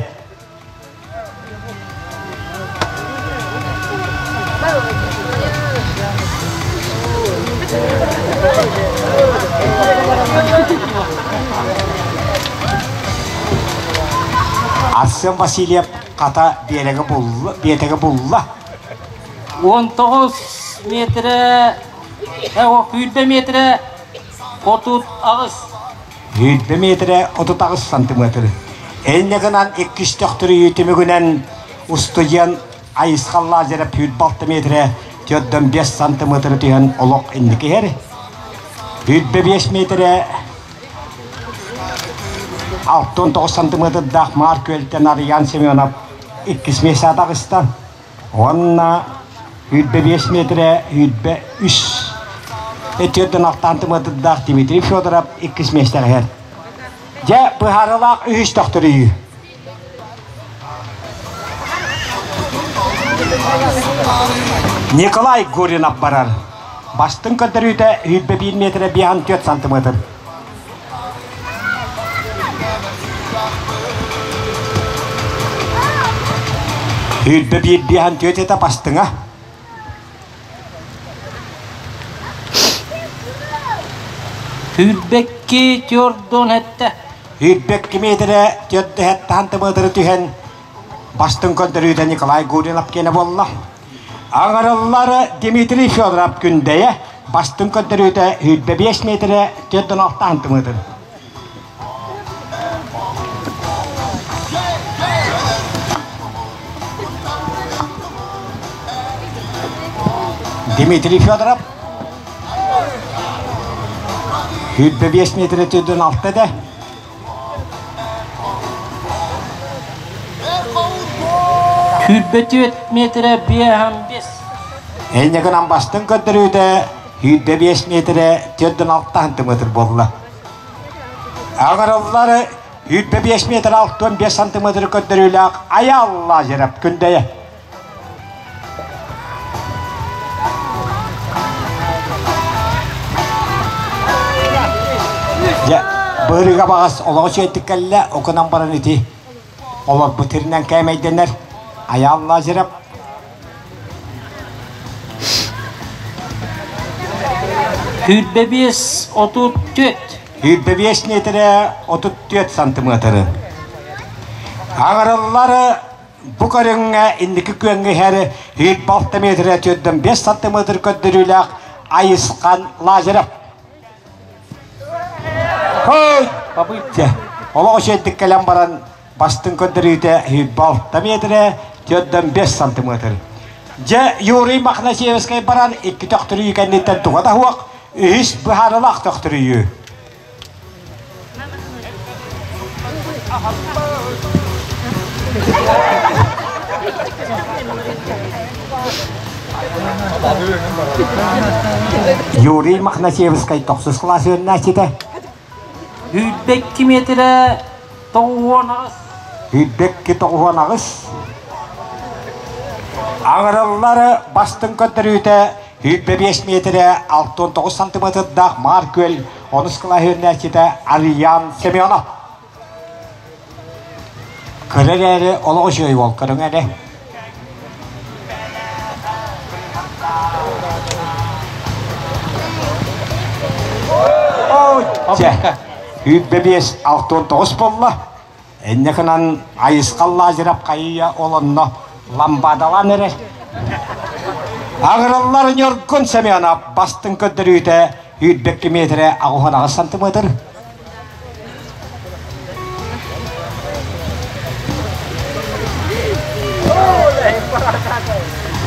Арсен Васильев хата биэрэгэ булла, биэтэгэ булла. 19 метрэ, 20 метрэ 38. 20 метрэ 38 сантиметр. Инньэ гынан иккис төхтүрүйүү түмүгүнэн устудьуон Айысхан Лазарев 26 метрэ 45 сантиметры түһэн олох инники иһэр. 25 метрэ 69 сантиметрдаах Маар Күөлтэн Арыйаан Семенов иккис миэстэ таҕыста. Уонна 25 метрэ 23 төрдөн алтаан тымыатырдаах Дмитрий Федоров иккис миэстэҕэ иһэр. Дьэ, быһаарылаах үһүс төхтөрүйүү. Николай Гуринов барар. Бастыҥ көрдөрүүтэ 101 метрэ 54 сантиметр. Сүүрбэ биир биэһэн түөрт этэ бастыҥа. Сүүрбэкки түөрдүн эттэ. Сүүрбэкки миэтэрэ түөрдэһэттаан тымыдыры түһэн бастыҥ көрдөрүүтэ Николай Гуринов киэнэ буолла. Аҥарыллар Дмитрий Федоров Күндэйэ бастыҥ көрдөрүүтэ 25 миэтэрэ 46 тымыдыр. Дмитрий Федоров 25 метрэ 46 этэ. Сүүрбэ түөрт метрэ биэһэн биэс. Энньэ гынан бастыҥ көрдөрүүтэ 25 метрэ 46 сантиметр буолла. Аҕырыллар 25 метр 65 сантиметр көрдөрүүлээх Айаал Лазарев Күндэйэ. Дьэ, быырыга баҕас олоҕу үчүгэйдик кэллэ, окунан баран ити олорбут сиринэн кээмэйдэнэр Айаал Лазарев. Сүүрбэ биэс 34. 25 миэтэрэ 34 сантиметры. Аҥарыллар Бу көрүҥҥэ инники күөҥҥэ иһэр 26 метрэ 45 сантиметр көрдөрүүлээх Айысхан Лазарев. Хой! Попытка. Олох үчүгэйдик кэлэн баран бастыҥ көрдөрүүтэ 26 метрэ 45 сантиметр. Дьэ, Юрий Мохначевскай баран икки төхтөрүйүү кэнниттэн туга да суох, үһүс быһаарылаах төхтөрүйүү. Юрий Мохначевскай тохсус кылаас үөрэнээччитэ. Сүүрбэкки метрэ тоҕуон аҕыс. Сүүрбэкки тоҕуон аҕыс. Аҥараллар бастыҥ көрдөрүүтэ 25 миэтэрэ 69 сантиметрдаах Маар Күөл онус кылаас үөрэнээччитэ Арыйаан Семенов. Кыра эрээри олох үчүгэй уол көрүҥ эрэ. Чэ, 25 69 буолла. Инньэ гынан Айысхал Лазарев хайыйа ол онно ламбадалаан эрэр. Аҕыраллар Ньургун Семенов бастыҥ көрдөрүүтэ 22 метрэ 88 сантиметр.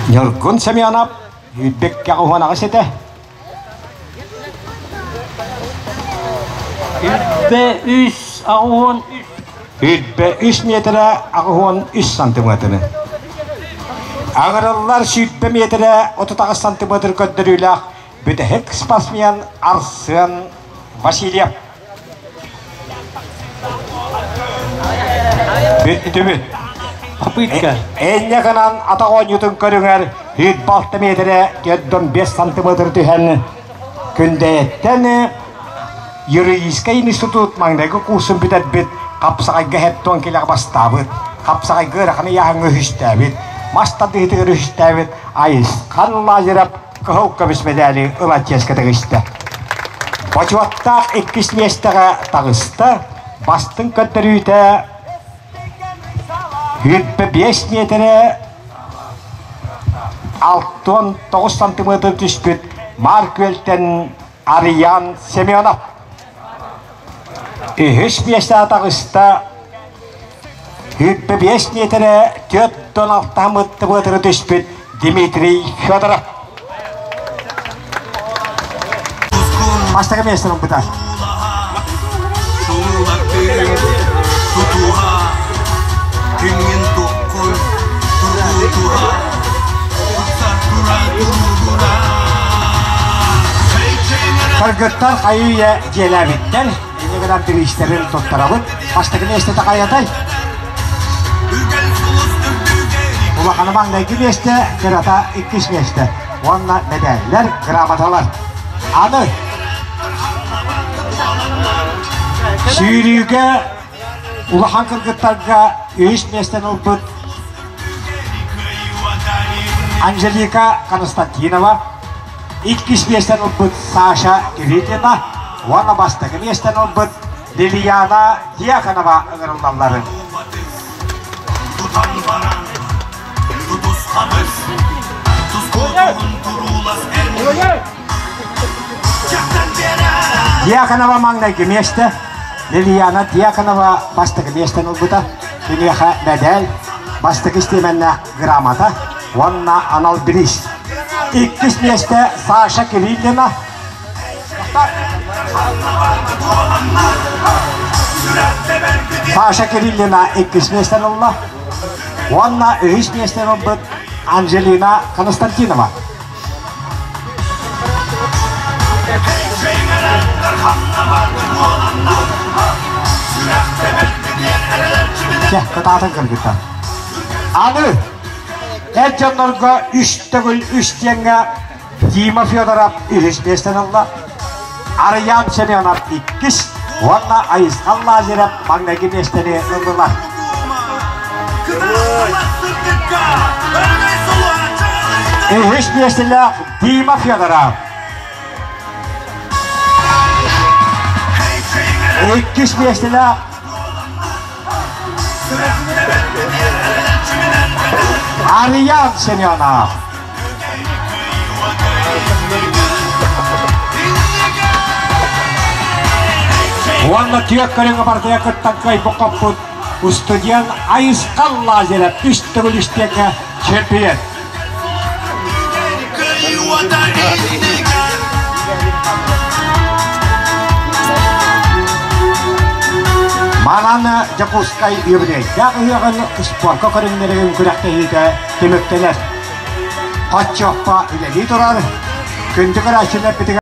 Ньургун Семенов 22 88 этэ. Сүүрбэ үс 83. Сүүрбэ үс миэтэрэ 83 сантиметры. Аҥырыллар 120 миэтэрэ 38 сантиметр көрдөрүүлээх бүтэһик спортсмен Арсен Васильев. Бүттүбүт. Попытка. Энньэ гынан атах оонньуутун көрүҥэр 106 миэтэрэ 45 сантиметр түһэн Күндэйэттэн юридическай институт маҥнайгы курсун бүтэрбит, хапсаҕайга хептон килэҕэ бастаабыт, хапсаҕайга ыарахан ыйааһыҥҥа үһүстээбит, мас тардыһыытыгар үһүстээбит Айысхан Лазарев кыһыл көмүс мэдээли ыла чиэскэ тигистэ. Бочуоттаах иккис миэстэҕэ таҕыста, бастыҥ көрдөрүүтэ 25 миэтэрэ 69 сантиметр түспүт Маар Күөлтэн Арыйаан Семенов. Үһүс миэстэҕэ таҕыста 25 миэтэрэ 46 метры түспүт Дмитрий Федоров. Бастакы миэстэни ылбыта. Кыргыттар хайыы-үйэ дьиэлээбиттэр, инньэ гынан бириистэрин туттарабыт. Бастакы миэстэтэ хайатай? Улахана маҥнайгы миэстэ, кырата иккис миэстэ. Уонна мэдээллэр, грамоталар. Аны сүүрүүгэ улахан кыргыттарга үһүс миэстэни ылбыт. Анжелика Константинова, иккис миэстэни ылбыт Саша Кириллина уонна бастакы миэстэни ылбыт Лилияна Дьяконова ыҥырыллалларын. Тутан баран, тутусхабыс, тускуотун туруулас эн. Дьяконова маҥнайгы миэстэ, Лилияна Дьяконова бастакы миэстэни ылбыта. Киниэхэ мэдээл, бастакы истиэмэннээх грамота уонна анал бириис. Иккис миэстэ Саша Кириллина. Саша Кириллина иккис миэстэни ылла. Уонна үһүс миэстэни ылбыт Анжелина Константинова. Чэ, кытаатан кыргыттар. Аны эр дьоннорго үс төгүл үс диэҥҥэ Дима Федоров үһүс миэстэни ылла. Арыйаан Семенов иккис уонна Айысхан Лазарев маҥнайгы миэстэни ыллылар. Үһүс миэстэлээх Дима Федоров. Иккис миэстэлээх Арыйаан Семенов. Уонна түөрт көрүҥэ барытыгар кыттан кыайбыт хоппут устудьуон Айысхан Лазарев үс төгүл истиэҥҥэ чемпион. Манан Дьокуускай юбилейдаах ыһыаҕын спорка көрүҥнэрин күрэхтэһиитэ түмүктэнэр. Хоччоххо үлэлии турар күндү көрөөччүлэрбитигэр.